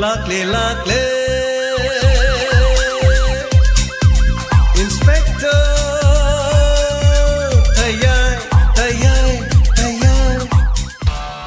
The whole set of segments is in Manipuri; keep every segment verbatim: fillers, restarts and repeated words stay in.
ꯂꯥꯛꯂꯦ, ꯂꯥꯛꯂꯦ, Inspector ꯇꯌꯥꯏ, ꯇꯌꯥꯏ, ꯇꯌꯥꯏ꯫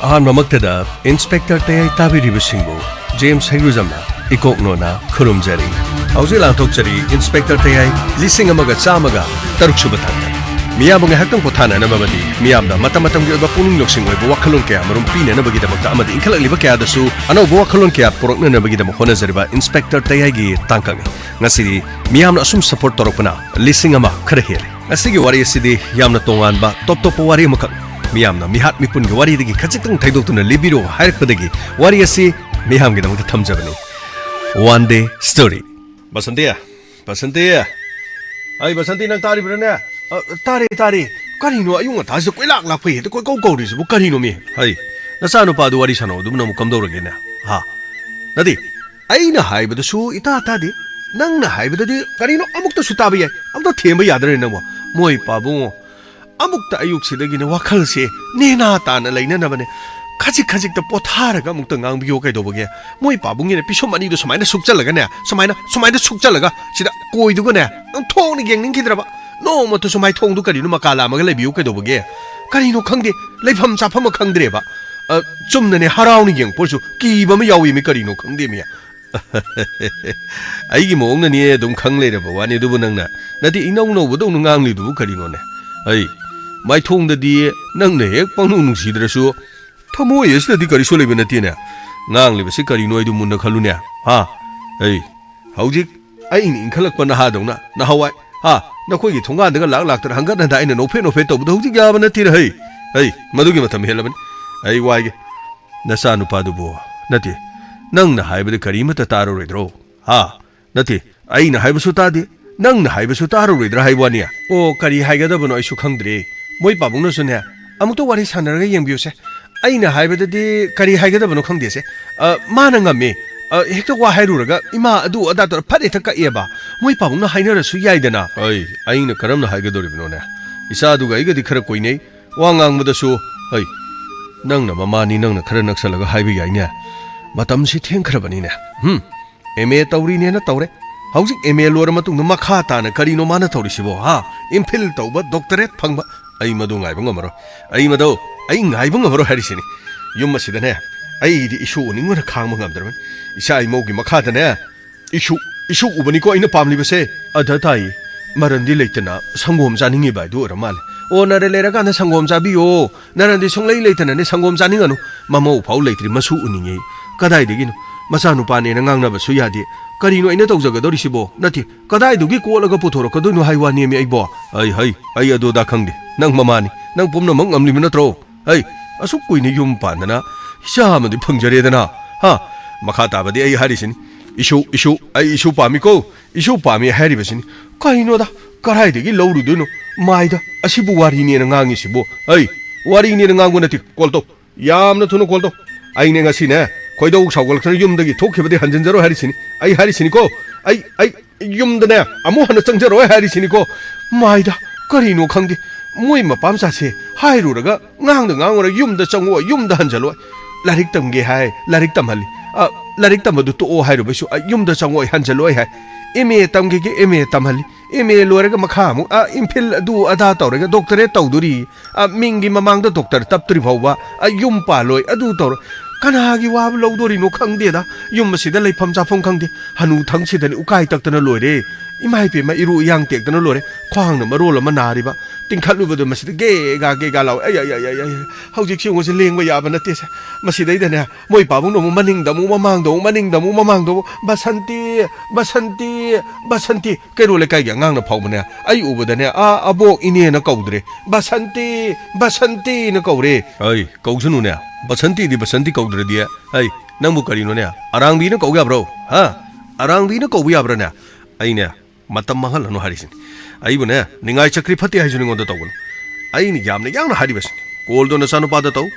ꯑꯍꯥꯟꯕꯃꯛꯇꯗ Inspector ꯇꯌꯥꯏ ꯇꯥꯕꯤꯔꯤꯕꯁꯤꯡꯕꯨ ꯖꯦꯝꯁ ꯍꯩꯔꯨꯖꯝꯅ ꯏꯀꯣꯛ ꯅꯣꯟꯅ ꯈꯨꯔꯨꯝꯖꯔꯤ꯫ ꯍꯧꯖꯤꯛ ꯂꯥꯟꯊꯣꯛꯆꯔꯤ Inspector ꯇꯌꯥꯏ ꯂꯤꯁꯤꯡ ꯑꯃꯒ ꯆꯥꯝꯃꯒ ꯇꯔꯨꯛ ꯁꯨꯕ ꯊꯥꯛꯇ꯫ ꯃꯤꯌꯥꯝꯕꯨ ꯉꯥꯏꯍꯥꯛꯇꯪ ꯄꯣꯊꯥꯅꯅꯕ ꯑꯃꯗꯤ ꯃꯤꯌꯥꯝꯗ ꯃꯇꯝ ꯃꯇꯝꯒꯤ ꯑꯣꯏꯕ ꯄꯨꯛꯅꯤꯡ ꯂꯧꯁꯤꯡ ꯑꯣꯏꯕ ꯋꯥꯈꯜꯂꯣꯟ ꯀꯌꯥ ꯃꯔꯨꯝ ꯄꯤꯅꯅꯕꯒꯤꯗꯃꯛꯇ ꯑꯃꯗꯤ ꯏꯟꯈꯠꯂꯛꯂꯤꯕ ꯀꯌꯥꯗꯁꯨ ꯑꯅꯧꯕ ꯋꯥꯈꯜꯂꯣꯟ ꯀꯌꯥ ꯄꯨꯔꯛꯅꯅꯕꯒꯤꯗꯃꯛ ꯍꯣꯠꯅꯖꯔꯤꯕ Inspector ꯇꯌꯥꯏꯒꯤ ꯇꯥꯡꯀꯛꯅꯤ꯫ ꯉꯁꯤꯗꯤ ꯃꯤꯌꯥꯝꯅ ꯑꯁꯨꯝ support ꯇꯧꯔꯛꯄꯅ ꯂꯤꯁꯤꯡ ꯑꯃ ꯈꯔ ꯍꯦꯜꯂꯦ꯫ ꯉꯁꯤꯒꯤ ꯋꯥꯔꯤ ꯑꯁꯤꯗꯤ ꯌꯥꯝꯅ ꯇꯣꯉꯥꯟꯕ, ꯇꯣꯞ ꯇꯣꯞꯄ ꯋꯥꯔꯤ ꯑꯃꯈꯛ꯫ ꯃꯤꯌꯥꯝꯅ ꯃꯤꯍꯥꯠ ꯃꯤꯄꯨꯟꯒꯤ ꯋꯥꯔꯤꯗꯒꯤ ꯈꯖꯤꯛꯇꯪ ꯊꯩꯗꯣꯛꯇꯨꯅ ꯂꯤꯕꯤꯔꯣ ꯍꯥꯏꯔꯛꯄꯗꯒꯤ ꯋꯥꯔꯤ ꯑꯁꯤ ꯃꯤꯌꯥꯝꯒꯤꯗꯃꯛꯇ ꯊꯝꯖꯕꯅꯤ꯫ One day story꯫ Basanti, Basanti. ꯑꯩ ꯕꯁꯟꯇꯤ, ꯅꯪ ꯇꯥꯔꯤꯕ꯭ꯔꯥꯅꯦ? ꯑ, ꯇꯥꯔꯦ, ꯇꯥꯔꯦ꯫ ꯀꯔꯤꯅꯣ ꯑꯌꯨꯛ ꯉꯟꯇꯥꯁꯤꯗ ꯀꯣꯏꯂꯥꯛ ꯂꯥꯛꯄꯩ ꯍꯦꯛꯇ ꯀꯣꯏꯀꯧ ꯀꯧꯔꯤꯁꯤꯕꯨ ꯀꯔꯤꯅꯣꯃꯤ? ꯍꯩ, ꯅꯆꯥꯅꯨꯄꯥꯗꯨ ꯋꯥꯔꯤ ꯁꯥꯟꯅꯧ, ꯑꯗꯨꯕꯨ ꯅꯪꯕꯨ ꯀꯝꯗꯧꯔꯒꯦꯅꯦ? ꯍꯥ? ꯅꯠꯇꯦ, ꯑꯩꯅ ꯍꯥꯏꯕꯗꯁꯨ ꯏꯇꯥ ꯇꯥꯗꯦ꯫ ꯅꯪꯅ ꯍꯥꯏꯕꯗꯗꯤ ꯀꯔꯤꯅꯣ ꯑꯃꯨꯛꯇꯁꯨ ꯇꯥꯕ ꯌꯥꯏ꯫ ꯑꯝꯇ ꯊꯦꯝꯕ ꯌꯥꯗ꯭ꯔꯅꯦ ꯅꯪꯕꯨ? ꯃꯣꯏ ꯄꯥꯕꯨꯡꯉꯣ, ꯑꯃꯨꯛꯇ ꯑꯌꯨꯛꯁꯤꯗꯒꯤꯅꯦ ꯋꯥꯈꯜꯁꯦ ꯅꯦꯅꯥ ꯇꯥꯅ ꯂꯩꯅꯅꯕꯅꯦ꯫ ꯈꯖꯤꯛ ꯈꯖꯤꯛꯇ ꯄꯣꯊꯥꯔꯒ ꯑꯃꯨꯛꯇ ꯉꯥꯡꯕꯤꯌꯣ ꯀꯩꯗꯧꯕꯒꯦ? ꯃꯣꯏ ꯄꯥꯕꯨꯡꯒꯤꯅꯦ ꯄꯤꯁꯨꯝ ꯑꯅꯤꯗꯣ ꯁꯨꯃꯥꯏꯅ ꯁꯨꯛꯆꯜꯂꯒꯅꯦ, ꯁꯨꯃꯥꯏꯅ, ꯁꯨꯃꯥꯏꯅ ꯁꯨꯛꯆꯜꯂꯒ ꯁꯤꯗ ꯀꯣꯏꯗꯨꯒꯅꯦ ꯑꯣꯟꯊꯣꯛꯅ ꯌꯦꯡꯅꯤꯡꯈꯤꯗ꯭ꯔꯕ꯫ ꯅꯣꯡꯃꯇꯁꯨ ꯃꯥꯏꯊꯣꯡꯗꯨ ꯀꯔꯤꯅꯣ ꯃꯀꯥ ꯂꯥꯝꯃꯒ ꯂꯩꯕꯤꯌꯨ ꯀꯩꯗꯧꯕꯒꯦ? ꯀꯔꯤꯅꯣ ꯈꯪꯗꯦ, ꯂꯩꯐꯝ ꯆꯥꯐꯝ ꯑꯃ ꯈꯪꯗ꯭ꯔꯦꯕ꯫ ꯑ, ꯆꯨꯝꯅꯅꯦ ꯍꯔꯥꯎꯅ ꯌꯦꯡꯉꯛꯄ ꯑꯣꯏꯔꯁꯨ ꯀꯤꯕ ꯑꯃ ꯌꯥꯎꯏ ꯃꯤ, ꯀꯔꯤꯅꯣ ꯈꯪꯗꯦ ꯃꯤ꯫ ꯑꯩꯒꯤ ꯃꯑꯣꯡꯅꯅꯦ ꯑꯗꯨꯝ ꯈꯪ ꯂꯩꯔꯕ ꯋꯥꯅꯤ, ꯑꯗꯨꯕꯨ ꯅꯪꯅ ꯅꯠꯇꯦ ꯏꯅꯧ ꯅꯧꯕꯗꯧꯅ ꯉꯥꯡꯂꯤꯗꯨꯕꯨ ꯀꯔꯤꯅꯣꯅꯦ? ꯑꯩ ꯃꯥꯏꯊꯣꯡꯗꯗꯤ ꯅꯪꯅ ꯍꯦꯛ ꯄꯪꯅꯨꯡ ꯅꯨꯡꯁꯤꯗ꯭ꯔꯁꯨ ꯊꯃꯣꯏ ꯑꯁꯤꯗꯗꯤ ꯀꯔꯤꯁꯨ ꯂꯩꯕ ꯅꯠꯇꯦꯅꯦ꯫ ꯉꯥꯡꯂꯤꯕꯁꯤ ꯀꯔꯤꯅꯣ ꯍꯥꯏꯗꯨ ꯃꯨꯟꯅ ꯈꯜꯂꯨꯅꯦ꯫ ꯍꯥ? ꯑꯩ ꯍꯧꯖꯤꯛ ꯑꯩꯅ ꯏꯟꯈꯠꯂꯛꯄ ꯅꯍꯥꯗꯧꯅ ꯅꯍꯥꯟꯋꯥꯏ, ꯍꯥ, ꯅꯈꯣꯏꯒꯤ ꯊꯣꯡꯒꯥꯟꯗꯒ ꯂꯥꯛ ꯂꯥꯛꯇꯅ ꯍꯪꯒꯠ ꯍꯟꯗ ꯑꯩꯅ ꯅꯣꯛꯐꯦꯠ ꯅꯣꯛꯐꯦꯠ ꯇꯧꯕꯗꯣ ꯍꯧꯖꯤꯛ ꯌꯥꯕ ꯅꯠꯇꯦꯅꯦ꯫ ꯍꯩ, ꯍꯩ, ꯃꯗꯨꯒꯤ ꯃꯇꯝ ꯍꯦꯜꯂꯕꯅꯤ꯫ ꯑꯩ ꯋꯥꯏꯒꯦ꯫ ꯅꯆꯥꯅꯨꯄꯥꯗꯨꯕꯨ, ꯅꯠꯇꯦ, ꯅꯪꯅ ꯍꯥꯏꯕꯗ ꯀꯔꯤꯃꯠꯇ ꯇꯥꯔꯔꯣꯏꯗ꯭ꯔꯣ? ꯍꯥ? ꯅꯠꯇꯦ, ꯑꯩꯅ ꯍꯥꯏꯕꯁꯨ ꯇꯥꯗꯦ, ꯅꯪꯅ ꯍꯥꯏꯕꯁꯨ ꯇꯥꯔꯔꯣꯏꯗ꯭ꯔꯥ ꯍꯥꯏꯕ ꯋꯥꯅꯤ꯫ ꯑꯣ, ꯀꯔꯤ ꯍꯥꯏꯒꯗꯕꯅꯣ ꯑꯩꯁꯨ ꯈꯪꯗ꯭ꯔꯦ꯫ ꯃꯣꯏ ꯄꯥꯕꯨꯡꯅꯁꯨꯅꯦ, "ꯑꯃꯨꯛꯇ ꯋꯥꯔꯤ ꯁꯥꯟꯅꯔꯒ ꯌꯦꯡꯕꯤꯌꯨꯁꯦ꯫ ꯑꯩꯅ ꯍꯥꯏꯕꯗꯗꯤ ꯀꯔꯤ ꯍꯥꯏꯒꯗꯕꯅꯣ ꯈꯪꯗꯦꯁꯦ꯫ ꯑ, ꯃꯥꯅ ꯉꯝꯃꯦ꯫ ꯑ, ꯍꯦꯛꯇ ꯋꯥ ꯍꯥꯏꯔꯨꯔꯒ ꯏꯃꯥ ꯑꯗꯨ ꯑꯗꯥ ꯇꯧꯔ ꯐꯠ ꯍꯦꯛꯇ ꯀꯛꯑꯦꯕ꯫ ꯃꯣꯏ ꯄꯥꯕꯨꯡꯅ ꯍꯥꯏꯅꯔꯁꯨ ꯌꯥꯏꯗꯅ꯫" ꯑꯩ, ꯑꯩꯅ ꯀꯔꯝꯅ ꯍꯥꯏꯒꯗꯧꯔꯤꯕꯅꯣꯅꯦ? ꯏꯆꯥꯗꯨꯒ ꯑꯩꯒꯗꯤ ꯈꯔ ꯀꯣꯏꯅꯩ꯫ ꯋꯥ ꯉꯥꯡꯕꯗꯁꯨ, ꯍꯩ, ꯅꯪꯅ ꯃꯃꯥꯅꯤ, ꯅꯪꯅ ꯈꯔ ꯅꯛꯁꯜꯂꯒ ꯍꯥꯏꯕ ꯌꯥꯏꯅꯦ꯫ ꯃꯇꯝꯁꯤ ꯊꯦꯡꯈ꯭ꯔꯕꯅꯤꯅꯦ꯫ ꯍꯝ, ꯑꯦꯝ ꯑꯦ ꯇꯧꯔꯤꯅꯦꯅ ꯇꯧꯔꯦ꯫ ꯍꯧꯖꯤꯛ ꯑꯦꯝ ꯑꯦ ꯂꯣꯏꯔ ꯃꯇꯨꯡꯗ ꯃꯈꯥ ꯇꯥꯅ ꯀꯔꯤꯅꯣ ꯃꯥꯅ ꯇꯧꯔꯤꯁꯤꯕꯣ, ꯍꯥ? ꯑꯦꯝ ꯐꯤꯜ ꯇꯧꯕ, ꯗꯣꯛꯇꯔꯦꯠ ꯐꯪꯕ꯫ ꯑꯩ ꯃꯗꯨ ꯉꯥꯏꯕ ꯉꯝꯃꯔꯣꯏ꯫ ꯑꯩ ꯃꯗꯨ, ꯑꯩ ꯉꯥꯏꯕ ꯉꯝꯃꯔꯣꯏ ꯍꯥꯏꯔꯤꯁꯤꯅꯤ꯫ ꯌꯨꯝ ꯑꯁꯤꯗꯅꯦ, ꯑꯩꯗꯤ ꯏꯁꯨ ꯎꯅꯤꯡꯕꯅ ꯈꯥꯡꯕ ꯉꯝꯗ꯭ꯔꯕꯅꯤ꯫ ꯏꯆꯥ ꯏꯃꯧꯒꯤ ꯃꯈꯥꯗꯅꯦ, ꯏꯁꯨ, ꯏꯁꯨ ꯎꯕꯅꯤꯀꯣ ꯑꯩꯅ ꯄꯥꯝꯂꯤꯕꯁꯦ꯫ ꯑꯗ ꯇꯥꯏ, ꯃꯔꯟꯗꯤ ꯂꯩꯇꯅ ꯁꯪꯒꯣꯝ ꯆꯥꯅꯤꯡꯉꯤꯕ ꯍꯥꯏꯗꯨ ꯑꯣꯏꯔ ꯃꯥꯜꯂꯦ꯫ ꯑꯣ, ꯅꯔꯟ ꯂꯩꯔꯀꯥꯟꯗ ꯁꯪꯒꯣꯝ ꯆꯥꯕꯤꯌꯣ꯫ ꯅꯔꯟꯗꯤ ꯁꯨꯡꯂꯩ ꯂꯩꯇꯅꯅꯦ ꯁꯪꯒꯣꯝ ꯆꯥꯅꯤꯡꯉꯅꯨ꯫ ꯃꯃꯧ ꯐꯥꯎ ꯂꯩꯇ꯭ꯔꯤ, ꯃꯁꯨ ꯎꯅꯤꯡꯉꯦ꯫ ꯀꯗꯥꯏꯗꯒꯤꯅꯣ? ꯃꯆꯥꯅꯨꯄꯥꯅꯦꯅ ꯉꯥꯡꯅꯕꯁꯨ ꯌꯥꯗꯦ꯫ ꯀꯔꯤꯅꯣ ꯑꯩꯅ ꯇꯧꯖꯒꯗꯧꯔꯤꯁꯤꯕꯣ? ꯅꯠꯇꯦ, ꯀꯗꯥꯏꯗꯒꯤ ꯀꯣꯠꯂꯒ ꯄꯨꯊꯣꯔꯛꯀꯗꯣꯏꯅꯣ ꯍꯥꯏ ꯋꯥꯅꯦꯃꯤ ꯑꯩꯕꯣ? ꯑꯩ, ꯍꯩ, ꯑꯩ ꯑꯗꯨ ꯑꯗꯥ ꯈꯪꯗꯦ꯫ ꯅꯪ ꯃꯃꯥꯅꯤ꯫ ꯅꯪ ꯄꯨꯝꯅꯃꯛ ꯉꯝꯂꯤꯕ ꯅꯠꯇ꯭ꯔꯣ? ꯍꯩ, ꯑꯁꯨꯛ ꯀꯨꯏꯅ ꯌꯨꯝ ꯄꯥꯟꯗꯅ ꯏꯆꯥ ꯑꯃꯗꯤ ꯐꯪꯖꯔꯦꯗꯅ, ꯍꯥ? ꯃꯈꯥ ꯇꯥꯕꯗꯤ ꯑꯩ ꯍꯥꯏꯔꯤꯁꯤꯅꯤ꯫ ꯏꯁꯨ, ꯏꯁꯨ, ꯑꯩ ꯏꯁꯨ ꯄꯥꯝꯃꯤꯀꯣ꯫ ꯏꯁꯨ ꯄꯥꯝꯃꯤ ꯍꯥꯏꯔꯤꯕꯁꯤꯅꯤ꯫ ꯀꯩꯅꯣꯗ, ꯀꯗꯥꯏꯗꯒꯤ ꯂꯧꯔꯨꯗꯣꯏꯅꯣ? ꯃꯥꯏꯗ, ꯑꯁꯤꯕꯨ ꯋꯥꯔꯤꯅꯦꯅ ꯉꯥꯡꯉꯤꯁꯤꯕꯨ? ꯍꯩ, ꯋꯥꯔꯤꯅꯦꯅ ꯉꯥꯡꯕ ꯅꯠꯇꯦ꯫ ꯀꯣꯜ ꯇꯧ꯫ ꯌꯥꯝꯅ ꯊꯨꯅ ꯀꯣꯜ ꯇꯧ꯫ ꯑꯩꯅꯦ ꯉꯁꯤꯅꯦ, ꯈꯣꯏꯗꯧ ꯁꯥꯎꯒꯠꯂꯛꯇꯅ ꯌꯨꯝꯗꯒꯤ ꯊꯣꯛꯈꯤꯕꯗꯤ ꯍꯟꯖꯤꯟꯖꯔꯣꯏ ꯍꯥꯏꯔꯤꯁꯤꯅꯤ꯫ ꯑꯩ ꯍꯥꯏꯔꯤꯁꯤꯅꯤꯀꯣ꯫ ꯑꯩ, ꯑꯩ ꯌꯨꯝꯗꯅꯦ, ꯑꯃꯨꯛ ꯍꯟꯅ ꯆꯪꯖꯔꯣꯏ ꯍꯥꯏꯔꯤꯁꯤꯅꯤꯀꯣ꯫ ꯃꯥꯏꯗ, ꯀꯔꯤꯅꯣ ꯈꯪꯗꯦ꯫ ꯃꯣꯏ ꯃꯄꯥ ꯃꯆꯥꯁꯦ ꯍꯥꯏꯔꯨꯔꯒ ꯉꯥꯡꯗ ꯉꯥꯡꯉꯨꯔꯒ ꯌꯨꯝꯗ ꯆꯪꯉꯛꯑꯣ, ꯌꯨꯝꯗ ꯍꯟꯖꯜꯂꯣꯏ꯫ ꯂꯥꯏꯔꯤꯛ ꯇꯝꯒꯦ ꯍꯥꯏ, ꯂꯥꯏꯔꯤꯛ ꯇꯝꯍꯜꯂꯤ꯫ ꯑ, ꯂꯥꯏꯔꯤꯛ ꯇꯝꯕꯗꯨ ꯇꯣꯛꯑꯣ ꯍꯥꯏꯔꯨꯕꯩꯁꯨ ꯑ, ꯌꯨꯝꯗ ꯆꯪꯉꯛꯑꯣꯏ, ꯍꯟꯖꯜꯂꯣꯏ ꯍꯥꯏ꯫ ꯑꯦꯝ ꯑꯦ ꯇꯝꯒꯦꯒꯦ ꯑꯦꯝ ꯑꯦ ꯇꯝꯍꯜꯂꯤ꯫ ꯑꯦꯝ ꯑꯦ ꯂꯣꯏꯔꯒ ꯃꯈꯥ ꯑꯃꯨꯛ, ꯑ, ꯑꯦꯝ ꯐꯤꯜ ꯑꯗꯨ ꯑꯗꯥ ꯇꯧꯔꯒ ꯗꯣꯛꯇꯔꯦꯠ ꯇꯧꯗꯣꯔꯤ꯫ ꯑ, ꯃꯤꯡꯒꯤ ꯃꯃꯥꯡꯗ ꯗꯣꯛꯇꯔ ꯇꯞꯇ꯭ꯔꯤ ꯐꯥꯎꯕ, ꯑ, ꯌꯨꯝ ꯄꯥꯜꯂꯣꯏ, ꯑꯗꯨ ꯇꯧꯔꯣꯏ꯫ ꯀꯅꯥꯒꯤ ꯋꯥꯕ ꯂꯧꯗꯣꯔꯤꯅꯣ ꯈꯪꯗꯦꯗ꯫ ꯌꯨꯝ ꯑꯁꯤꯗ ꯂꯩꯐꯝ ꯆꯥꯐꯝ ꯈꯪꯗꯦ꯫ ꯍꯅꯨ ꯊꯪꯁꯤꯗꯅꯤ ꯎꯀꯥꯏ ꯇꯛꯇꯅ ꯂꯣꯏꯔꯦ꯫ ꯏꯃꯥ ꯏꯄꯦꯝꯃ, ꯏꯔꯨ ꯏꯌꯥꯡ ꯇꯦꯛꯇꯅ ꯂꯣꯏꯔꯦ꯫ ꯈ꯭ꯋꯥꯡꯅ ꯃꯔꯣꯜ ꯑꯃ ꯅꯥꯔꯤꯕ꯫ ꯇꯤꯡꯈꯠꯂꯨꯕꯗ ꯃꯁꯤꯗ ꯒꯦꯒꯥ ꯒꯦꯒꯥ ꯂꯥꯎꯋꯦ꯫ ꯑꯩ, ꯑꯩ, ꯑꯩ, ꯑꯩ, ꯑꯩ, ꯍꯧꯖꯤꯛꯁꯤ ꯌꯦꯡꯉꯨꯁꯦ, ꯂꯦꯡꯕ ꯌꯥꯕ ꯅꯠꯇꯦꯁꯦ꯫ ꯃꯁꯤꯗꯩꯗꯅꯦ, ꯃꯣꯏ ꯄꯥꯕꯨꯡꯅ ꯑꯃꯨꯛ ꯃꯅꯤꯡꯗ ꯑꯃꯨꯛ, ꯃꯃꯥꯡꯗ ꯑꯃꯨꯛ, ꯃꯅꯤꯡꯗ ꯑꯃꯨꯛ, ꯃꯃꯥꯡꯗ ꯑꯃꯨꯛ, "ꯕꯁꯟꯇꯤ, ꯕꯁꯟꯇꯤ, ꯕꯁꯟꯇꯤ"꯫ ꯀꯩꯔꯣꯜ ꯂꯩꯀꯥꯏꯒꯤ ꯑꯉꯥꯡꯅ ꯐꯥꯎꯕꯅꯦ, ꯑꯩ ꯎꯕꯗꯅꯦ, "ꯑꯥ, ꯑꯕꯣꯛ, ꯏꯅꯦꯅ ꯀꯧꯗ꯭ꯔꯦ, ꯕꯁꯟꯇꯤ, ꯕꯁꯟꯇꯤꯅ ꯀꯧꯔꯦ"꯫ ꯑꯩ, ꯀꯧꯁꯅꯨꯅꯦ, ꯕꯁꯟꯇꯤꯗꯤ ꯕꯁꯟꯇꯤ ꯀꯧꯗ꯭ꯔꯗꯤ꯫ ꯑꯩ, ꯅꯪꯕꯨ ꯀꯔꯤꯅꯣꯅꯦ, ꯑꯔꯥꯡꯕꯤꯅ ꯀꯧ ꯌꯥꯕ꯭ꯔꯣ? ꯍꯥ? ꯑꯔꯥꯡꯕꯤꯅ ꯀꯧꯕ ꯌꯥꯕ꯭ꯔꯥꯅꯦ? ꯑꯩꯅꯦ, ꯃꯇꯝ ꯃꯥꯡꯍꯜꯂꯅꯨ ꯍꯥꯏꯔꯤꯁꯤꯅꯤ꯫ ꯑꯩꯕꯨꯅꯦ, ꯅꯤꯡꯉꯥꯏ ꯆꯀ꯭ꯔꯤ ꯐꯠꯇꯦ ꯍꯥꯏꯁꯨ ꯅꯉꯣꯟꯗ ꯇꯧꯒꯅꯨ꯫ ꯑꯩꯅ ꯌꯥꯝꯅ ꯌꯥꯡꯅ ꯍꯥꯏꯔꯤꯕꯁꯤꯅꯤ꯫ ꯀꯣꯜꯗꯣ ꯅꯆꯥꯅꯨꯄꯥꯗ ꯇꯧ꯫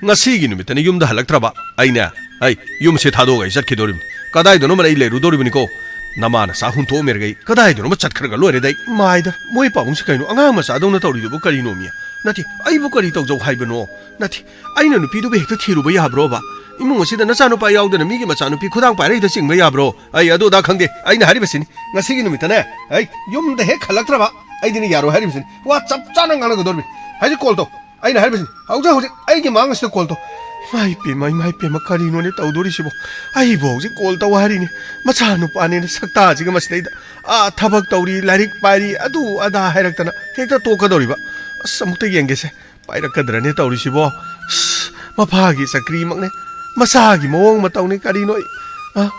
ꯉꯁꯤꯒꯤ ꯅꯨꯃꯤꯠꯇꯅ ꯌꯨꯝꯗ ꯍꯜꯂꯛꯇ꯭ꯔꯕ ꯑꯩꯅꯦ, ꯑꯩ ꯌꯨꯝꯁꯦ ꯊꯥꯗꯣꯛꯑꯒ ꯑꯩ ꯆꯠꯈꯤꯗꯣꯔꯤꯕꯅꯤ꯫ ꯀꯗꯥꯏꯗꯅꯣꯃ ꯑꯩ ꯂꯩꯔꯨꯗꯣꯔꯤꯕꯅꯤꯀꯣ꯫ ꯅꯃꯥ ꯅꯆꯥ ꯍꯨꯟꯊꯣꯛꯑꯝꯃꯦꯔꯒ ꯑꯩ ꯀꯗꯥꯏꯗꯅꯣꯃ ꯆꯠꯈ꯭ꯔꯒ ꯂꯣꯏꯔꯦꯗ ꯑꯩ꯫ ꯃꯥꯏꯗ, ꯃꯣꯏ ꯄꯥꯕꯨꯡꯁꯦ ꯀꯩꯅꯣ ꯑꯉꯥꯡ ꯃꯆꯥꯗꯧꯅ ꯇꯧꯔꯤꯗꯨꯕꯨ ꯀꯔꯤꯅꯣꯃꯤ? ꯅꯠꯇꯦ, ꯑꯩꯕꯨ ꯀꯔꯤ ꯇꯧꯖꯧ ꯍꯥꯏꯕꯅꯣ? ꯅꯠꯇꯦ, ꯑꯩꯅ ꯅꯨꯄꯤꯗꯨꯕꯨ ꯍꯦꯛꯇ ꯊꯤꯔꯨꯕ ꯌꯥꯕ꯭ꯔꯣꯕ? ꯏꯃꯨꯡ ꯑꯁꯤꯗ ꯅꯆꯥꯅꯨꯄꯥ ꯌꯥꯎꯗꯅ ꯃꯤꯒꯤ ꯃꯆꯥꯅꯨꯄꯤ ꯈꯨꯗꯥꯡ ꯄꯥꯏꯔꯛꯏꯗ ꯆꯤꯡꯕ ꯌꯥꯕ꯭ꯔꯣ? ꯑꯩ ꯑꯗꯨ ꯑꯗꯥ ꯈꯪꯗꯦ꯫ ꯑꯩꯅ ꯍꯥꯏꯔꯤꯕꯁꯤꯅꯤ, ꯉꯁꯤꯒꯤ ꯅꯨꯃꯤꯠꯇꯅꯦ, ꯑꯩ ꯌꯨꯝꯗ ꯍꯦꯛ ꯍꯜꯂꯛꯇ꯭ꯔꯕ ꯑꯩꯗꯤꯅꯦ ꯌꯥꯔꯣꯏ ꯍꯥꯏꯔꯤꯕꯁꯤꯅꯤ꯫ ꯋꯥ ꯆꯞ ꯆꯥꯅ ꯉꯥꯡꯅꯒꯗꯧꯔꯤꯕꯅꯤ꯫ ꯍꯧꯖꯤꯛ ꯀꯣꯜ ꯇꯧ꯫ ꯑꯩꯅ ꯍꯥꯏꯔꯤꯕꯁꯤꯅꯤ, ꯍꯧꯖꯤꯛ ꯍꯧꯖꯤꯛ ꯑꯩꯒꯤ ꯃꯥꯡ ꯑꯁꯤꯗ ꯀꯣꯜ ꯇꯧ꯫ ꯏꯃꯥ ꯏꯄꯦꯝꯃ, ꯏꯃꯥ ꯏꯄꯦꯝꯃ, ꯀꯔꯤꯅꯣꯅꯦ ꯇꯧꯗꯣꯔꯤꯁꯤꯕꯣ? ꯑꯩꯕꯨ ꯍꯧꯖꯤꯛ ꯀꯣꯜ ꯇꯧ ꯍꯥꯏꯔꯤꯅꯦ꯫ ꯃꯆꯥꯅꯨꯄꯥꯅꯦꯅ ꯁꯛꯇꯥꯁꯤꯒ ꯃꯁꯤꯗꯩꯗ, ꯑꯥ, ꯊꯕꯛ ꯇꯧꯔꯤ, ꯂꯥꯏꯔꯤꯛ ꯄꯥꯏꯔꯤ, ꯑꯗꯨ ꯑꯗꯥ ꯍꯥꯏꯔꯛꯇꯅ ꯍꯦꯛꯇ ꯇꯣꯛꯀꯗꯧꯔꯤꯕ꯫ ꯑꯁ, ꯑꯃꯨꯛꯇ ꯌꯦꯡꯒꯦꯁꯦ꯫ ꯄꯥꯏꯔꯛꯀꯗ꯭ꯔꯅꯦ ꯇꯧꯔꯤꯁꯤꯕꯣ? ꯑꯁ, ꯃꯄꯥꯒꯤ ꯆꯀ꯭ꯔꯤꯃꯛꯅꯦ, ꯃꯆꯥꯒꯤ ꯃꯑꯣꯡ ꯃꯇꯧꯅꯦ, ꯀꯔꯤꯅꯣ ꯑꯩ-, ꯑ?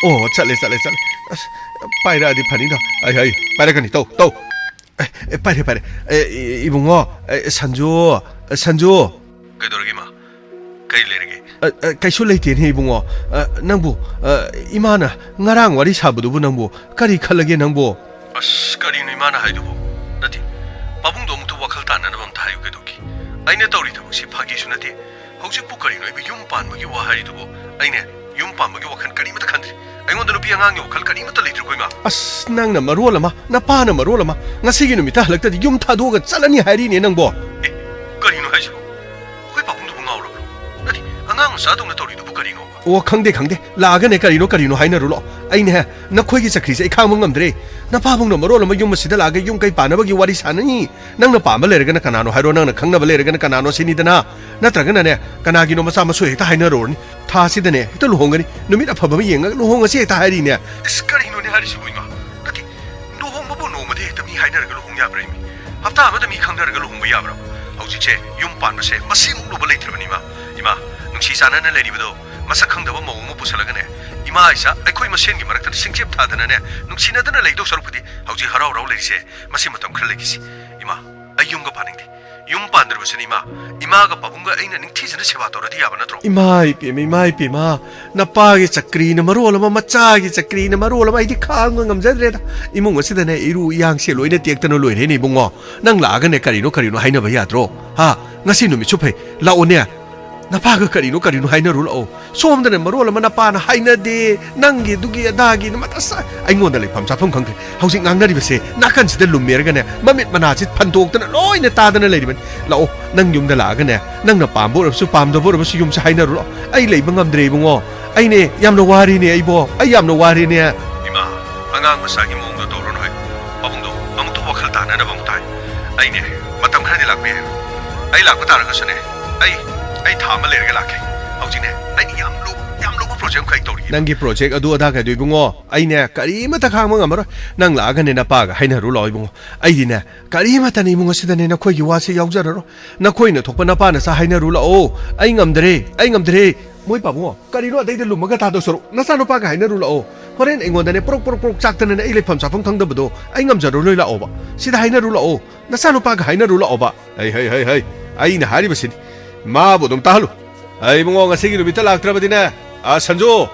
ꯑꯣ, ꯆꯠꯂꯦ, ꯆꯠꯂꯦ, ꯆꯠꯂꯦ꯫ ꯑꯁ, ꯄꯥꯏꯔꯛꯑꯗꯤ ꯐꯅꯤꯗ꯫ ꯑꯩ, ꯑꯩ, ꯄꯥꯏꯔꯛꯀꯅꯤ, ꯇꯧ, ꯇꯧ꯫ ꯑꯦ, ꯑꯦ, ꯄꯥꯏꯔꯦ, ꯄꯥꯏꯔꯦ꯫ ꯑꯦ, ꯏ-, ꯏꯕꯨꯡꯉꯣ, ꯑꯦ, ꯁꯟꯖꯨ, ꯁꯟꯖꯨ꯫ ꯀꯩꯗꯧꯔꯒꯦ, ꯏꯃꯥ? ꯀꯔꯤ ꯂꯩꯔꯒꯦ? ꯑ, ꯑ, ꯀꯩꯁꯨ ꯂꯩꯇꯦꯅꯦ, ꯏꯕꯨꯡꯉꯣ꯫ ꯑ, ꯅꯪꯕꯨ, ꯑ, ꯏꯃꯥꯅ ꯉꯔꯥꯡ ꯋꯥꯔꯤ ꯁꯥꯕꯗꯨꯕꯨ ꯅꯪꯕꯨ ꯀꯔꯤ ꯈꯜꯂꯒꯦ ꯅꯪꯕꯨ? ꯑꯁ, ꯀꯔꯤꯅꯣ ꯏꯃꯥꯅ ꯍꯥꯏꯗꯨꯕꯨ? ꯅꯠꯇꯦ, ꯄꯥꯕꯨꯡꯗꯣ ꯑꯃꯨꯛꯇ ꯋꯥꯈꯜ ꯇꯥꯅꯅꯕ ꯑꯝꯇ ꯍꯥꯏꯌꯨ ꯀꯩꯗꯧꯒꯦ? ꯑꯩꯅ ꯇꯧꯔꯤ ꯊꯕꯛꯁꯤ ꯐꯥꯒꯤꯁꯨ ꯅꯠꯇꯦ꯫ ꯍꯧꯖꯤꯛꯄꯨ ꯀꯔꯤꯅꯣ ꯏꯕꯨ ꯌꯨꯝ ꯄꯥꯟꯕꯒꯤ ꯋꯥ ꯍꯥꯏꯔꯤꯗꯨꯕꯨ? ꯑꯩꯅꯦ, ꯌꯨꯝ ꯄꯥꯟꯕꯒꯤ ꯋꯥꯈꯜ ꯀꯔꯤꯃꯠꯇ ꯈꯟꯗ꯭ꯔꯤ꯫ ꯑꯩꯉꯣꯟꯗ ꯅꯨꯄꯤ ꯑꯉꯥꯡꯒꯤ ꯋꯥꯈꯜ ꯀꯔꯤꯃꯠꯇ ꯂꯩꯇ꯭ꯔꯤꯀꯣ, ꯏꯃꯥ꯫ ꯑꯁ, ꯅꯪꯅ ꯃꯔꯣꯜ ꯑꯃ, ꯅꯄꯥꯅ ꯃꯔꯣꯜ ꯑꯃ, ꯉꯁꯤꯒꯤ ꯅꯨꯃꯤꯠꯇ ꯍꯜꯂꯛꯇꯗꯤ ꯌꯨꯝ ꯊꯥꯗꯣꯛꯑꯒ ꯆꯠꯂꯅꯤ ꯍꯥꯏꯔꯤꯅꯦ ꯅꯪꯕꯣ꯫ ꯑꯦ, ꯀꯔꯤꯅꯣ ꯍꯥꯏꯁꯤꯕꯣ? ꯑꯩꯈꯣꯏ ꯄꯥꯕꯨꯡꯗꯨꯕꯨ ꯉꯥꯎꯔꯕ꯭ꯔꯣ? ꯅꯠꯇꯦ, ꯑꯉꯥꯡ ꯃꯆꯥꯗꯧꯅ ꯇꯧꯔꯤꯗꯨꯕꯨ ꯀꯔꯤꯅꯣꯕ? ꯑꯣ, ꯈꯪꯗꯦ, ꯈꯪꯗꯦ꯫ ꯂꯥꯛꯑꯒꯅꯦ ꯀꯔꯤꯅꯣ ꯀꯔꯤꯅꯣ ꯍꯥꯏꯅꯔꯨ ꯂꯥꯛꯑꯣ꯫ ꯑꯩꯅꯦ, ꯅꯈꯣꯏꯒꯤ ꯆꯀ꯭ꯔꯤꯁꯦ ꯑꯩ ꯈꯥꯡꯕ ꯉꯝꯗ꯭ꯔꯦ꯫ ꯅꯄꯥꯕꯨꯡꯅ ꯃꯔꯣꯜ ꯑꯃ ꯌꯨꯝ ꯑꯁꯤꯗ ꯂꯥꯛꯑꯒ ꯌꯨꯝ ꯀꯩ ꯄꯥꯟꯅꯕꯒꯤ ꯋꯥꯔꯤ ꯁꯥꯟꯅꯅꯤ꯫ ꯅꯪꯅ ꯄꯥꯝꯕ ꯂꯩꯔꯒꯅ ꯀꯅꯥꯅꯣ ꯍꯥꯏꯔꯣ, ꯅꯪꯅ ꯈꯪꯅꯕ ꯂꯩꯔꯒꯅ ꯀꯅꯥꯅꯣ ꯁꯤꯅꯤꯗꯅ꯫ ꯅꯠꯇ꯭ꯔꯒꯅꯅꯦ, ꯀꯅꯥꯒꯤꯅꯣ ꯃꯆꯥ ꯃꯁꯨ ꯍꯦꯛꯇ ꯍꯥꯏꯅꯔꯨꯔꯅꯤ꯫ ꯊꯥꯁꯤꯗꯅꯦ ꯍꯦꯛꯇ ꯂꯨꯍꯣꯡꯒꯅꯤ, ꯅꯨꯃꯤꯠ ꯑꯐꯕ ꯑꯃ ꯌꯦꯡꯉꯒ ꯂꯨꯍꯣꯡꯉꯁꯤ ꯍꯦꯛꯇ ꯍꯥꯏꯔꯤꯅꯦ꯫ ꯑꯁ, ꯀꯔꯤꯅꯣꯅꯦ ꯍꯥꯏꯔꯤꯁꯤꯕꯨ, ꯏꯃꯥ? ꯅꯠꯇꯦ, ꯂꯨꯍꯣꯡꯕꯕꯨ ꯅꯣꯡꯃꯗ ꯍꯦꯛꯇ ꯃꯤ ꯍꯥꯏꯅꯔꯒ ꯂꯨꯍꯣꯡ ꯌꯥꯕ꯭ꯔꯥ, ꯏꯃꯤ? ꯍꯞꯇꯥ ꯑꯃꯗ ꯃꯤ ꯈꯪꯅꯔꯒ ꯂꯨꯍꯣꯡꯕ ꯌꯥꯕ꯭ꯔꯥ? ꯍꯧꯖꯤꯛꯁꯦ ꯌꯨꯝ ꯄꯥꯟꯕꯁꯦ ꯃꯁꯤꯡ ꯂꯨꯕ ꯂꯩꯇ꯭ꯔꯕꯅꯤ, ꯏꯃꯥ꯫ ꯏꯃꯥ, ꯅꯨꯡꯁꯤ ꯆꯥꯟꯅꯅ ꯂꯩꯔꯤꯕꯗꯣ ꯃꯁꯛ ꯈꯪꯗꯕ ꯃꯧ ꯑꯃ ꯄꯨꯁꯜꯂꯒꯅꯦ, ꯏꯃꯥ ꯏꯆꯥ ꯑꯩꯈꯣꯏ ꯃꯁꯦꯟꯒꯤ ꯃꯔꯛꯇ ꯁꯤꯡꯆꯦꯞ ꯊꯥꯗꯅꯅꯦ, ꯅꯨꯡꯁꯤꯅꯗꯅ ꯂꯩꯗꯧ ꯁꯔꯨꯛꯄꯨꯗꯤ ꯍꯧꯖꯤꯛ ꯍꯔꯥꯎ ꯍꯔꯥꯎ ꯂꯩꯔꯤꯁꯦ ꯃꯁꯤ ꯃꯇꯝ ꯈꯔ ꯂꯩꯈꯤꯁꯤ꯫ ꯏꯃꯥ, ꯑꯩ ꯌꯨꯝꯒ ꯄꯥꯅꯤꯡꯗꯦ꯫ ꯌꯨꯝ ꯄꯥꯟꯗ꯭ꯔꯕꯁꯨꯅꯤ, ꯏꯃꯥ, ꯏꯃꯥꯒ ꯄꯥꯕꯨꯡꯒ ꯑꯩꯅ ꯅꯤꯡꯊꯤꯖꯅ ꯁꯦꯕꯥ ꯇꯧꯔꯗꯤ ꯌꯥꯕ ꯅꯠꯇ꯭ꯔꯣ? ꯏꯃꯥ ꯏꯄꯦꯝꯃ, ꯏꯃꯥ ꯏꯄꯦꯝꯃ, ꯅꯄꯥꯒꯤ ꯆꯀ꯭ꯔꯤꯅ ꯃꯔꯣꯜ ꯑꯃ, ꯃꯆꯥꯒꯤ ꯆꯀ꯭ꯔꯤꯅ ꯃꯔꯣꯜ ꯑꯃ, ꯑꯩꯗꯤ ꯈꯥꯡꯕ ꯉꯝꯖꯗ꯭ꯔꯦꯗ꯫ ꯏꯃꯨꯡ ꯑꯁꯤꯗꯅꯦ ꯏꯔꯨ ꯏꯌꯥꯡꯁꯦ ꯂꯣꯏꯅ ꯇꯦꯛꯇꯅ ꯂꯣꯏꯔꯦꯅꯦ, ꯏꯕꯨꯡꯉꯣ꯫ ꯅꯪ ꯂꯥꯛꯑꯒꯅꯦ ꯀꯔꯤꯅꯣ ꯀꯔꯤꯅꯣ ꯍꯥꯏꯅꯕ ꯌꯥꯗ꯭ꯔꯣ? ꯍꯥ? ꯉꯁꯤ ꯅꯨꯃꯤꯠꯁꯨ ꯐꯩ, ꯂꯥꯛꯑꯣꯅꯦ꯫ ꯅꯄꯥꯒ ꯀꯔꯤꯅꯣ ꯀꯔꯤꯅꯣ ꯍꯥꯏꯅꯔꯨ ꯂꯥꯛꯑꯣ꯫ ꯁꯣꯝꯗꯅ ꯃꯔꯣꯜ ꯑꯃ ꯅꯄꯥꯅ ꯍꯥꯏꯅꯗꯦ, ꯅꯪꯒꯤ ꯑꯗꯨꯒꯤ ꯑꯗꯥꯒꯤ ꯅꯃꯠ ꯑꯁ ꯑꯩꯉꯣꯟꯗ ꯂꯩꯐꯝ ꯆꯥꯐꯝ ꯈꯪꯗ꯭ꯔꯦ꯫ ꯍꯧꯖꯤꯛ ꯉꯥꯡꯅꯔꯤꯕꯁꯦ ꯅꯥꯀꯟꯁꯤꯗ ꯂꯨꯝꯃꯦꯔꯒꯅꯦ, ꯃꯃꯤꯠ ꯃꯅꯥꯁꯤ ꯐꯟꯗꯣꯛꯇꯅ ꯂꯣꯏꯅ ꯇꯥꯗꯅ ꯂꯩꯔꯤꯕꯅꯤ꯫ ꯂꯥꯛꯑꯣ, ꯅꯪ ꯌꯨꯝꯗ ꯂꯥꯛꯑꯒꯅꯦ, ꯅꯪꯅ ꯄꯥꯝꯕ ꯑꯣꯏꯔꯕꯁꯨ ꯄꯥꯝꯗꯕ ꯑꯣꯏꯔꯕꯁꯨ ꯌꯨꯝꯁꯦ ꯍꯥꯏꯅꯔꯨ ꯂꯥꯛꯑꯣ꯫ ꯑꯩ ꯂꯩꯕ ꯉꯝꯗ꯭ꯔꯦ ꯏꯕꯨꯡꯉꯣ, ꯑꯩꯅꯦ ꯌꯥꯝꯅ ꯋꯥꯔꯦꯅꯦ ꯑꯩꯕꯣ, ꯑꯩ ꯌꯥꯝꯅ ꯋꯥꯔꯦꯅꯦ꯫ ꯏꯃꯥ, ꯑꯉꯥꯡ ꯃꯆꯥꯒꯤ ꯃꯑꯣꯡꯗꯣ ꯇꯧꯔꯨꯅꯨ ꯍꯥꯏ꯫ ꯄꯥꯕꯨꯡꯗꯣ ꯑꯃꯨꯛꯇ ꯋꯥꯈꯜ ꯇꯥꯅꯅꯕ ꯑꯃꯨꯛꯇ ꯍꯥꯏ꯫ ꯑꯩꯅꯦ ꯃꯇꯝ ꯈꯔꯗꯤ ꯂꯥꯛꯄ ꯌꯥꯏ꯫ ꯑꯩ ꯂꯥꯛꯄ ꯇꯥꯔꯒꯁꯨꯅꯦ, ꯑꯩ ꯑꯩ ꯊꯥ ꯑꯃ ꯂꯩꯔꯒ ꯂꯥꯛꯀꯦ꯫ ꯍꯧꯖꯤꯛꯅꯦ ꯑꯩꯗꯤ ꯌꯥꯝ ꯂꯨꯕ ꯌꯥꯝ ꯂꯨꯕ ꯄ꯭ꯔꯣꯖꯦꯛ ꯑꯃꯈꯛ ꯇꯧꯔꯤ꯫ ꯅꯪꯒꯤ ꯄ꯭ꯔꯣꯖꯦꯛ ꯑꯗꯨ ꯑꯗꯥ ꯀꯩꯗꯣ ꯏꯕꯨꯡꯉꯣ, ꯑꯩꯅꯦ ꯀꯔꯤꯃꯠꯇ ꯈꯥꯡꯕ ꯉꯝꯃꯔꯣꯏ꯫ ꯅꯪ ꯂꯥꯛꯑꯒꯅꯦ ꯅꯄꯥꯒ ꯍꯥꯏꯅꯔꯨ ꯂꯥꯛꯑꯣ ꯏꯕꯨꯡꯉꯣ꯫ ꯑꯩꯗꯤꯅꯦ ꯀꯔꯤꯃꯠꯇꯅꯦ ꯏꯃꯨꯡ ꯑꯁꯤꯗꯅꯦ ꯅꯈꯣꯏꯒꯤ ꯋꯥꯁꯦ ꯌꯥꯎꯖꯔꯔꯣꯏ꯫ ꯅꯈꯣꯏꯅ ꯊꯣꯛꯄ ꯅꯄꯥ ꯅꯆꯥ ꯍꯥꯏꯅꯔꯨ ꯂꯥꯛꯑꯣ꯫ ꯑꯩ ꯉꯝꯗ꯭ꯔꯦ, ꯑꯩ ꯉꯝꯗ꯭ꯔꯦ꯫ ꯃꯣꯏ ꯄꯥꯕꯨꯡꯉꯣ, ꯀꯔꯤꯅꯣ ꯑꯇꯩꯗ ꯂꯨꯝꯃꯒ ꯊꯥꯗꯣꯛ ꯁꯔꯨꯛ ꯅꯆꯥꯅꯨꯄꯥꯒ ꯍꯥꯏꯅꯔꯨ ꯂꯥꯛꯑꯣ꯫ ꯍꯣꯔꯦꯟ ꯑꯩꯉꯣꯟꯗꯅꯦ ꯄ꯭ꯔꯣꯛ ꯄ꯭ꯔꯣꯛ ꯄ꯭ꯔꯣꯛ ꯆꯥꯛꯇꯅꯅꯦ ꯑꯩ ꯂꯩꯐꯝ ꯆꯥꯐꯝ ꯈꯪꯗꯕꯗꯣ ꯑꯩ ꯉꯝꯖꯔꯔꯣꯏ ꯂꯥꯛꯑꯣꯕ꯫ ꯁꯤꯗ ꯍꯥꯏꯅꯔꯨ ꯂꯥꯛꯑꯣ꯫ ꯅꯆꯥꯅꯨꯄꯥꯒ ꯍꯥꯏꯅꯔꯨ ꯂꯥꯛꯑꯣꯕ꯫ ꯍꯩ, ꯍꯩ, ꯍꯩ, ꯍꯩ꯫ ꯑꯩꯅ ꯍꯥꯏꯔꯤꯕꯁꯤꯅꯤ꯫ ꯃꯥꯕꯨ ꯑꯗꯨꯝ ꯇꯥꯍꯜꯂꯨ꯫ ꯑꯩ ꯏꯕꯨꯡꯉꯣ ꯉꯁꯤꯒꯤ ꯅꯨꯃꯤꯠꯇ ꯂꯥꯛꯇ꯭ꯔꯕꯗꯤꯅꯦ, ꯑ, ꯁꯟꯖꯨ,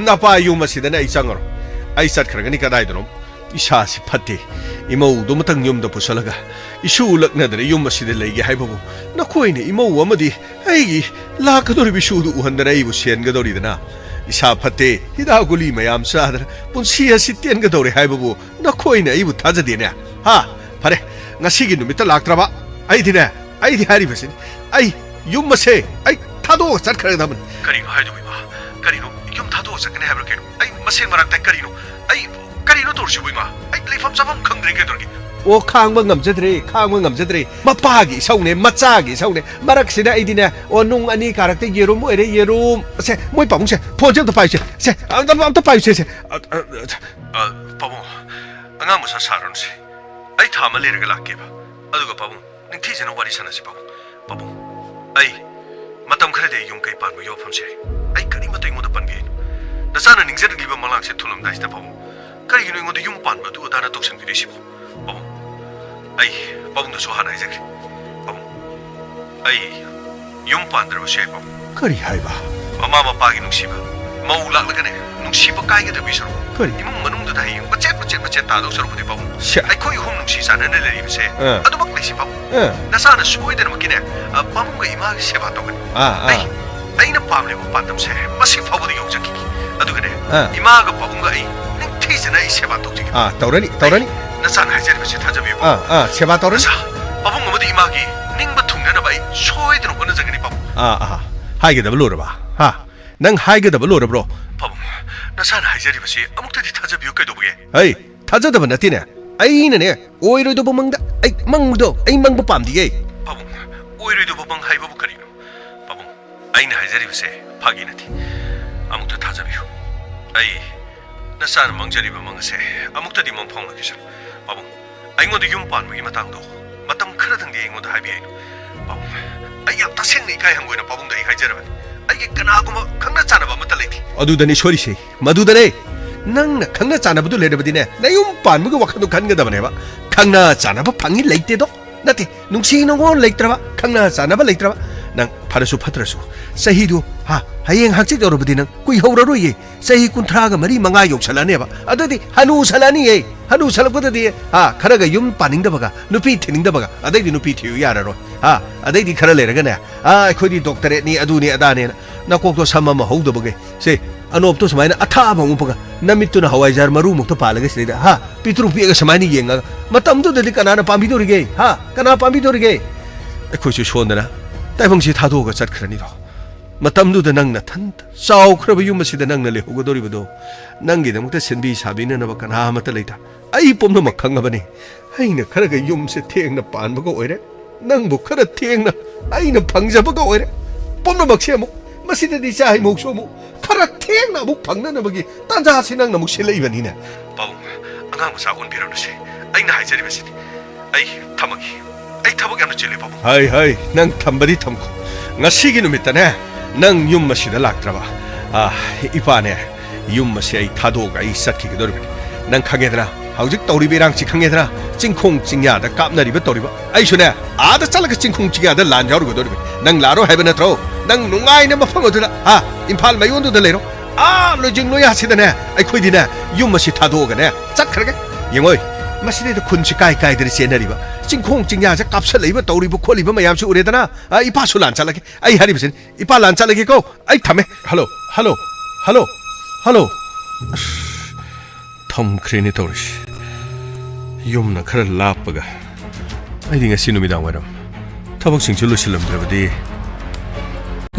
ꯅꯄꯥ ꯌꯨꯝ ꯑꯁꯤꯗꯅꯦ ꯑꯩ ꯆꯪꯉꯔꯣꯏ꯫ ꯑꯩ ꯆꯠꯈ꯭ꯔꯒꯅꯤ ꯀꯗꯥꯏꯗꯅꯣ꯫ ꯏꯁꯥꯁꯤ ꯐꯠꯇꯦ꯫ ꯏꯃꯧꯗꯨꯃꯇꯪ ꯌꯨꯝꯗ ꯄꯨꯁꯜꯂꯒ ꯏꯁꯨ ꯎꯠꯂꯛꯅꯗꯅ ꯌꯨꯝ ꯑꯁꯤꯗ ꯂꯩꯒꯦ ꯍꯥꯏꯕꯕꯨ ꯅꯈꯣꯏꯅ ꯏꯃꯧ ꯑꯃꯗꯤ ꯑꯩꯒꯤ ꯂꯥꯛꯀꯗꯧꯔꯤꯕ ꯏꯁꯨꯗꯨ ꯎꯍꯟꯗꯅ ꯑꯩꯕꯨ ꯁꯦꯟꯒꯗꯧꯔꯤꯗꯅ꯫ ꯏꯁꯥ ꯐꯠꯇꯦ, ꯍꯤꯗꯥꯛ ꯒꯨꯂꯤ ꯃꯌꯥꯝ ꯆꯥꯗꯅ ꯄꯨꯟꯁꯤ ꯑꯁꯤ ꯇꯦꯟꯒꯗꯧꯔꯦ ꯍꯥꯏꯕꯕꯨ ꯅꯈꯣꯏꯅ ꯑꯩꯕꯨ ꯊꯥꯖꯗꯦꯅꯦ꯫ ꯍꯥ? ꯐꯔꯦ, ꯉꯁꯤꯒꯤ ꯅꯨꯃꯤꯠꯇ ꯂꯥꯛꯇ꯭ꯔꯕ ꯑꯩꯗꯤꯅꯦ, ꯑꯩꯗꯤ ꯍꯥꯏꯔꯤꯕꯁꯤꯅꯤ, ꯑꯩ ꯌꯨꯝ ꯑꯁꯦ ꯑꯩ ꯊꯥꯗꯣꯛꯑꯒ ꯆꯠꯈ꯭ꯔꯗꯕꯅꯤ꯫ ꯀꯔꯤꯅꯣ ꯍꯥꯏꯗꯨꯕꯨ ꯏꯃꯥ? ꯀꯔꯤꯅꯣ? ꯌꯨꯝ ꯊꯥꯗꯣꯛꯑ ꯆꯠꯀꯅꯤ ꯍꯥꯏꯕ꯭ꯔꯥ ꯀꯩꯅꯣ? ꯑꯩ ꯃꯁꯦꯟ ꯃꯔꯛꯇ ꯀꯔꯤꯅꯣ? ꯑꯩ ꯀꯔꯤꯅꯣ ꯇꯧꯔꯤꯁꯤꯕꯨ ꯏꯃꯥ? ꯑꯩ ꯂꯩꯐꯝ ꯆꯥꯐꯝ ꯈꯪꯗ꯭ꯔꯦ ꯀꯩꯗꯧꯔꯒꯦ? ꯑꯣ, ꯈꯥꯡꯕ ꯉꯝꯖꯗ꯭ꯔꯦ, ꯈꯥꯡꯕ ꯉꯝꯖꯗ꯭ꯔꯦ꯫ ꯃꯄꯥꯒꯤ ꯏꯁꯧꯅꯦ, ꯃꯆꯥꯒꯤ ꯏꯁꯧꯅꯦ꯫ ꯃꯔꯛꯁꯤꯗ ꯑꯩꯗꯤꯅꯦ, ꯑꯣ, ꯅꯨꯡ ꯑꯅꯤ ꯀꯥꯔꯛꯇ ꯌꯦꯔꯨꯝ ꯑꯣꯏꯔꯦ, ꯌꯦꯔꯨꯝ꯫ ꯁꯦ, ꯃꯣꯏ ꯄꯥꯕꯨꯡꯁꯦ, ꯐꯣꯟꯁꯦ ꯑꯝꯇ ꯄꯥꯏꯌꯨꯁꯦ꯫ ꯁꯦ, ꯑꯝꯇ, ꯑꯝꯇ ꯄꯥꯏꯌꯨꯁꯦ, ꯁꯦ꯫ ꯑ, ꯑ, ꯑ, ꯄꯥꯕꯨꯡ, ꯑꯉꯥꯡ ꯃꯆꯥ ꯁꯥꯔꯅꯨꯁꯦ꯫ ꯑꯩ ꯊꯥ ꯑꯃ ꯂꯩꯔꯒ ꯂꯥꯛꯀꯦꯕ꯫ ꯑꯗꯨꯒ ꯄꯥꯕꯨꯡ, ꯅꯤꯡꯊꯤꯖꯅ ꯋꯥꯔꯤ ꯁꯥꯟꯅꯁꯤ ꯄꯥꯕꯨꯡ꯫ ꯄꯥꯕꯨꯡ, ꯑꯩ ꯃꯇꯝ ꯈꯔꯗꯤ ꯑꯩ ꯌꯨꯝ ꯀꯩ ꯄꯥꯟꯕꯒꯤ ꯋꯥꯐꯝꯁꯦ ꯑꯩ ꯀꯔꯤꯃꯠꯇ ꯑꯩꯉꯣꯟꯗ ꯄꯟꯕꯤꯒꯅꯨ꯫ ꯅꯆꯥꯅ ꯅꯤꯡꯖꯔꯛꯂꯤꯕ ꯃꯪꯂꯥꯟꯁꯦ ꯊꯨꯡꯂꯝꯗꯥꯏꯁꯤꯗ ꯄꯥꯕꯨꯡ, ꯀꯔꯤꯒꯤꯅꯣ ꯑꯩꯉꯣꯟꯗ ꯌꯨꯝ ꯄꯥꯟꯕ ꯑꯗꯨ ꯑꯗꯥꯅ ꯇꯧꯁꯟꯕꯤꯔꯛꯏꯁꯤꯕꯣ? ꯄꯥꯕꯨꯡ, ꯑꯩ ꯄꯥꯕꯨꯡꯗꯁꯨ ꯍꯥꯟꯅ ꯍꯥꯏꯖꯈ꯭ꯔꯦ꯫ ꯄꯥꯕꯨꯡ, ꯑꯩ ꯌꯨꯝ ꯄꯥꯟꯗ꯭ꯔꯕꯁꯨ ꯌꯥꯏ ꯄꯥꯕꯨꯡ꯫ ꯀꯔꯤ ꯍꯥꯏꯕ? ꯃꯃꯥ ꯃꯄꯥꯒꯤ ꯅꯨꯡꯁꯤꯕ, ꯃꯧ ꯂꯥꯛꯂꯒꯅꯦ ꯅꯨꯡꯁꯤꯕ ꯀꯥꯏꯒꯗꯕꯤ ꯁꯔꯨꯛ, ꯀꯔꯤ? ꯏꯃꯨꯡ ꯃꯅꯨꯡꯗ ꯍꯌꯦꯡ ꯃꯆꯦꯠ ꯃꯆꯦꯠ ꯃꯆꯦꯠ ꯇꯥꯗꯧ ꯁꯔꯨꯛꯄꯨꯗꯤ, ꯄꯥꯕꯨꯡ, ꯁꯦ꯫ ꯑꯩꯈꯣꯏ ꯑꯍꯨꯝ ꯅꯨꯡꯁꯤ ꯆꯥꯟꯅꯅ ꯂꯩꯔꯤꯕꯁꯦ ꯑꯥ꯫ ꯑꯗꯨꯃꯛ ꯂꯩꯁꯤ, ꯄꯥꯕꯨꯡ꯫ ꯑꯥ꯫ ꯅꯆꯥꯅ ꯁꯣꯏꯗꯅꯃꯛꯀꯤꯅꯦ, ꯑ, ꯄꯥꯕꯨꯡꯒ ꯏꯃꯥꯒꯤ ꯁꯦꯕꯥ ꯇꯧꯒꯅꯤ꯫ ꯑꯥ, ꯑꯥ꯫ ꯑꯩ, ꯑꯩꯅ ꯄꯥꯝꯂꯤꯕ ꯄꯥꯟꯗꯝꯁꯦ ꯃꯁꯤ ꯐꯥꯎꯕꯗ ꯌꯧꯖꯈꯤꯒꯦ꯫ ꯑꯗꯨꯒꯅꯦ, ꯑꯥ꯫ ꯏꯃꯥꯒ ꯄꯥꯕꯨꯡꯒ ꯑꯩ ꯅꯤꯡꯊꯤꯖꯅ ꯑꯩ ꯁꯦꯕꯥ ꯇꯧꯖꯒꯦ꯫ ꯑꯥ, ꯇꯧꯔꯅꯤ, ꯇꯧꯔꯅꯤ꯫ ꯅꯆꯥꯅ ꯍꯥꯏꯖꯔꯤꯕꯁꯦ ꯊꯥꯖꯕꯤꯌꯨ, ꯑꯥ, ꯑꯥ, ꯁꯦꯕꯥ ꯇꯧꯔꯅꯤ꯫ ꯅꯆꯥ, ꯄꯥꯕꯨꯡ ꯑꯃꯗꯤ ꯏꯃꯥꯒꯤ ꯅꯤꯡꯕ ꯊꯨꯡꯅꯅꯕ ꯑꯩ ꯁꯣꯏꯗꯅ ꯍꯣꯠꯅꯖꯒꯅꯤ, ꯄꯥꯕꯨꯡ꯫ ꯑꯥ, ꯑꯥ, ꯍꯥꯏꯒꯗꯕ ꯂꯣꯏꯔꯕ? ꯍꯥ? ꯅꯪ ꯍꯥꯏꯒꯗꯕ ꯂꯣꯏꯔꯕ꯭ꯔꯣ? ꯄꯥꯕꯨꯡ, ꯅꯆꯥꯅ ꯍꯥꯏꯖꯔꯤꯕꯁꯤ ꯑꯃꯨꯛꯇꯗꯤ ꯊꯥꯖꯕꯤꯌꯨ, ꯀꯩꯗꯧꯕꯒꯦ? ꯍꯩ, ꯊꯥꯖꯗꯕ ꯅꯠꯇꯦꯅꯦ꯫ ꯑꯩꯅꯅꯦ, ꯑꯣꯏꯔꯣꯏꯗꯧꯕ ꯃꯪꯗ, ꯑꯩ ꯃꯪꯗꯣ, ꯑꯩ ꯃꯪꯕ ꯄꯥꯝꯗꯤꯌꯦ꯫ ꯄꯥꯕꯨꯡ, ꯑꯣꯏꯔꯣꯏꯗꯧꯕ ꯃꯪ ꯍꯥꯏꯕꯕꯨ ꯀꯔꯤꯅꯣ? ꯄꯥꯕꯨꯡ, ꯑꯩꯅ ꯍꯥꯏꯖꯔꯤꯕꯁꯦ ꯐꯥꯒꯤ ꯅꯠꯇꯦ꯫ ꯑꯃꯨꯛꯇ ꯊꯥꯖꯕꯤꯌꯨ꯫ ꯑꯩ ꯅꯆꯥꯅ ꯃꯪꯖꯔꯤꯕ ꯃꯪ ꯑꯁꯦ ꯑꯃꯨꯛꯇꯗꯤ ꯃꯪꯐꯥꯎꯅꯈꯤꯁꯅꯨ꯫ ꯄꯥꯕꯨꯡ, ꯑꯩꯉꯣꯟꯗ ꯌꯨꯝ ꯄꯥꯟꯕꯒꯤ ꯃꯇꯥꯡꯗꯣ ꯃꯇꯝ ꯈꯔꯗꯪꯗꯤ ꯑꯩꯉꯣꯟꯗ ꯍꯥꯏꯕꯤꯌꯨ꯫ ꯄꯥꯕꯨꯡ, ꯑꯩ ꯌꯥꯝ ꯇꯁꯦꯡꯅ ꯏꯀꯥꯏ ꯍꯪꯒꯣꯏꯅ ꯄꯥꯕꯨꯡꯗ ꯑꯩ ꯍꯥꯏꯖꯔꯕꯅꯤ꯫ ꯑꯩꯒꯤ ꯀꯅꯥꯒꯨꯝꯕ ꯈꯪꯅ ꯆꯥꯟꯅꯕ ꯑꯃꯠꯇ ꯂꯩꯇꯦ꯫ ꯑꯗꯨꯗꯅꯤ ꯁꯣꯏꯔꯤꯁꯦ, ꯃꯗꯨꯗꯅꯦ꯫ ꯅꯪꯅ ꯈꯪꯅ ꯆꯥꯟꯅꯕꯗꯨ ꯂꯩꯔꯕꯗꯤꯅꯦ, ꯅꯌꯨꯝ ꯄꯥꯟꯕꯒꯤ ꯋꯥꯈꯜꯗꯣ ꯈꯟꯒꯗꯕꯅꯦꯕ꯫ ꯈꯪꯅ ꯆꯥꯟꯅꯕ ꯐꯪꯉꯤ ꯂꯩꯇꯦꯗꯣ ꯅꯠꯇꯦ, ꯅꯨꯡꯁꯤ ꯅꯨꯡꯉꯣꯟ ꯂꯩꯇ꯭ꯔꯕ, ꯈꯪꯅ ꯆꯥꯟꯅꯕ ꯂꯩꯇ꯭ꯔꯕ꯫ ꯅꯪ ꯐꯔꯁꯨ ꯐꯠꯇ꯭ꯔꯁꯨ ꯆꯍꯤꯗꯨ, ꯍꯥ, ꯍꯌꯦꯡ ꯍꯪꯆꯤꯠ ꯌꯧꯔꯕꯗꯤ ꯅꯪ ꯀꯨꯏꯍꯧꯔꯔꯣꯏꯌꯦ꯫ ꯆꯍꯤ ꯀꯨꯟꯊ꯭ꯔꯥꯒ ꯃꯔꯤ ꯃꯉꯥ ꯌꯧꯁꯜꯂꯛꯑꯅꯦꯕ꯫ ꯑꯗꯨꯗꯤ ꯍꯅꯨꯁꯜꯂꯛꯑꯅꯤꯌꯦ꯫ ꯍꯅꯨꯁꯜꯂꯛꯄꯗꯗꯤ, ꯍꯥ, ꯈꯔꯒ ꯌꯨꯝ ꯄꯥꯅꯤꯡꯗꯕꯒ, ꯅꯨꯄꯤ ꯊꯤꯅꯤꯡꯗꯕꯒ, ꯑꯗꯩꯗꯤ ꯅꯨꯄꯤ ꯊꯤꯌꯨ ꯌꯥꯔꯔꯣꯏ꯫ ꯍꯥ, ꯑꯗꯩꯗꯤ ꯈꯔ ꯂꯩꯔꯒꯅꯦ, ꯑꯥ, ꯑꯩꯈꯣꯏꯗꯤ ꯗꯣꯛꯇꯔꯦꯠꯅꯤ, ꯑꯗꯨꯅꯤ ꯑꯗꯥꯅꯦꯅ ꯅꯀꯣꯛꯇꯣ ꯁꯝ ꯑꯃ ꯍꯧꯗꯕꯒꯩ꯫ ꯁꯦ, ꯑꯅꯣꯞꯇꯣ ꯁꯨꯃꯥꯏꯅ ꯑꯊꯥꯕ ꯑꯃ ꯎꯞꯄꯒ, ꯅꯃꯤꯠꯇꯨꯅ ꯍꯋꯥꯏꯖꯥꯔ ꯃꯔꯨꯃꯨꯛꯇ ꯄꯥꯜꯂꯒ ꯁꯤꯗꯩꯗ, ꯍꯥ, ꯄꯤꯛꯇ꯭ꯔꯨ ꯄꯤꯛꯑꯒ ꯁꯨꯃꯥꯏꯅ ꯌꯦꯡꯉꯒ, ꯃꯇꯝꯗꯨꯗꯗꯤ ꯀꯅꯥꯅ ꯄꯥꯝꯕꯤꯗꯣꯔꯤꯒꯦ? ꯍꯥ, ꯀꯅꯥ ꯄꯥꯝꯕꯤꯗꯣꯔꯤꯒꯦ? ꯑꯩꯈꯣꯏꯁꯨ ꯁꯣꯟꯗꯅ ꯇꯥꯏꯕꯪꯁꯤ ꯊꯥꯗꯣꯛꯑꯒ ꯆꯠꯈ꯭ꯔꯅꯤꯗꯣ꯫ ꯃꯇꯝꯗꯨꯗ ꯅꯪ ꯅꯊꯟꯇ ꯆꯥꯎꯈ꯭ꯔꯕ ꯌꯨꯝ ꯑꯁꯤꯗ ꯅꯪꯅ ꯂꯩꯍꯧꯒꯗꯧꯔꯤꯕꯗꯣ, ꯅꯪꯒꯤꯗꯃꯛꯇ ꯁꯤꯟꯕꯤ ꯁꯥꯕꯤꯅꯅꯕ ꯀꯅꯥ ꯑꯃꯠꯇ ꯂꯩꯇ꯫ ꯑꯩ ꯄꯨꯝꯅꯃꯛ ꯈꯪꯉꯕꯅꯤ꯫ ꯑꯩꯅ ꯈꯔꯒ ꯌꯨꯝꯁꯦ ꯊꯦꯡꯅ ꯄꯥꯟꯕꯒ ꯑꯣꯏꯔꯦ, ꯅꯪꯕꯨ ꯈꯔ ꯊꯦꯡꯅ ꯑꯩꯅ ꯐꯪꯖꯕꯒ ꯑꯣꯏꯔꯦ꯫ ꯄꯨꯝꯅꯃꯛꯁꯦ ꯑꯃꯨꯛ, ꯃꯁꯤꯗꯗꯤ ꯏꯆꯥ ꯏꯃꯧꯁꯨ ꯑꯃꯨꯛ ꯈꯔ ꯊꯦꯡꯅ ꯑꯃꯨꯛ ꯐꯪꯅꯅꯕꯒꯤ ꯇꯥꯟꯖꯥꯁꯤ ꯅꯪꯅ ꯑꯃꯨꯛ ꯁꯤꯜꯂꯛꯏꯕꯅꯤꯅꯦ꯫ ꯄꯥꯕꯨꯡ, ꯑꯉꯥꯡ ꯃꯆꯥ ꯑꯣꯟꯕꯤꯔꯅꯨꯁꯦ꯫ ꯑꯩꯅ ꯍꯥꯏꯖꯔꯤꯕꯁꯤꯅꯤ꯫ ꯑꯩ ꯊꯝꯃꯒꯦ꯫ ꯑꯩ ꯊꯕꯛ ꯌꯥꯝꯅ ꯆꯤꯜꯂꯦ, ꯄꯥꯕꯨꯡ꯫ ꯍꯩ, ꯍꯩ, ꯅꯪ ꯊꯝꯕꯗꯤ ꯊꯝꯈꯣ꯫ ꯉꯁꯤꯒꯤ ꯅꯨꯃꯤꯠꯇꯅꯦ, ꯅꯪ ꯌꯨꯝ ꯑꯁꯤꯗ ꯂꯥꯛꯇ꯭ꯔꯕ, ꯑꯥ, ꯏꯄꯥꯅꯦ, ꯌꯨꯝ ꯑꯁꯤ ꯑꯩ ꯊꯥꯗꯣꯛꯑꯒ ꯑꯩ ꯆꯠꯈꯤꯒꯗꯧꯔꯤꯕꯅꯤ꯫ ꯅꯪ ꯈꯪꯉꯦꯗꯅ, ꯍꯧꯖꯤꯛ ꯇꯧꯔꯤꯕ ꯏꯔꯥꯡꯁꯤ ꯈꯪꯉꯦꯗꯅ, ꯆꯤꯡꯈꯣꯡ ꯆꯤꯡꯌꯥꯗ ꯀꯥꯞꯅꯔꯤꯕ ꯇꯧꯔꯤꯕ꯫ ꯑꯩꯁꯨꯅꯦ, ꯑꯥꯗ ꯆꯠꯂꯒ ꯆꯤꯡꯈꯣꯡ ꯆꯤꯡꯌꯥꯗ ꯂꯥꯟ ꯌꯥꯎꯔꯨꯒꯗꯧꯔꯤꯕꯅꯤ꯫ ꯅꯪ ꯂꯥꯛꯑꯔꯣꯏ ꯍꯥꯏꯕ ꯅꯠꯇ꯭ꯔꯣ? ꯅꯪ ꯅꯨꯡꯉꯥꯏꯅ ꯃꯐꯝ ꯑꯗꯨꯗ, ꯍꯥ, ꯏꯝꯐꯥꯜ ꯃꯌꯣꯟꯗꯨꯗ ꯂꯩꯔꯣ꯫ ꯑꯥ ꯂꯣꯏꯖꯤꯡ ꯂꯣꯏꯌꯥꯁꯤꯗꯅꯦ ꯑꯩꯈꯣꯏꯗꯤꯅꯦ ꯌꯨꯝ ꯑꯁꯤ ꯊꯥꯗꯣꯛꯑꯒꯅꯦ ꯆꯠꯈ꯭ꯔꯒꯦ꯫ ꯌꯦꯡꯉꯣꯏ, ꯃꯁꯤꯗꯩꯗ ꯈꯨꯟꯁꯤ ꯀꯥꯏ ꯀꯥꯏꯗꯅ ꯆꯦꯟꯅꯔꯤꯕ, ꯆꯤꯡꯈꯣꯡ ꯆꯤꯡꯌꯥꯁꯦ ꯀꯥꯞꯁꯜꯂꯛꯏꯕ, ꯇꯧꯔꯤꯕ ꯈꯣꯠꯂꯤꯕ ꯃꯌꯥꯝꯁꯤ ꯎꯔꯦꯗꯅ꯫ ꯑ, ꯏꯄꯥꯁꯨ ꯂꯥꯟ ꯆꯠꯂꯒꯦ꯫ ꯑꯩ ꯍꯥꯏꯔꯤꯕꯁꯤꯅꯤ, ꯏꯄꯥ ꯂꯥꯟ ꯆꯠꯂꯒꯦꯀꯣ꯫ ꯑꯩ ꯊꯝꯃꯦ꯫ Hello, hello, hello, hello. ꯑꯁ, ꯊꯝꯈ꯭ꯔꯦꯅꯦ ꯇꯧꯔꯤꯁꯤ꯫ ꯌꯨꯝꯅ ꯈꯔ ꯂꯥꯞꯄꯒ ꯑꯩꯗꯤ ꯉꯁꯤ ꯅꯨꯃꯤꯗꯥꯡ ꯋꯥꯏꯔꯝ ꯊꯕꯛꯁꯤꯡꯁꯨ ꯂꯣꯏꯁꯤꯜꯂꯝꯗ꯭ꯔꯕꯗꯤ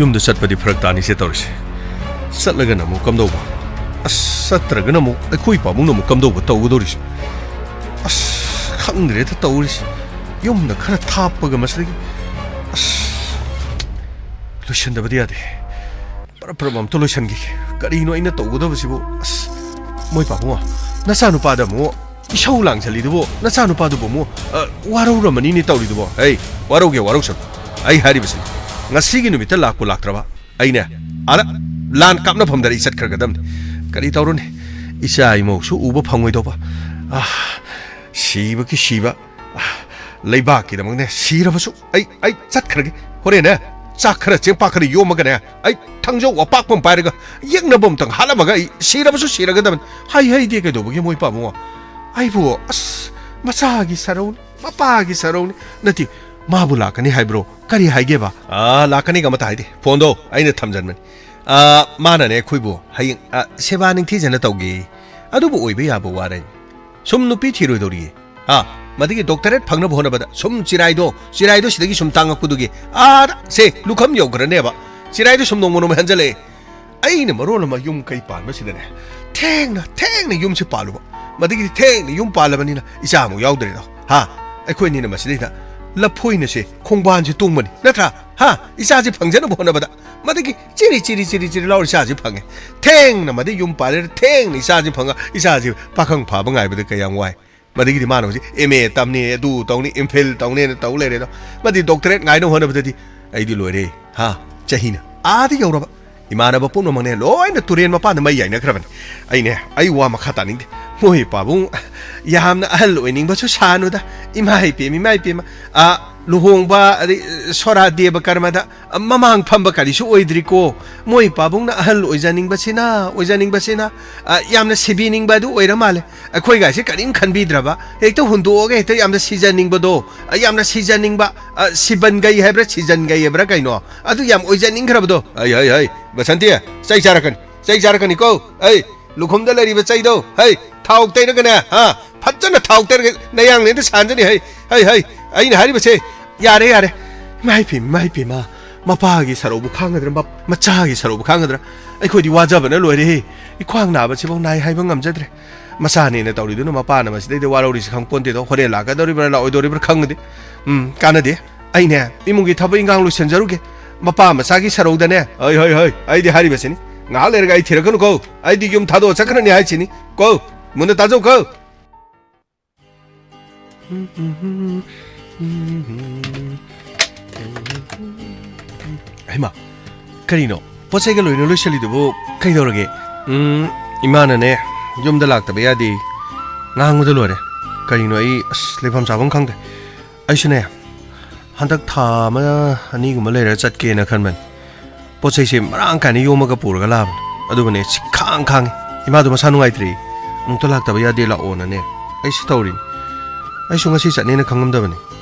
ꯌꯨꯝꯗ ꯆꯠꯄꯗꯤ ꯐꯔꯛ ꯇꯥꯅꯤꯁꯦ ꯇꯧꯔꯤꯁꯦ꯫ ꯆꯠꯂꯒꯅ ꯑꯃꯨꯛ ꯀꯝꯗꯧꯕ? ꯑꯁ, ꯆꯠꯇ꯭ꯔꯒꯅ ꯑꯃꯨꯛ ꯑꯩꯈꯣꯏ ꯄꯥꯕꯨꯡꯅ ꯑꯃꯨꯛ ꯀꯝꯗꯧꯕ ꯇꯧꯒꯗꯧꯔꯤꯁꯦ? ꯑꯁ, ꯈꯪꯗ꯭ꯔꯦꯗ ꯇꯧꯔꯤꯁꯦ꯫ ꯌꯨꯝꯅ ꯈꯔ ꯊꯥꯞꯄꯒ ꯃꯁꯤꯗꯒꯤ, ꯑꯁ, ꯂꯣꯏꯁꯤꯟꯗꯕꯗꯤ ꯌꯥꯗꯦ꯫ ꯄꯔꯞ ꯄꯔꯞ ꯑꯝꯇ ꯂꯣꯏꯁꯤꯟꯈꯤꯒꯦ꯫ ꯀꯔꯤꯅꯣ ꯑꯩꯅ ꯇꯧꯒꯗꯕꯁꯤꯕꯨ? ꯑꯁ, ꯃꯣꯏ ꯄꯥꯕꯨꯡꯉꯣ, ꯅꯆꯥꯅꯨꯄꯥꯗ ꯑꯃꯨꯛ ꯏꯁꯧ ꯂꯥꯡꯁꯤꯜꯂꯤꯗꯨꯕꯨ, ꯅꯆꯥꯅꯨꯄꯥꯗꯨꯕꯨ ꯑꯃꯨꯛ, ꯑ, ꯋꯥꯔꯧꯔꯝꯃꯅꯤꯅꯦ ꯇꯧꯔꯤꯗꯨꯕꯣ꯫ ꯑꯩ ꯋꯥꯔꯧꯒꯦ, ꯋꯥꯔꯧꯁꯅꯨ꯫ ꯑꯩ ꯍꯥꯏꯔꯤꯕꯁꯤꯅꯤ, ꯉꯁꯤꯒꯤ ꯅꯨꯃꯤꯠꯇ ꯂꯥꯛꯄꯨ ꯂꯥꯛꯇ꯭ꯔꯕ, ꯑꯩꯅꯦ ꯑꯥꯗ ꯂꯥꯟ ꯀꯥꯞꯅꯐꯝꯗ ꯑꯩ ꯆꯠꯈ꯭ꯔꯒꯗꯕꯅꯤ꯫ ꯀꯔꯤ ꯇꯧꯔꯨꯅꯤ, ꯏꯆꯥ ꯏꯃꯧꯁꯨ ꯎꯕ ꯐꯪꯉꯣꯏꯗꯧꯕ꯫ ꯑꯥ, ꯁꯤꯕꯒꯤ ꯁꯤꯕ꯫ ꯑꯥ, ꯂꯩꯕꯥꯛꯀꯤꯗꯃꯛꯅꯦ ꯁꯤꯔꯕꯁꯨ ꯑꯩ, ꯑꯩ ꯆꯠꯈ꯭ꯔꯒꯦ꯫ ꯍꯣꯔꯦꯟꯅꯦ ꯆꯥꯛ ꯈꯔ ꯆꯦꯡꯄꯥꯛ ꯈꯔ ꯌꯣꯝꯃꯒꯅꯦ ꯑꯩ ꯊꯥꯡꯖꯧ ꯑꯄꯥꯛꯄ ꯑꯃ ꯄꯥꯏꯔꯒ ꯌꯦꯛꯅꯕ ꯑꯃꯇꯪ ꯍꯥꯠꯂꯝꯃꯒ ꯑꯩ ꯁꯤꯔꯕꯁꯨ ꯁꯤꯔꯒꯗꯕꯅꯤ꯫ ꯍꯩ ꯍꯩꯗꯦ ꯀꯩꯗꯧꯕꯒꯤ ꯃꯣꯏ ꯄꯥꯕꯨꯡꯉꯣ? ꯑꯩꯕꯨ, ꯑꯁ, ꯃꯆꯥꯒꯤ ꯁꯔꯧꯅꯤ, ꯃꯄꯥꯒꯤ ꯁꯔꯧꯅꯤ꯫ ꯅꯠꯇꯦ, ꯃꯥꯕꯨ ꯂꯥꯛꯀꯅꯤ ꯍꯥꯏꯕ꯭ꯔꯣ? ꯀꯔꯤ ꯍꯥꯏꯒꯦꯕ? ꯑꯥ, ꯂꯥꯛꯀꯅꯤꯒ ꯑꯃꯠꯇ ꯍꯥꯏꯗꯦ꯫ ꯐꯣꯟꯗꯣ ꯑꯩꯅ ꯊꯝꯖꯟꯕꯅꯤ꯫ ꯑꯥ, ꯃꯥꯅꯅꯦ ꯑꯩꯈꯣꯏꯕꯨ ꯍꯌꯦꯡ, ꯑꯥ, ꯁꯦꯕꯥ ꯅꯤꯡꯊꯤꯖꯅ ꯇꯧꯒꯦ꯫ ꯑꯗꯨꯕꯨ ꯑꯣꯏꯕ ꯌꯥꯕ ꯋꯥꯔꯅꯤ꯫ ꯁꯨꯝ ꯅꯨꯄꯤ ꯊꯤꯔꯣꯏꯗꯧꯔꯤꯌꯦ꯫ ꯍꯥ? ꯃꯗꯨꯒꯤ ꯗꯣꯛꯇꯔꯦꯠ ꯐꯪꯅꯕ ꯍꯣꯠꯅꯕꯗ ꯁꯨꯝ ꯆꯤꯔꯥꯏꯗꯣ, ꯆꯤꯔꯥꯏꯗꯣ ꯁꯤꯗꯒꯤ ꯁꯨꯝ ꯇꯥꯡꯉꯛꯄꯗꯨꯒꯤ ꯑꯥꯗ ꯁꯦ ꯂꯨꯈꯝ ꯌꯧꯈ꯭ꯔꯅꯦꯕ꯫ ꯆꯤꯔꯥꯏꯗꯣ ꯁꯨꯝ ꯅꯣꯡꯃ ꯅꯣꯡꯃ ꯍꯦꯟꯖꯜꯂꯛꯑꯦ꯫ ꯑꯩꯅ ꯃꯔꯣꯜ ꯑꯃ ꯌꯨꯝ ꯀꯩ ꯄꯥꯟꯕꯁꯤꯗꯅꯦ, ꯊꯦꯡꯅ, ꯊꯦꯡꯅ ꯌꯨꯝꯁꯦ ꯄꯥꯜꯂꯨꯕ꯫ ꯃꯗꯨꯒꯤꯗꯤ ꯊꯦꯡꯅ ꯌꯨꯝ ꯄꯥꯜꯂꯕꯅꯤꯅ ꯏꯆꯥ ꯑꯃꯨꯛ ꯌꯥꯎꯗ꯭ꯔꯦꯗꯣ꯫ ꯍꯥ? ꯑꯩꯈꯣꯏꯅꯤꯅ ꯃꯁꯤꯗꯩꯗ ꯂꯐꯣꯏꯅꯁꯦ ꯈꯣꯡꯕꯥꯟꯁꯦ ꯇꯣꯡꯕꯅꯤ, ꯅꯠꯇ꯭ꯔꯥ? ꯍꯥ? ꯏꯆꯥꯁꯦ ꯐꯪꯖꯅꯕ ꯍꯣꯠꯅꯕꯗ꯫ ꯃꯗꯨꯒꯤ ꯆꯤꯔꯤ, ꯆꯤꯔꯤ, ꯆꯤꯔꯤ, ꯆꯤꯔꯤ ꯂꯥꯎꯔ ꯏꯆꯥꯁꯦ ꯐꯪꯉꯦ꯫ ꯊꯦꯡꯅ ꯃꯗꯩ ꯌꯨꯝ ꯄꯥꯜꯂꯦ, ꯊꯦꯡꯅ ꯏꯆꯥꯁꯦ ꯐꯪꯉ, ꯏꯆꯥꯁꯦ ꯄꯥꯈꯪ ꯐꯥꯕ ꯉꯥꯏꯕꯗ ꯀꯌꯥꯝ ꯋꯥꯏ꯫ ꯃꯗꯒꯤꯗꯤ ꯃꯥꯅ ꯍꯧꯖꯤꯛ ꯑꯦꯝ ꯑꯦ ꯇꯝꯅꯤ, ꯑꯗꯨ ꯇꯧꯅꯤ, ꯑꯦꯝ ꯐꯤꯜ ꯇꯧꯅꯦꯅ ꯇꯧ ꯂꯩꯔꯦ ꯑꯗꯣ꯫ ꯃꯗꯤ ꯗꯣꯛꯇꯔꯦꯠ ꯉꯥꯏꯅꯕ ꯍꯣꯠꯅꯕꯗꯗꯤ ꯑꯩꯗꯤ ꯂꯣꯏꯔꯦ꯫ ꯍꯥ? ꯆꯍꯤꯅ ꯑꯥꯗ ꯌꯧꯔꯕ꯫ ꯏꯃꯥꯟꯅꯕ ꯄꯨꯝꯅꯃꯛꯅꯦ ꯂꯣꯏꯅ ꯇꯨꯔꯦꯟ ꯃꯄꯥꯟꯗ ꯃꯩ ꯌꯥꯏꯅꯈ꯭ꯔꯕꯅꯤ꯫ ꯑꯩꯅꯦ, ꯑꯩ ꯋꯥ ꯃꯈꯥ ꯇꯥꯅꯤꯡꯗꯦ꯫ ꯃꯣꯏ ꯄꯥꯕꯨꯡ ꯌꯥꯝꯅ ꯑꯍꯜ ꯑꯣꯏꯅꯤꯡꯕꯁꯨ ꯁꯥꯅꯨꯗ꯫ ꯏꯃꯥ ꯏꯄꯦꯝ, ꯏꯃꯥ ꯏꯄꯦꯝ꯫ ꯑꯥ, ꯂꯨꯍꯣꯡꯕ, ꯑꯗꯩ ꯁꯣꯔꯥ ꯗꯦꯕ ꯀꯔꯃꯗ ꯃꯃꯥꯡ ꯐꯝꯕ ꯀꯔꯤꯁꯨ ꯑꯣꯏꯗ꯭ꯔꯤꯀꯣ꯫ ꯃꯣꯏ ꯄꯥꯕꯨꯡꯅ ꯑꯍꯜ ꯑꯣꯏꯖꯅꯤꯡꯕꯁꯤꯅ, ꯑꯣꯏꯖꯅꯤꯡꯕꯁꯤꯅ, ꯑ, ꯌꯥꯝꯅ ꯁꯤꯕꯤꯅꯤꯡꯕ ꯑꯗꯨ ꯑꯣꯏꯔ ꯃꯥꯜꯂꯦ꯫ ꯑꯩꯈꯣꯏꯒꯥꯏꯁꯦ ꯀꯔꯤꯝ ꯈꯟꯕꯤꯗ꯭ꯔꯕ, ꯍꯦꯛꯇ ꯍꯨꯟꯗꯣꯛꯑꯒ ꯍꯦꯛꯇ ꯌꯥꯝꯅ ꯁꯤꯖꯅꯤꯡꯕꯗꯣ, ꯑ, ꯌꯥꯝꯅ ꯁꯤꯖꯅꯤꯡꯕ, ꯑ, ꯁꯤꯕꯟꯒꯩ ꯍꯥꯏꯕ꯭ꯔꯥ, ꯁꯤꯖꯟꯒꯩ ꯍꯥꯏꯕ꯭ꯔꯥ ꯀꯩꯅꯣ, ꯑꯗꯨ ꯌꯥꯝ ꯑꯣꯏꯖꯅꯤꯡꯈ꯭ꯔꯕꯗꯣ꯫ ꯍꯩ, ꯍꯩ, ꯍꯩ, ꯕꯁꯟꯇꯤ, ꯆꯩ ꯆꯥꯔꯛꯀꯅꯤ, ꯆꯩ ꯆꯥꯔꯛꯀꯅꯤꯀꯣ꯫ ꯑꯩ ꯂꯨꯈꯨꯝꯗ ꯂꯩꯔꯤꯕ ꯆꯩꯗꯣ, ꯍꯩ, ꯊꯥꯎ ꯇꯩꯔꯒꯅꯦ, ꯍꯥ, ꯐꯖꯅ ꯊꯥꯎ ꯇꯩꯔꯒ ꯅꯌꯥꯡ ꯂꯦꯟꯗ ꯁꯥꯟꯖꯅꯤ꯫ ꯍꯩ, ꯍꯩ, ꯍꯩ, ꯑꯩꯅ ꯍꯥꯏꯔꯤꯕꯁꯦ, ꯌꯥꯔꯦ, ꯌꯥꯔꯦ꯫ ꯏꯃꯥ ꯏꯄꯦꯝ, ꯏꯃꯥ ꯏꯄꯦꯝꯃ, ꯃꯄꯥꯒꯤ ꯁꯔꯧꯕꯨ ꯈꯥꯡꯒꯗ꯭ꯔꯥ, ꯃꯞ-, ꯃꯆꯥꯒꯤ ꯁꯔꯧꯕꯨ ꯈꯥꯡꯒꯗ꯭ꯔꯥ? ꯑꯩꯈꯣꯏꯗꯤ ꯋꯥꯖꯕꯅ ꯂꯣꯏꯔꯦꯍꯦ꯫ ꯏꯈ꯭ꯋꯥꯡ ꯅꯥꯕꯁꯤꯐꯥꯎ ꯅꯥꯏ ꯍꯥꯏꯕ ꯉꯝꯖꯗ꯭ꯔꯦ꯫ ꯃꯆꯥꯅꯦꯅ ꯇꯧꯔꯤꯗꯨꯅ ꯃꯄꯥꯅ ꯃꯁꯤꯗꯩꯗ ꯋꯥꯔꯧꯔꯤꯁꯤ ꯈꯪꯄꯣꯟꯇꯦꯗꯣ꯫ ꯍꯣꯔꯦꯟ ꯂꯥꯛꯀꯗꯧꯔꯤꯕ꯭ꯔꯥ ꯂꯥꯛꯑꯣꯏꯗꯧꯔꯤꯕ꯭ꯔꯥ ꯈꯪꯗꯦ꯫ ꯎꯝ, ꯀꯥꯟꯅꯗꯦ꯫ ꯑꯩꯅꯦ, ꯏꯃꯨꯡꯒꯤ ꯊꯕꯛ ꯏꯟꯈꯥꯡ ꯂꯣꯏꯁꯤꯟꯖꯔꯨꯒꯦ꯫ ꯃꯄꯥ ꯃꯆꯥꯒꯤ ꯁꯔꯧꯗꯅꯦ, ꯍꯩ, ꯍꯩ, ꯍꯩ, ꯑꯩꯗꯤ ꯍꯥꯏꯔꯤꯕꯁꯤꯅꯤ꯫ ꯉꯥꯏꯍꯥꯛ ꯂꯩꯔꯒ ꯑꯩ ꯊꯤꯔꯛꯀꯅꯨ ꯀꯣ꯫ ꯑꯩꯗꯤ ꯌꯨꯝ ꯊꯥꯗꯣꯛꯑ ꯆꯠꯈ꯭ꯔꯅꯤ ꯍꯥꯏꯁꯤꯅꯤ ꯀꯣ꯫ ꯃꯨꯟꯅ ꯇꯥꯖꯧ ꯀꯣ꯫ ꯍꯩꯃꯥ, ꯀꯔꯤꯅꯣ? ꯄꯣꯠ ꯆꯩꯒ ꯂꯣꯏꯅ ꯂꯣꯏꯁꯤꯜꯂꯤꯗꯨꯕꯨ ꯀꯩꯗꯧꯔꯒꯦ? ꯎꯝ, ꯏꯃꯥꯅꯅꯦ, ꯌꯨꯝꯗ ꯂꯥꯛꯇꯕ ꯌꯥꯗꯦ꯫ ꯉꯥꯡꯕꯗ ꯂꯣꯏꯔꯦ꯫ ꯀꯔꯤꯅꯣ, ꯑꯩ, ꯑꯁ, ꯂꯩꯐꯝ ꯆꯥꯐꯝ ꯈꯪꯗꯦ꯫ ꯑꯩꯁꯨꯅꯦ, ꯍꯟꯗꯛ ꯊꯥ ꯑꯃ ꯑꯅꯤꯒꯨꯝꯕ ꯂꯩꯔꯒ ꯆꯠꯀꯦꯅ ꯈꯟꯕꯅꯤ꯫ ꯄꯣꯠ ꯆꯩꯁꯦ ꯃꯔꯥꯡ ꯀꯥꯏꯅ ꯌꯣꯝꯃꯒ ꯄꯨꯔꯒ ꯂꯥꯛꯑꯕꯅꯤ꯫ ꯑꯗꯨꯕꯨꯅꯦ, ꯁꯤ ꯈꯥꯡ ꯈꯥꯡꯉꯤ꯫ ꯏꯃꯥꯗꯣ ꯃꯁꯥ ꯅꯨꯡꯉꯥꯏꯇ꯭ꯔꯤ꯫ ꯑꯃꯨꯛꯇ ꯂꯥꯛꯇꯕ ꯌꯥꯗꯦ, ꯂꯥꯛꯑꯣꯅꯅꯦ꯫ ꯑꯩꯁꯨ ꯇꯧꯔꯤꯅꯤ꯫ ꯑꯩꯁꯨ ꯉꯁꯤ ꯆꯠꯅꯦꯅ ꯈꯪꯉꯝꯗꯕꯅꯤ꯫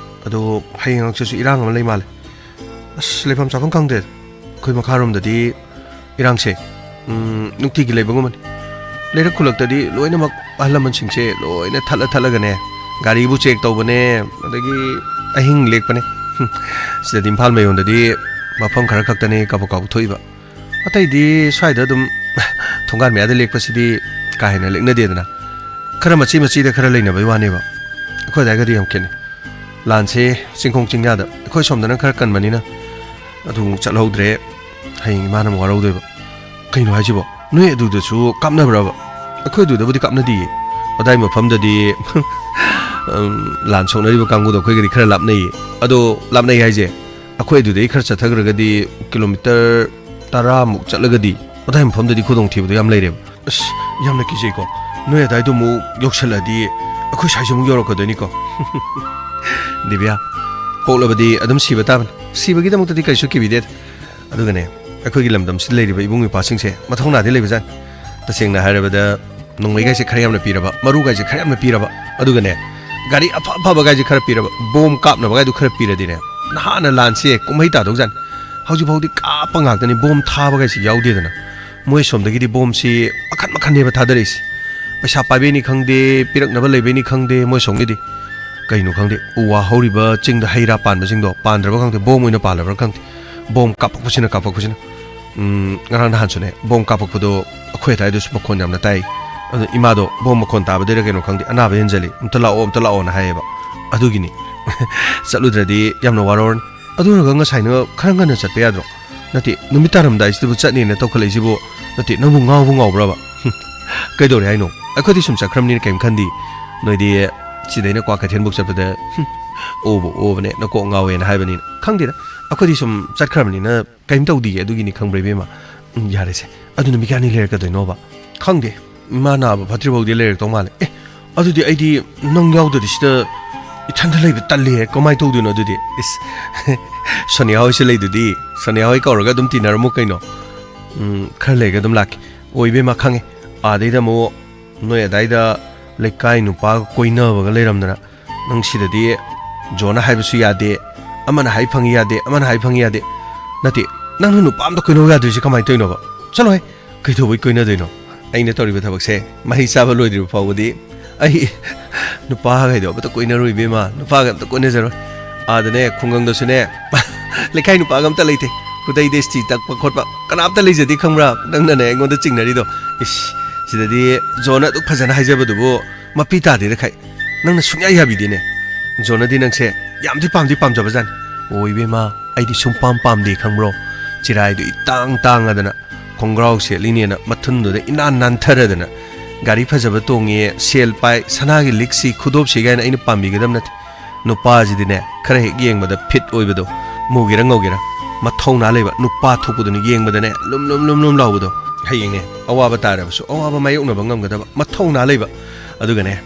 ꯑꯗꯣ ꯍꯌꯦꯡ ꯍꯪꯆꯤꯠꯁꯨ ꯏꯔꯥꯡ ꯑꯃ ꯂꯩ ꯃꯥꯜꯂꯦ꯫ ꯑꯁ, ꯂꯩꯐꯝ ꯆꯥꯐꯝ ꯈꯪꯗ꯭ꯔꯦꯗ꯫ ꯑꯩꯈꯣꯏ ꯃꯈꯥꯔꯣꯝꯗꯗꯤ ꯏꯔꯥꯡꯁꯦ, ꯎꯝ, ꯅꯨꯡꯇꯤꯒꯤ ꯂꯩꯕꯒꯨꯝꯕꯅꯤ꯫ ꯂꯩꯔꯛ ꯈꯨꯜꯂꯛꯇꯗꯤ ꯂꯣꯏꯅꯃꯛ ꯑꯍꯜ ꯂꯃꯟꯁꯤꯡꯁꯦ ꯂꯣꯏꯅ ꯊꯠꯂ ꯊꯠꯂꯒꯅꯦ, ꯒꯥꯔꯤꯕꯨ ꯆꯦꯛ ꯇꯧꯕꯅꯦ, ꯑꯗꯒꯤ ꯑꯍꯤꯡ ꯂꯦꯛꯄꯅꯦ꯫ ꯍꯨꯝ, ꯁꯤꯗꯗꯤ ꯏꯝꯐꯥꯜ ꯃꯌꯣꯟꯗꯗꯤ ꯃꯐꯝ ꯈꯔ ꯈꯛꯇꯅꯦ ꯀꯥꯕꯛ ꯀꯥꯕꯛ ꯊꯣꯛꯏꯕ꯫ ꯑꯇꯩꯗꯤ ꯁ꯭ꯋꯥꯏꯗ ꯑꯗꯨꯝ ꯊꯣꯡꯒꯥꯟ ꯃꯌꯥꯗ ꯂꯦꯛꯄꯁꯤꯗꯤ ꯀꯥ ꯍꯦꯟꯅ ꯂꯦꯛꯅꯗꯦꯗꯅ꯫ ꯈꯔ ꯃꯆꯤ ꯃꯆꯤꯗ ꯈꯔ ꯂꯩꯅꯕꯩ ꯋꯥꯅꯦꯕ꯫ ꯑꯩꯈꯣꯏ ꯑꯗꯥꯏꯒꯗꯤ ꯌꯥꯝ ꯈꯦꯠꯅꯩ꯫ ꯂꯥꯟꯁꯦ ꯆꯤꯡꯈꯣꯡ ꯆꯤꯡꯌꯥꯗ, ꯑꯩꯈꯣꯏ ꯁꯣꯝꯗꯅ ꯈꯔ ꯀꯟꯕꯅꯤꯅ ꯑꯗꯨ ꯑꯃꯨꯛ ꯆꯠꯍꯧꯗ꯭ꯔꯦ꯫ ꯍꯌꯦꯡ ꯏꯃꯥꯅ ꯑꯃꯨꯛ ꯋꯥꯔꯧꯗꯣꯏꯕ꯫ ꯀꯩꯅꯣ ꯍꯥꯏꯁꯤꯕꯣ? ꯅꯣꯏ ꯑꯗꯨꯗꯁꯨ ꯀꯥꯞꯅꯕ꯭ꯔꯕ? ꯑꯩꯈꯣꯏ ꯑꯗꯨꯗꯕꯨꯗꯤ ꯀꯥꯞꯅꯗꯤꯌꯦ꯫ ꯑꯗꯥꯏ ꯃꯐꯝꯗꯗꯤ, ꯎꯝ, ꯂꯥꯟ ꯁꯣꯛꯅꯔꯤꯕ ꯀꯥꯡꯕꯨꯗꯣ ꯑꯩꯈꯣꯏꯒꯗꯤ ꯈꯔ ꯂꯥꯞꯅꯩꯌꯦ꯫ ꯑꯗꯣ ꯂꯥꯞꯅꯩ ꯍꯥꯏꯁꯦ, ꯑꯩꯈꯣꯏ ꯑꯗꯨꯗꯩ ꯈꯔ ꯆꯠꯊꯈ꯭ꯔꯒꯗꯤ ꯀꯤꯂꯣꯃꯤꯇꯔ ꯇꯔꯥꯃꯨꯛ ꯆꯠꯂꯒꯗꯤ ꯑꯗꯥꯏ ꯃꯐꯝꯗꯗꯤ ꯈꯨꯗꯣꯡꯊꯤꯕꯗꯣ ꯌꯥꯝ ꯂꯩꯔꯦꯕ꯫ ꯑꯁ, ꯌꯥꯝꯅ ꯀꯤꯖꯩꯀꯣ꯫ ꯅꯣꯏ ꯑꯗꯥꯏꯗꯣ ꯑꯃꯨꯛ ꯌꯧꯁꯜꯂꯛꯑꯗꯤ ꯑꯩꯈꯣꯏ ꯁ꯭ꯋꯥꯏꯁꯦ ꯑꯃꯨꯛ ꯌꯧꯔꯛꯀꯗꯣꯏꯅꯤꯀꯣ꯫ ꯗꯤꯕꯤꯌꯥ, ꯄꯣꯛꯂꯕꯗꯤ ꯑꯗꯨꯝ ꯁꯤꯕ ꯇꯥꯕꯅꯤ꯫ ꯁꯤꯕꯒꯤꯗꯃꯛꯇꯗꯤ ꯀꯔꯤꯁꯨ ꯀꯤꯕꯤꯗꯦ꯫ ꯑꯗꯨꯒꯅꯦ, ꯑꯩꯈꯣꯏꯒꯤ ꯂꯝꯗꯝꯁꯤꯗ ꯂꯩꯔꯤꯕ ꯏꯕꯨꯡ ꯏꯄ꯭ꯋꯥꯁꯤꯡꯁꯦ ꯃꯊꯧꯅꯥꯗꯤ ꯂꯩꯕꯖꯥꯠꯅꯤ꯫ ꯇꯁꯦꯡꯅ ꯍꯥꯏꯔꯕꯗ, ꯅꯣꯡꯃꯩꯒꯥꯏꯁꯦ ꯈꯔ ꯌꯥꯝꯅ ꯄꯤꯔꯕ, ꯃꯔꯨꯒꯥꯏꯁꯦ ꯈꯔ ꯌꯥꯝꯅ ꯄꯤꯔꯕ, ꯑꯗꯨꯒꯅꯦ, ꯒꯥꯔꯤ ꯑꯐ ꯑꯐꯕꯒꯥꯏꯁꯦ ꯈꯔ ꯄꯤꯔꯕ, ꯕꯣꯝ ꯀꯥꯞꯅꯕꯒꯥꯏꯗꯨ ꯈꯔ ꯄꯤꯔꯗꯤꯅꯦ, ꯅꯍꯥꯟꯅ ꯂꯥꯟꯁꯦ ꯀꯨꯝꯍꯩ ꯇꯥꯗꯧꯖꯥꯠꯅꯤ꯫ ꯍꯧꯖꯤꯛ ꯐꯥꯎꯗꯤ ꯀꯥꯞꯄ ꯉꯥꯛꯇꯅꯤ, ꯕꯣꯝ ꯊꯥꯕꯒꯥꯏꯁꯤ ꯌꯥꯎꯗꯦꯗꯅ꯫ ꯃꯣꯏ ꯁꯣꯝꯗꯒꯤꯗꯤ ꯕꯣꯝꯁꯤ ꯃꯈꯟ ꯃꯈꯟꯅꯦꯕ ꯊꯥꯗꯔꯛꯏꯁꯤ꯫ ꯄꯩꯁꯥ ꯄꯥꯏꯕꯩꯅꯤ ꯈꯪꯗꯦ, ꯄꯤꯔꯛꯅꯕ ꯂꯩꯕꯩꯅꯤ ꯈꯪꯗꯦ, ꯃꯣꯏ ꯁꯣꯝꯒꯤꯗꯤ ꯀꯩꯅꯣ ꯈꯪꯗꯦ, ꯎ ꯋꯥ ꯍꯧꯔꯤꯕ ꯆꯤꯡꯗ ꯍꯩ ꯔꯥ ꯄꯥꯟꯕꯁꯤꯡꯗꯣ ꯄꯥꯟꯗ꯭ꯔꯕ ꯈꯪꯗꯦ, ꯕꯣꯝ ꯑꯣꯏꯅ ꯄꯥꯜꯂꯕ꯭ꯔꯥ ꯈꯪꯗꯦ꯫ ꯕꯣꯝ ꯀꯥꯞꯄꯛꯄꯁꯤꯅ ꯀꯥꯞꯄꯛꯄꯁꯤꯅ꯫ ꯎꯝ, ꯉꯔꯥꯡ ꯅꯍꯥꯟꯁꯨꯅꯦ, ꯕꯣꯝ ꯀꯥꯞꯄꯛꯄꯗꯣ ꯑꯩꯈꯣꯏ ꯑꯗꯥꯏꯗꯁꯨ ꯃꯈꯣꯟ ꯌꯥꯝꯅ ꯇꯥꯏ꯫ ꯑꯗꯨ ꯏꯃꯥꯗꯣ ꯕꯣꯝ ꯃꯈꯣꯟ ꯇꯥꯕꯗꯩꯔ ꯀꯩꯅꯣ ꯈꯪꯗꯦ, "ꯑꯅꯥꯕ ꯍꯦꯟꯖꯜꯂꯤ, ꯑꯝꯇ ꯂꯥꯛꯑꯣ, ꯑꯝꯇ ꯂꯥꯛꯑꯣꯅ" ꯍꯥꯏꯌꯦꯕ꯫ ꯑꯗꯨꯒꯤꯅꯤ꯫ ꯆꯠꯂꯨꯗ꯭ꯔꯗꯤ ꯌꯥꯝꯅ ꯋꯥꯔꯧꯔꯅꯤ꯫ ꯑꯗꯨ ꯑꯣꯏꯔꯒ ꯉꯁꯥꯏꯅ ꯈꯔ ꯉꯟꯅ ꯆꯠꯄ ꯌꯥꯗ꯭ꯔꯣ? ꯅꯠꯇꯦ, ꯅꯨꯃꯤꯠ ꯇꯥꯔꯝꯗꯥꯏꯁꯤꯗꯕꯨ ꯆꯠꯅꯦꯅ ꯇꯧꯈꯠꯂꯛꯏꯁꯤꯕꯨ? ꯅꯠꯇꯦ, ꯅꯪꯕꯨ ꯉꯥꯎꯕ ꯉꯥꯎꯕ꯭ꯔꯕ? ꯍꯨꯝ, ꯀꯩꯗꯧꯔꯦ ꯍꯥꯏꯅꯣ? ꯑꯩꯈꯣꯏꯗꯤ ꯁꯨꯝ ꯆꯠꯈ꯭ꯔꯕꯅꯤꯅ ꯀꯩꯝ ꯈꯟꯗꯦ꯫ ꯅꯣꯏꯗꯤ ꯁꯤꯗꯩꯅ ꯀ꯭ꯋꯥꯀꯩꯊꯦꯜꯕꯨꯛ ꯆꯠꯄꯗ, ꯍꯨꯝ, ꯑꯣꯕ ꯑꯣꯕꯅꯦ, ꯅꯀꯣꯛ ꯉꯥꯎꯋꯦꯅ ꯍꯥꯏꯕꯅꯤꯅ꯫ ꯈꯪꯗꯦꯗ, ꯑꯩꯈꯣꯏꯗꯤ ꯁꯨꯝ ꯆꯠꯈ꯭ꯔꯕꯅꯤꯅ ꯀꯩꯝ ꯇꯧꯗꯤꯌꯦ, ꯑꯗꯨꯒꯤꯅꯤ ꯈꯪꯕ꯭ꯔꯥ ꯏꯕꯦꯝꯃ? ꯎꯝ, ꯌꯥꯔꯦꯁꯦ꯫ ꯑꯗꯨ ꯅꯨꯃꯤꯠ ꯀꯌꯥꯅꯤ ꯂꯩꯔꯛꯀꯗꯣꯏꯅꯣꯕ? ꯈꯪꯗꯦ꯫ ꯏꯃꯥ ꯅꯥꯕ ꯐꯠꯇ꯭ꯔꯤꯐꯥꯎꯗꯤ ꯂꯩꯔꯛꯇꯧ ꯃꯥꯜꯂꯦ꯫ ꯑꯦ, ꯑꯗꯨꯗꯤ ꯑꯩꯗꯤ ꯅꯪ ꯌꯥꯎꯗꯗꯤ ꯁꯤꯗ ꯏꯊꯟꯗ ꯂꯩꯕ ꯇꯜꯂꯤꯍꯦ꯫ ꯀꯃꯥꯏꯅ ꯇꯧꯗꯣꯏꯅꯣ ꯑꯗꯨꯗꯤ? ꯏꯁ, ꯁꯣꯅꯤꯌꯥ ꯍꯣꯏꯁꯨ ꯂꯩꯗꯨꯗꯤ꯫ ꯁꯣꯅꯤꯌꯥ ꯍꯣꯏ ꯀꯧꯔꯒ ꯑꯗꯨꯝ ꯇꯤꯟꯅꯔꯝꯃꯨ ꯀꯩꯅꯣ꯫ ꯎꯝ, ꯈꯔ ꯂꯩꯔꯒ ꯑꯗꯨꯝ ꯂꯥꯛꯀꯦ꯫ ꯑꯣ, ꯏꯕꯦꯝꯃ, ꯈꯪꯉꯦ꯫ ꯑꯥꯗꯩꯗ ꯑꯃꯨꯛ ꯅꯣꯏ ꯑꯗꯥꯏꯗ ꯂꯩꯀꯥꯏ ꯅꯨꯄꯥꯒ ꯀꯣꯏꯅꯕꯒ ꯂꯩꯔꯝꯗꯅ꯫ ꯅꯪ ꯁꯤꯗꯗꯤ ꯖꯣꯅ ꯍꯥꯏꯕꯁꯨ ꯌꯥꯗꯦ, ꯑꯃꯅ ꯍꯥꯏ ꯐꯪꯉꯤ ꯌꯥꯗꯦ, ꯑꯃꯅ ꯍꯥꯏ ꯐꯪꯉꯤ ꯌꯥꯗꯦ꯫ ꯅꯠꯇꯦ, ꯅꯪꯅ ꯅꯨꯄꯥ ꯑꯝꯇ ꯀꯣꯏꯅꯧ ꯌꯥꯗ꯭ꯔꯤꯁꯦ ꯀꯃꯥꯏꯅ ꯇꯧꯔꯤꯅꯣꯕ? ꯆꯠꯂꯣꯍꯦ, ꯀꯩꯗꯧꯕꯩ ꯀꯣꯏꯅꯗꯣꯏꯅꯣ? ꯑꯩꯅ ꯇꯧꯔꯤꯕ ꯊꯕꯛꯁꯦ ꯃꯍꯩ ꯆꯥꯕ ꯂꯣꯏꯗ꯭ꯔꯤꯕ ꯐꯥꯎꯕꯗꯤ ꯑꯩ ꯅꯨꯄꯥꯈꯩꯗꯣ ꯑꯃꯇ ꯀꯣꯏꯅꯔꯣꯏ ꯏꯕꯦꯝꯃ, ꯅꯨꯄꯥꯒ ꯑꯝꯇ ꯀꯣꯏꯅꯖꯔꯣꯏ꯫ ꯑꯥꯗꯅꯦ, ꯈꯨꯡꯒꯪꯗꯁꯨꯅꯦ, ꯂꯩꯀꯥꯏ ꯅꯨꯄꯥꯒ ꯑꯝꯇ ꯂꯩꯇꯦ꯫ ꯈꯨꯗꯩꯗ ꯏꯁꯇꯤ ꯇꯛꯄ ꯈꯣꯠꯄ ꯀꯅꯥꯝꯇ ꯂꯩꯖꯗꯦ ꯈꯪꯕ꯭ꯔꯥ? ꯅꯪꯅꯅꯦ ꯑꯩꯉꯣꯟꯗ ꯆꯤꯡꯅꯔꯤꯗꯣ꯫ ꯏꯁ, ꯁꯤꯗꯗꯤ ꯖꯣꯅ ꯑꯗꯨꯛ ꯐꯖꯅ ꯍꯥꯏꯖꯕꯗꯨꯕꯨ ꯃꯄꯤ ꯇꯥꯗꯦꯗ ꯈꯥꯏ꯫ ꯅꯪꯅ ꯁꯨꯡꯌꯥ ꯌꯥꯕꯤꯗꯦꯅꯦ꯫ ꯖꯣꯅꯗꯤ ꯅꯪꯁꯦ ꯌꯥꯝꯗꯤ ꯄꯥꯝꯗꯤ ꯄꯥꯝꯖꯕꯖꯥꯠꯅꯤ꯫ ꯑꯣ ꯏꯕꯦꯝꯃ, ꯑꯩꯗꯤ ꯁꯨꯡꯄꯥꯝ ꯄꯥꯝꯗꯦ ꯈꯪꯕ꯭ꯔꯣ? ꯆꯤꯔꯥꯏꯗꯣ ꯏꯇꯥꯡ ꯇꯥꯡꯉꯗꯅ, ꯈꯣꯡꯒ꯭ꯔꯥꯎ ꯁꯦꯠꯂꯤꯅꯦꯅ ꯃꯊꯨꯟꯗꯨꯗ ꯏꯅꯥꯟ ꯅꯥꯟꯊꯔꯗꯅ, ꯒꯥꯔꯤ ꯐꯖꯕ ꯇꯣꯡꯉꯦ, ꯁꯦꯜ ꯄꯥꯏ, ꯁꯅꯥꯒꯤ ꯂꯤꯛꯁꯤ, ꯈꯨꯗꯣꯞꯁꯤ ꯀꯥꯏꯅ ꯑꯩꯅ ꯄꯥꯝꯕꯤꯒꯗꯕ ꯅꯠꯇꯦ꯫ ꯅꯨꯄꯥꯁꯤꯗꯤꯅꯦ, ꯈꯔ ꯍꯦꯛ ꯌꯦꯡꯕꯗ ꯐꯤꯠ ꯑꯣꯏꯕꯗꯣ, ꯃꯨꯒꯦꯔꯥ ꯉꯧꯒꯦꯔꯥ, ꯃꯊꯧꯅꯥ ꯂꯩꯕ ꯅꯨꯄꯥ ꯊꯣꯛꯄꯗꯨꯅ ꯌꯦꯡꯕꯗꯅꯦ ꯂꯨꯝ ꯂꯨꯝ ꯂꯨꯝ ꯂꯨꯝ ꯂꯥꯎꯕꯗꯣ꯫ ꯍꯌꯦꯡꯅꯦ, ꯑꯋꯥꯕ ꯇꯥꯔꯕꯁꯨ ꯑꯋꯥꯕ ꯃꯥꯌꯣꯛꯅꯕ ꯉꯝꯒꯗꯕ ꯃꯊꯧꯅꯥ ꯂꯩꯕ, ꯑꯗꯨꯒꯅꯦ,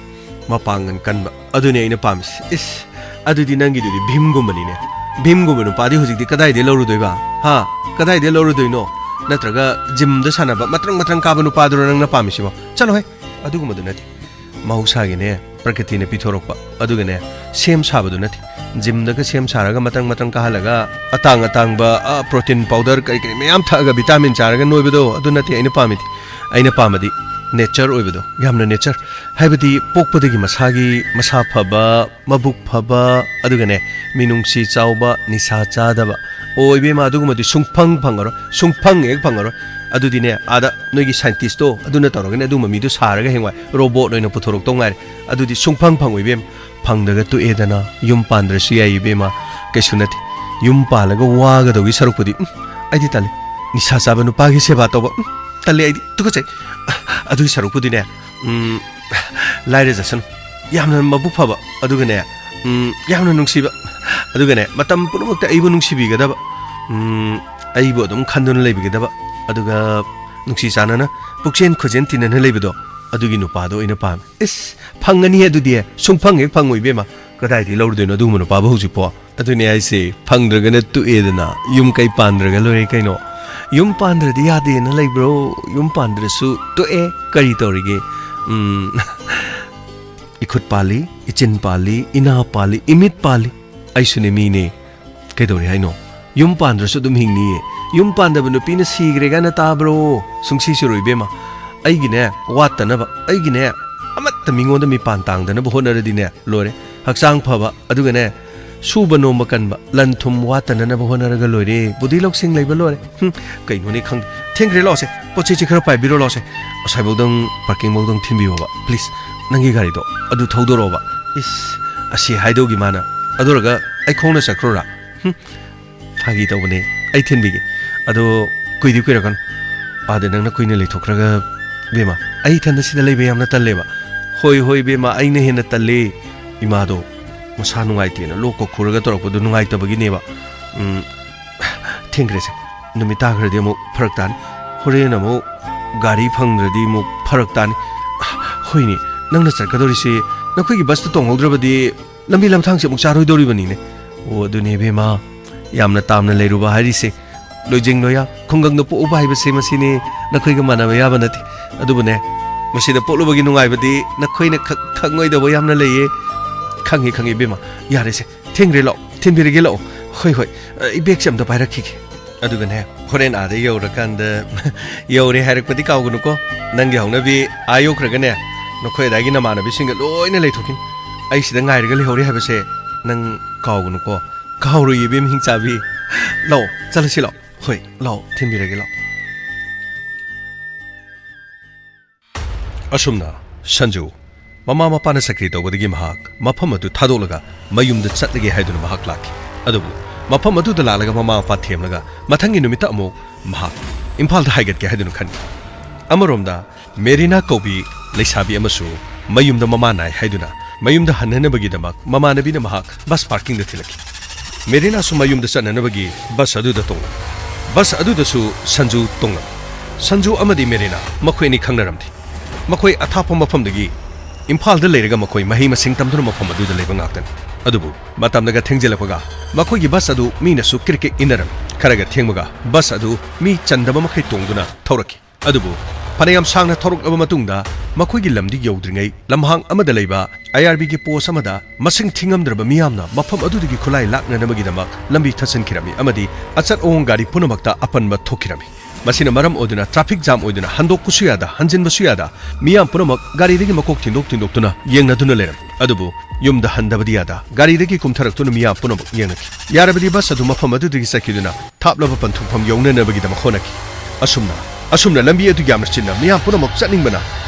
ꯃꯄꯥꯡꯒꯜ ꯀꯟꯕ, ꯑꯗꯨꯅꯦ ꯑꯩꯅ ꯄꯥꯝꯃꯤꯁꯦ꯫ ꯏꯁ, ꯑꯗꯨꯗꯤ ꯅꯪꯒꯤꯗꯨꯗꯤ ꯚꯤꯝꯒꯨꯝꯕꯅꯤꯅꯦ꯫ ꯚꯤꯝꯒꯨꯝꯕ ꯅꯨꯄꯥꯗꯤ ꯍꯧꯖꯤꯛꯇꯤ ꯀꯗꯥꯏꯗꯩ ꯂꯧꯔꯨꯗꯣꯏꯕ? ꯍꯥ? ꯀꯗꯥꯏꯗꯩ ꯂꯧꯔꯨꯗꯣꯏꯅꯣ? ꯅꯠꯇ꯭ꯔꯒ ꯖꯤꯝꯗ ꯁꯥꯟꯅꯕ ꯃꯇ꯭ꯔꯪ ꯃꯇ꯭ꯔꯪ ꯀꯥꯕ ꯅꯨꯄꯥꯗꯨꯔꯣ ꯅꯪꯅ ꯄꯥꯝꯃꯤꯁꯤꯕꯣ? ꯆꯠꯂꯣꯍꯦ, ꯑꯗꯨꯒꯨꯝꯕꯗꯨ ꯅꯠꯇꯦ꯫ ꯃꯍꯧꯁꯥꯒꯤꯅꯦ, ꯄ꯭ꯔꯀ꯭ꯔꯤꯇꯤꯅ ꯄꯤꯊꯣꯔꯛꯄ꯫ ꯑꯗꯨꯒꯅꯦ, ꯁꯦꯝ ꯁꯥꯕꯗꯨ ꯅꯠꯇꯦ꯫ ꯖꯤꯝꯗꯒ ꯁꯦꯝ ꯁꯥꯔꯒ ꯃꯇ꯭ꯔꯪ ꯃꯇ꯭ꯔꯪ ꯀꯥꯍꯜꯂꯒ ꯑꯇꯥꯡ ꯑꯇꯥꯡꯕ, ꯑ, ꯄ꯭ꯔꯣꯇꯤꯟ ꯄꯥꯎꯗꯔ ꯀꯔꯤ ꯀꯔꯤ ꯃꯌꯥꯝ ꯊꯛꯑꯒ ꯚꯤꯇꯥꯃꯤꯟ ꯆꯥꯔꯒ ꯅꯣꯏꯕꯗꯣ, ꯑꯗꯨ ꯅꯠꯇꯦ ꯑꯩꯅ ꯄꯥꯝꯃꯤꯗꯤ꯫ ꯑꯩꯅ ꯄꯥꯝꯕꯗꯤ ꯅꯦꯆꯔ ꯑꯣꯏꯕꯗꯣ, ꯌꯥꯝꯅ ꯅꯦꯆꯔ꯫ ꯍꯥꯏꯕꯗꯤ ꯄꯣꯛꯄꯗꯒꯤ ꯃꯁꯥꯒꯤ ꯃꯁꯥ ꯐꯕ, ꯃꯕꯨꯛ ꯐꯕ, ꯑꯗꯨꯒꯅꯦ, ꯃꯤꯅꯨꯡꯁꯤ ꯆꯥꯎꯕ, ꯅꯤꯁꯥ ꯆꯥꯗꯕ꯫ ꯑꯣ, ꯏꯕꯦꯝꯃ, ꯑꯗꯨꯒꯨꯝꯕꯗꯤ ꯁꯨꯡꯐꯪ ꯐꯪꯉꯔꯣꯏ, ꯁꯨꯡꯐꯪ ꯍꯦꯛ ꯐꯪꯉꯔꯣꯏ꯫ ꯑꯗꯨꯗꯤꯅꯦ, ꯑꯥꯗ ꯅꯣꯏꯒꯤ ꯁꯥꯏꯟꯇꯤꯁꯇꯣ ꯑꯗꯨꯅ ꯇꯧꯔꯒꯅꯦ ꯑꯗꯨꯒꯨꯝꯕ ꯃꯤꯗꯣ ꯁꯥꯔꯒ ꯍꯌꯦꯡꯋꯥꯏ ꯔꯣꯕꯣꯠ ꯑꯣꯏꯅ ꯄꯨꯊꯣꯔꯛꯇꯧ ꯉꯥꯏꯔꯦ꯫ ꯑꯗꯨꯗꯤ ꯁꯨꯡꯐꯪ ꯐꯪꯉꯣꯏ, ꯏꯕꯦꯝꯃ꯫ ꯐꯪꯗ꯭ꯔꯒ ꯇꯣꯛꯑꯦꯗꯅ, ꯌꯨꯝ ꯄꯥꯟꯗ꯭ꯔꯁꯨ ꯌꯥꯏ, ꯏꯕꯦꯝꯃ, ꯀꯩꯁꯨ ꯅꯠꯇꯦ꯫ ꯌꯨꯝ ꯄꯥꯜꯂꯒ ꯋꯥꯒꯗꯧꯒꯤ ꯁꯔꯨꯛꯄꯨꯗꯤ, ꯎꯝ, ꯑꯩꯗꯤ ꯇꯜꯂꯤ꯫ ꯅꯤꯁꯥ ꯆꯥꯕ ꯅꯨꯄꯥꯒꯤ ꯁꯦꯕꯥ ꯇꯧꯕ, ꯎꯝ, ꯇꯜꯂꯤ, ꯑꯩꯗꯤ ꯇꯨꯀꯠꯆꯩ꯫ ꯑꯗꯨꯒꯤ ꯁꯔꯨꯛꯄꯨꯗꯤꯅꯦ, ꯎꯝ, ꯂꯥꯏꯔꯖꯁꯅꯨ꯫ ꯌꯥꯝꯅ ꯃꯕꯨꯛ ꯐꯕ, ꯑꯗꯨꯒꯅꯦ, ꯎꯝ, ꯌꯥꯝꯅ ꯅꯨꯡꯁꯤꯕ, ꯑꯗꯨꯒꯅꯦ, ꯃꯇꯝ ꯄꯨꯝꯅꯃꯛꯇ ꯑꯩꯕꯨ ꯅꯨꯡꯁꯤꯕꯤꯒꯗꯕ, ꯎꯝ, ꯑꯩꯕꯨ ꯑꯗꯨꯝ ꯈꯟꯗꯨꯅ ꯂꯩꯕꯤꯒꯗꯕ, ꯑꯗꯨꯒ ꯅꯨꯡꯁꯤ ꯆꯥꯟꯅꯅ ꯄꯨꯛꯆꯦꯟ ꯈꯣꯏꯖꯦꯟ ꯇꯤꯟꯅꯅ ꯂꯩꯕꯗꯣ, ꯑꯗꯨꯒꯤ ꯅꯨꯄꯥꯗꯣ ꯑꯣꯏꯅ ꯄꯥꯝꯃꯤ꯫ ꯏꯁ, ꯐꯪꯒꯅꯤ ꯑꯗꯨꯗꯤ꯫ ꯁꯨꯡꯐꯪ ꯍꯦꯛ ꯐꯪꯉꯣꯏ, ꯏꯕꯦꯝꯃ꯫ ꯀꯗꯥꯏꯗꯒꯤ ꯂꯧꯔꯨꯗꯣꯏꯅꯣ ꯑꯗꯨꯒꯨꯝꯕ ꯅꯨꯄꯥꯕꯨ ꯍꯧꯖꯤꯛꯄꯣ? ꯑꯗꯨꯅꯦ ꯍꯥꯏꯁꯦ, ꯐꯪꯗ꯭ꯔꯒꯅ ꯇꯣꯛꯑꯦꯗꯅ, ꯌꯨꯝ ꯀꯩ ꯄꯥꯟꯗ꯭ꯔꯒ ꯂꯣꯏꯔꯦ ꯀꯩꯅꯣ꯫ ꯌꯨꯝ ꯄꯥꯟꯗ꯭ꯔꯗꯤ ꯌꯥꯗꯦꯅ ꯂꯩꯕ꯭ꯔꯣ? ꯌꯨꯝ ꯄꯥꯟꯗ꯭ꯔꯁꯨ ꯇꯣꯛꯑꯦ, ꯀꯔꯤ ꯇꯧꯔꯤꯒꯦ? ꯎꯝ, ꯏꯈꯨꯠ ꯄꯥꯜꯂꯤ, ꯏꯆꯤꯟ ꯄꯥꯜꯂꯤ, ꯏꯅꯥ ꯄꯥꯜꯂꯤ, ꯏꯃꯤꯠ ꯄꯥꯜꯂꯤ꯫ ꯑꯩꯁꯨꯅꯦ ꯃꯤꯅꯦ꯫ ꯀꯩꯗꯧꯔꯦ ꯍꯥꯏꯅꯣ? ꯌꯨꯝ ꯄꯥꯟꯗ꯭ꯔꯁꯨ ꯑꯗꯨꯝ ꯍꯤꯡꯅꯤꯌꯦ꯫ ꯌꯨꯝ ꯄꯥꯟꯗꯕ ꯅꯨꯄꯤꯅ ꯁꯤꯈ꯭ꯔꯦ ꯀꯥꯏꯅ ꯇꯥꯕ꯭ꯔꯣ? ꯁꯨꯡꯁꯤ ꯁꯤꯔꯣꯏ ꯏꯕꯦꯝꯃ꯫ ꯑꯩꯒꯤꯅꯦ, ꯋꯥꯠꯇꯅꯕ, ꯑꯩꯒꯤꯅꯦ, ꯑꯃꯠꯇ ꯃꯤꯉꯣꯟꯗ ꯃꯤꯄꯥꯟ ꯇꯥꯡꯗꯅꯕ ꯍꯣꯠꯅꯔꯗꯤꯅꯦ, ꯂꯣꯏꯔꯦ꯫ ꯍꯛꯆꯥꯡ ꯐꯕ, ꯑꯗꯨꯒꯅꯦ, ꯁꯨꯕ ꯅꯣꯝꯕ ꯀꯟꯕ, ꯂꯟ ꯊꯨꯝ ꯋꯥꯠꯇꯅꯅꯕ ꯍꯣꯠꯅꯔꯒ ꯂꯣꯏꯔꯦ꯫ ꯕꯨꯙꯤ ꯂꯧꯁꯤꯡ ꯂꯩꯕ ꯂꯣꯏꯔꯦ꯫ ꯍꯨꯝ, ꯀꯩꯅꯣꯅꯦ ꯈꯪꯗꯦ꯫ ꯊꯦꯡꯈ꯭ꯔꯦ, ꯂꯥꯛꯑꯣꯁꯦ꯫ ꯄꯣꯠ ꯆꯩꯁꯦ ꯈꯔ ꯄꯥꯏꯕꯤꯔꯣ, ꯂꯥꯛꯑꯣꯁꯦ꯫ ꯑꯁ꯭ꯋꯥꯏꯐꯥꯎꯗꯪ ꯄꯥꯔꯀꯤꯡꯐꯥꯎꯗꯪ ꯊꯤꯟꯕꯤꯌꯣꯕ, ꯄ꯭ꯂꯤꯖ꯫ ꯅꯪꯒꯤ ꯒꯥꯔꯤꯗꯣ ꯑꯗꯨ ꯊꯧꯗꯣꯔꯛꯑꯣꯕ꯫ ꯏꯁ, ꯑꯁꯤ ꯍꯥꯏꯗꯧꯒꯤ ꯃꯥꯅ꯫ ꯑꯗꯨꯔꯒ ꯑꯩ ꯈꯣꯡꯅ ꯆꯠꯈ꯭ꯔꯣꯔꯥ? ꯍꯨꯝ, ꯐꯥꯒꯤ ꯇꯧꯕꯅꯦ, ꯑꯩ ꯊꯤꯟꯕꯤꯒꯦ꯫ ꯑꯗꯣ ꯀꯨꯏꯗꯤ ꯀꯨꯏꯔꯛꯀꯅꯨ꯫ ꯑꯥꯗ ꯅꯪꯅ ꯀꯨꯏꯅ ꯂꯩꯊꯣꯛꯈ꯭ꯔꯒ, ꯏꯕꯦꯝꯃ, ꯑꯩ ꯏꯊꯟꯗ ꯁꯤꯗ ꯂꯩꯕ ꯌꯥꯝꯅ ꯇꯜꯂꯦꯕ꯫ ꯍꯣꯏ, ꯍꯣꯏ, ꯏꯕꯦꯝꯃ, ꯑꯩꯅ ꯍꯦꯟꯅ ꯇꯜꯂꯦ꯫ ꯏꯃꯥꯗꯣ ꯃꯁꯥ ꯅꯨꯡꯉꯥꯏꯇꯦꯅ ꯂꯣꯛꯀ ꯈꯨꯔꯒ ꯇꯧꯔꯛꯄꯗꯣ ꯅꯨꯡꯉꯥꯏꯇꯕꯒꯤꯅꯦꯕ꯫ ꯎꯝ, ꯊꯦꯡꯈ꯭ꯔꯦꯁꯦ꯫ ꯅꯨꯃꯤꯠ ꯇꯥꯈ꯭ꯔꯗꯤ ꯑꯃꯨꯛ ꯐꯔꯛ ꯇꯥꯅꯤ꯫ ꯍꯣꯔꯦꯟ ꯑꯃꯨꯛ ꯒꯥꯔꯤ ꯐꯪꯗ꯭ꯔꯗꯤ ꯑꯃꯨꯛ ꯐꯔꯛ ꯇꯥꯅꯤ꯫ ꯍꯣꯏꯅꯦ, ꯅꯪꯅ ꯆꯠꯀꯗꯧꯔꯤꯁꯤ ꯅꯈꯣꯏꯒꯤ ꯕꯁꯇ ꯇꯣꯡꯍꯧꯗ꯭ꯔꯕꯗꯤ ꯂꯝꯕꯤ ꯂꯝꯊꯥꯡꯁꯦ ꯑꯃꯨꯛ ꯆꯥꯔꯣꯏꯗꯧꯔꯤꯕꯅꯤꯅꯦ꯫ ꯑꯣ, ꯑꯗꯨꯅꯦ ꯏꯕꯦꯝꯃ, ꯌꯥꯝꯅ ꯇꯥꯝꯅ ꯂꯩꯔꯨꯕ ꯍꯥꯏꯔꯤꯁꯦ꯫ ꯂꯣꯏꯖꯤꯡ ꯂꯣꯌꯥ ꯈꯨꯡꯒꯪꯗ ꯄꯣꯛꯎꯕ ꯍꯥꯏꯕꯁꯦ ꯃꯁꯤꯅꯦ, ꯅꯈꯣꯏꯒ ꯃꯥꯟꯅꯕ ꯌꯥꯕ ꯅꯠꯇꯦ꯫ ꯑꯗꯨꯕꯨꯅꯦ, ꯃꯁꯤꯗ ꯄꯣꯛꯂꯨꯕꯒꯤ ꯅꯨꯡꯉꯥꯏꯕꯗꯤ ꯅꯈꯣꯏꯅ ꯈꯛ ꯈꯪꯉꯣꯏꯗꯕ ꯌꯥꯝꯅ ꯂꯩꯌꯦ꯫ ꯈꯪꯉꯦ, ꯈꯪꯉꯦ ꯏꯕꯦꯝꯃ, ꯌꯥꯔꯦꯁꯦ, ꯊꯦꯡꯈ꯭ꯔꯦ, ꯂꯥꯛꯑꯣ, ꯊꯤꯟꯕꯤꯔꯒꯦ, ꯂꯥꯛꯑꯣ꯫ ꯍꯣꯏ, ꯍꯣꯏ, ꯑ, ꯑꯩ ꯕꯦꯒꯁꯦ ꯑꯝꯇ ꯄꯥꯏꯔꯛꯈꯤꯒꯦ꯫ ꯑꯗꯨꯒꯅꯦ, ꯍꯣꯔꯦꯟ ꯑꯥꯗ ꯌꯧꯔꯀꯥꯟꯗ ꯌꯧꯔꯦ ꯍꯥꯏꯔꯛꯄꯗꯤ ꯀꯥꯎꯒꯅꯨꯀꯣ꯫ ꯅꯪꯒꯤ ꯍꯧꯅꯕꯤ ꯑꯥ ꯌꯧꯈ꯭ꯔꯒꯅꯦ, ꯅꯈꯣꯏ ꯑꯗꯥꯏꯒꯤ ꯅꯃꯥꯟꯅꯕꯤꯁꯤꯡꯒ ꯂꯣꯏꯅ ꯂꯩꯊꯣꯛꯈꯤꯅꯤ꯫ ꯑꯩ ꯁꯤꯗ ꯉꯥꯏꯔꯒ ꯂꯩꯍꯧꯔꯦ ꯍꯥꯏꯕꯁꯦ ꯅꯪ ꯀꯥꯎꯒꯅꯨꯀꯣ꯫ ꯀꯥꯎꯔꯣꯏ ꯏꯕꯦꯝ ꯍꯤꯡꯆꯥꯕꯤ꯫ ꯂꯥꯛꯑꯣ, ꯆꯠꯂꯁꯤ ꯂꯥꯛꯑꯣ꯫ ꯍꯣꯏ, ꯂꯥꯛꯑꯣ, ꯊꯤꯟꯕꯤꯔꯒꯦ ꯂꯥꯛꯑꯣ꯫ ꯑꯁꯨꯝꯅ ꯁꯟꯖꯨ ꯃꯃꯥ ꯃꯄꯥꯅ ꯆꯀ꯭ꯔꯤ ꯇꯧꯕꯗꯒꯤ ꯃꯍꯥꯛ ꯃꯐꯝ ꯑꯗꯨ ꯊꯥꯗꯣꯛꯂꯒ ꯃꯌꯨꯝꯗ ꯆꯠꯂꯒꯦ ꯍꯥꯏꯗꯨꯅ ꯃꯍꯥꯛ ꯂꯥꯛꯈꯤ꯫ ꯑꯗꯨꯕꯨ ꯃꯐꯝ ꯑꯗꯨꯗ ꯂꯥꯛꯂꯒ ꯃꯃꯥ ꯃꯄꯥ ꯊꯦꯝꯂꯒ ꯃꯊꯪꯒꯤ ꯅꯨꯃꯤꯠꯇ ꯑꯃꯨꯛ ꯃꯍꯥꯛ ꯏꯝꯐꯥꯜꯗ ꯍꯥꯏꯒꯠꯀꯦ ꯍꯥꯏꯗꯨꯅ ꯈꯟꯈꯤ꯫ ꯑꯃꯔꯣꯝꯗ ꯃꯦꯔꯤꯅꯥ ꯀꯧꯕꯤ ꯂꯩꯁꯥꯕꯤ ꯑꯃꯁꯨ ꯃꯌꯨꯝꯗ ꯃꯃꯥ ꯅꯥꯏ ꯍꯥꯏꯗꯨꯅ ꯃꯌꯨꯝꯗ ꯍꯟꯅꯅꯕꯒꯤꯗꯃꯛ ꯃꯃꯥꯟꯅꯕꯤꯅ ꯃꯍꯥꯛ ꯕꯁ ꯄꯥꯔꯀꯤꯡꯗ ꯊꯤꯜꯂꯛꯈꯤ꯫ ꯃꯦꯔꯤꯅꯥꯁꯨ ꯃꯌꯨꯝꯗ ꯆꯠꯅꯅꯕꯒꯤ ꯕꯁ ꯑꯗꯨꯗ ꯇꯣꯡꯂꯝꯃꯤ꯫ ꯕꯁ ꯑꯗꯨꯗꯁꯨ ꯁꯟꯖꯨ ꯇꯣꯡꯂꯝꯃꯤ꯫ ꯁꯟꯖꯨ ꯑꯃꯗꯤ ꯃꯦꯔꯤꯅꯥ ꯃꯈꯣꯏ ꯑꯅꯤ ꯈꯪꯅꯔꯝꯗꯦ꯫ ꯃꯈꯣꯏ ꯑꯊꯥꯞꯄ ꯃꯐꯝꯗꯒꯤ ꯏꯝꯐꯥꯜꯗ ꯂꯩꯔꯒ ꯃꯈꯣꯏ ꯃꯍꯩ ꯃꯁꯤꯡ ꯇꯝꯗꯨꯅ ꯃꯐꯝ ꯑꯗꯨꯗ ꯂꯩꯕ ꯉꯥꯛꯇꯅꯤ꯫ ꯑꯗꯨꯕꯨ ꯃꯇꯝꯅꯒ ꯊꯦꯡꯖꯤꯜꯂꯛꯄꯒ ꯃꯈꯣꯏꯒꯤ ꯕꯁ ꯑꯗꯨ ꯃꯤꯅꯁꯨ ꯀ꯭ꯔꯤꯛ ꯀ꯭ꯔꯤꯛ ꯏꯟꯅꯔꯝꯃꯤ꯫ ꯈꯔꯒ ꯊꯦꯡꯕꯒ ꯕꯁ ꯑꯗꯨ ꯃꯤ ꯆꯟꯗꯕ ꯃꯈꯩ ꯇꯣꯡꯗꯨꯅ ꯊꯧꯔꯛꯈꯤ꯫ ꯑꯗꯨꯕꯨ ꯐꯅꯌꯥꯝ ꯁꯥꯡꯅ ꯊꯧꯔꯛꯂꯕ ꯃꯇꯨꯡꯗ ꯃꯈꯣꯏꯒꯤ ꯂꯝꯗꯤ ꯌꯧꯗ꯭ꯔꯤꯉꯩ ꯂꯝꯍꯥꯡ ꯑꯃꯗ ꯂꯩꯕ ꯑꯥꯏ ꯑꯥꯔ ꯕꯤꯒꯤ ꯄꯣꯁ ꯑꯃꯗ ꯃꯁꯤꯡ ꯊꯤꯉꯝꯗ꯭ꯔꯕ ꯃꯤꯌꯥꯝꯅ ꯃꯐꯝ ꯑꯗꯨꯗꯒꯤ ꯈꯨꯠꯂꯥꯏ ꯂꯥꯛꯅꯅꯕꯒꯤꯗꯃꯛ ꯂꯝꯕꯤ ꯊꯠꯆꯤꯟꯈꯤꯔꯝꯃꯤ ꯑꯃꯗꯤ ꯑꯆꯠ ꯑꯋꯣꯡ ꯒꯥꯔꯤ ꯄꯨꯝꯅꯃꯛꯇ ꯑꯄꯟꯕ ꯊꯣꯛꯈꯤꯔꯝꯃꯤ꯫ ꯃꯁꯤꯅ ꯃꯔꯝ ꯑꯣꯏꯗꯨꯅ ꯇ꯭ꯔꯥꯐꯤꯛ ꯖꯥꯝ ꯑꯣꯏꯗꯨꯅ ꯍꯟꯗꯣꯛꯄꯁꯨ ꯌꯥꯗ, ꯍꯟꯖꯤꯟꯕꯁꯨ ꯌꯥꯗ, ꯃꯤꯌꯥꯝ ꯄꯨꯝꯅꯃꯛ ꯒꯥꯔꯤꯗꯒꯤ ꯃꯀꯣꯛ ꯊꯤꯟꯗꯣꯛ ꯊꯤꯟꯗꯣꯛꯇꯨꯅ ꯌꯦꯡꯅꯗꯨꯅ ꯂꯩꯔꯝꯃꯤ꯫ ꯑꯗꯨꯕꯨ ꯌꯨꯝꯗ ꯍꯟꯗꯕꯗꯤ ꯌꯥꯗ, ꯒꯥꯔꯤꯗꯒꯤ ꯀꯨꯝꯊꯔꯛꯇꯨꯅ ꯃꯤꯌꯥꯝ ꯄꯨꯝꯅꯃꯛ ꯌꯦꯡꯅꯈꯤ꯫ ꯌꯥꯔꯕꯗꯤ ꯕꯁ ꯑꯗꯨ ꯃꯐꯝ ꯑꯗꯨꯗꯒꯤ ꯆꯠꯈꯤꯗꯨꯅ ꯊꯥꯞꯂꯕ ꯄꯟꯊꯨꯡꯐꯝ ꯌꯧꯅꯅꯕꯒꯤꯗꯃꯛ ꯍꯣꯠꯅꯈꯤ꯫ ꯑꯁꯨꯝꯅ, ꯑꯁꯨꯝꯅ ꯂꯝꯕꯤ ꯑꯗꯨ ꯌꯥꯝꯅ ꯆꯤꯟꯅ ꯃꯤꯌꯥꯝ ꯄꯨꯝꯅꯃꯛ ꯆꯠꯅꯤꯡꯕꯅ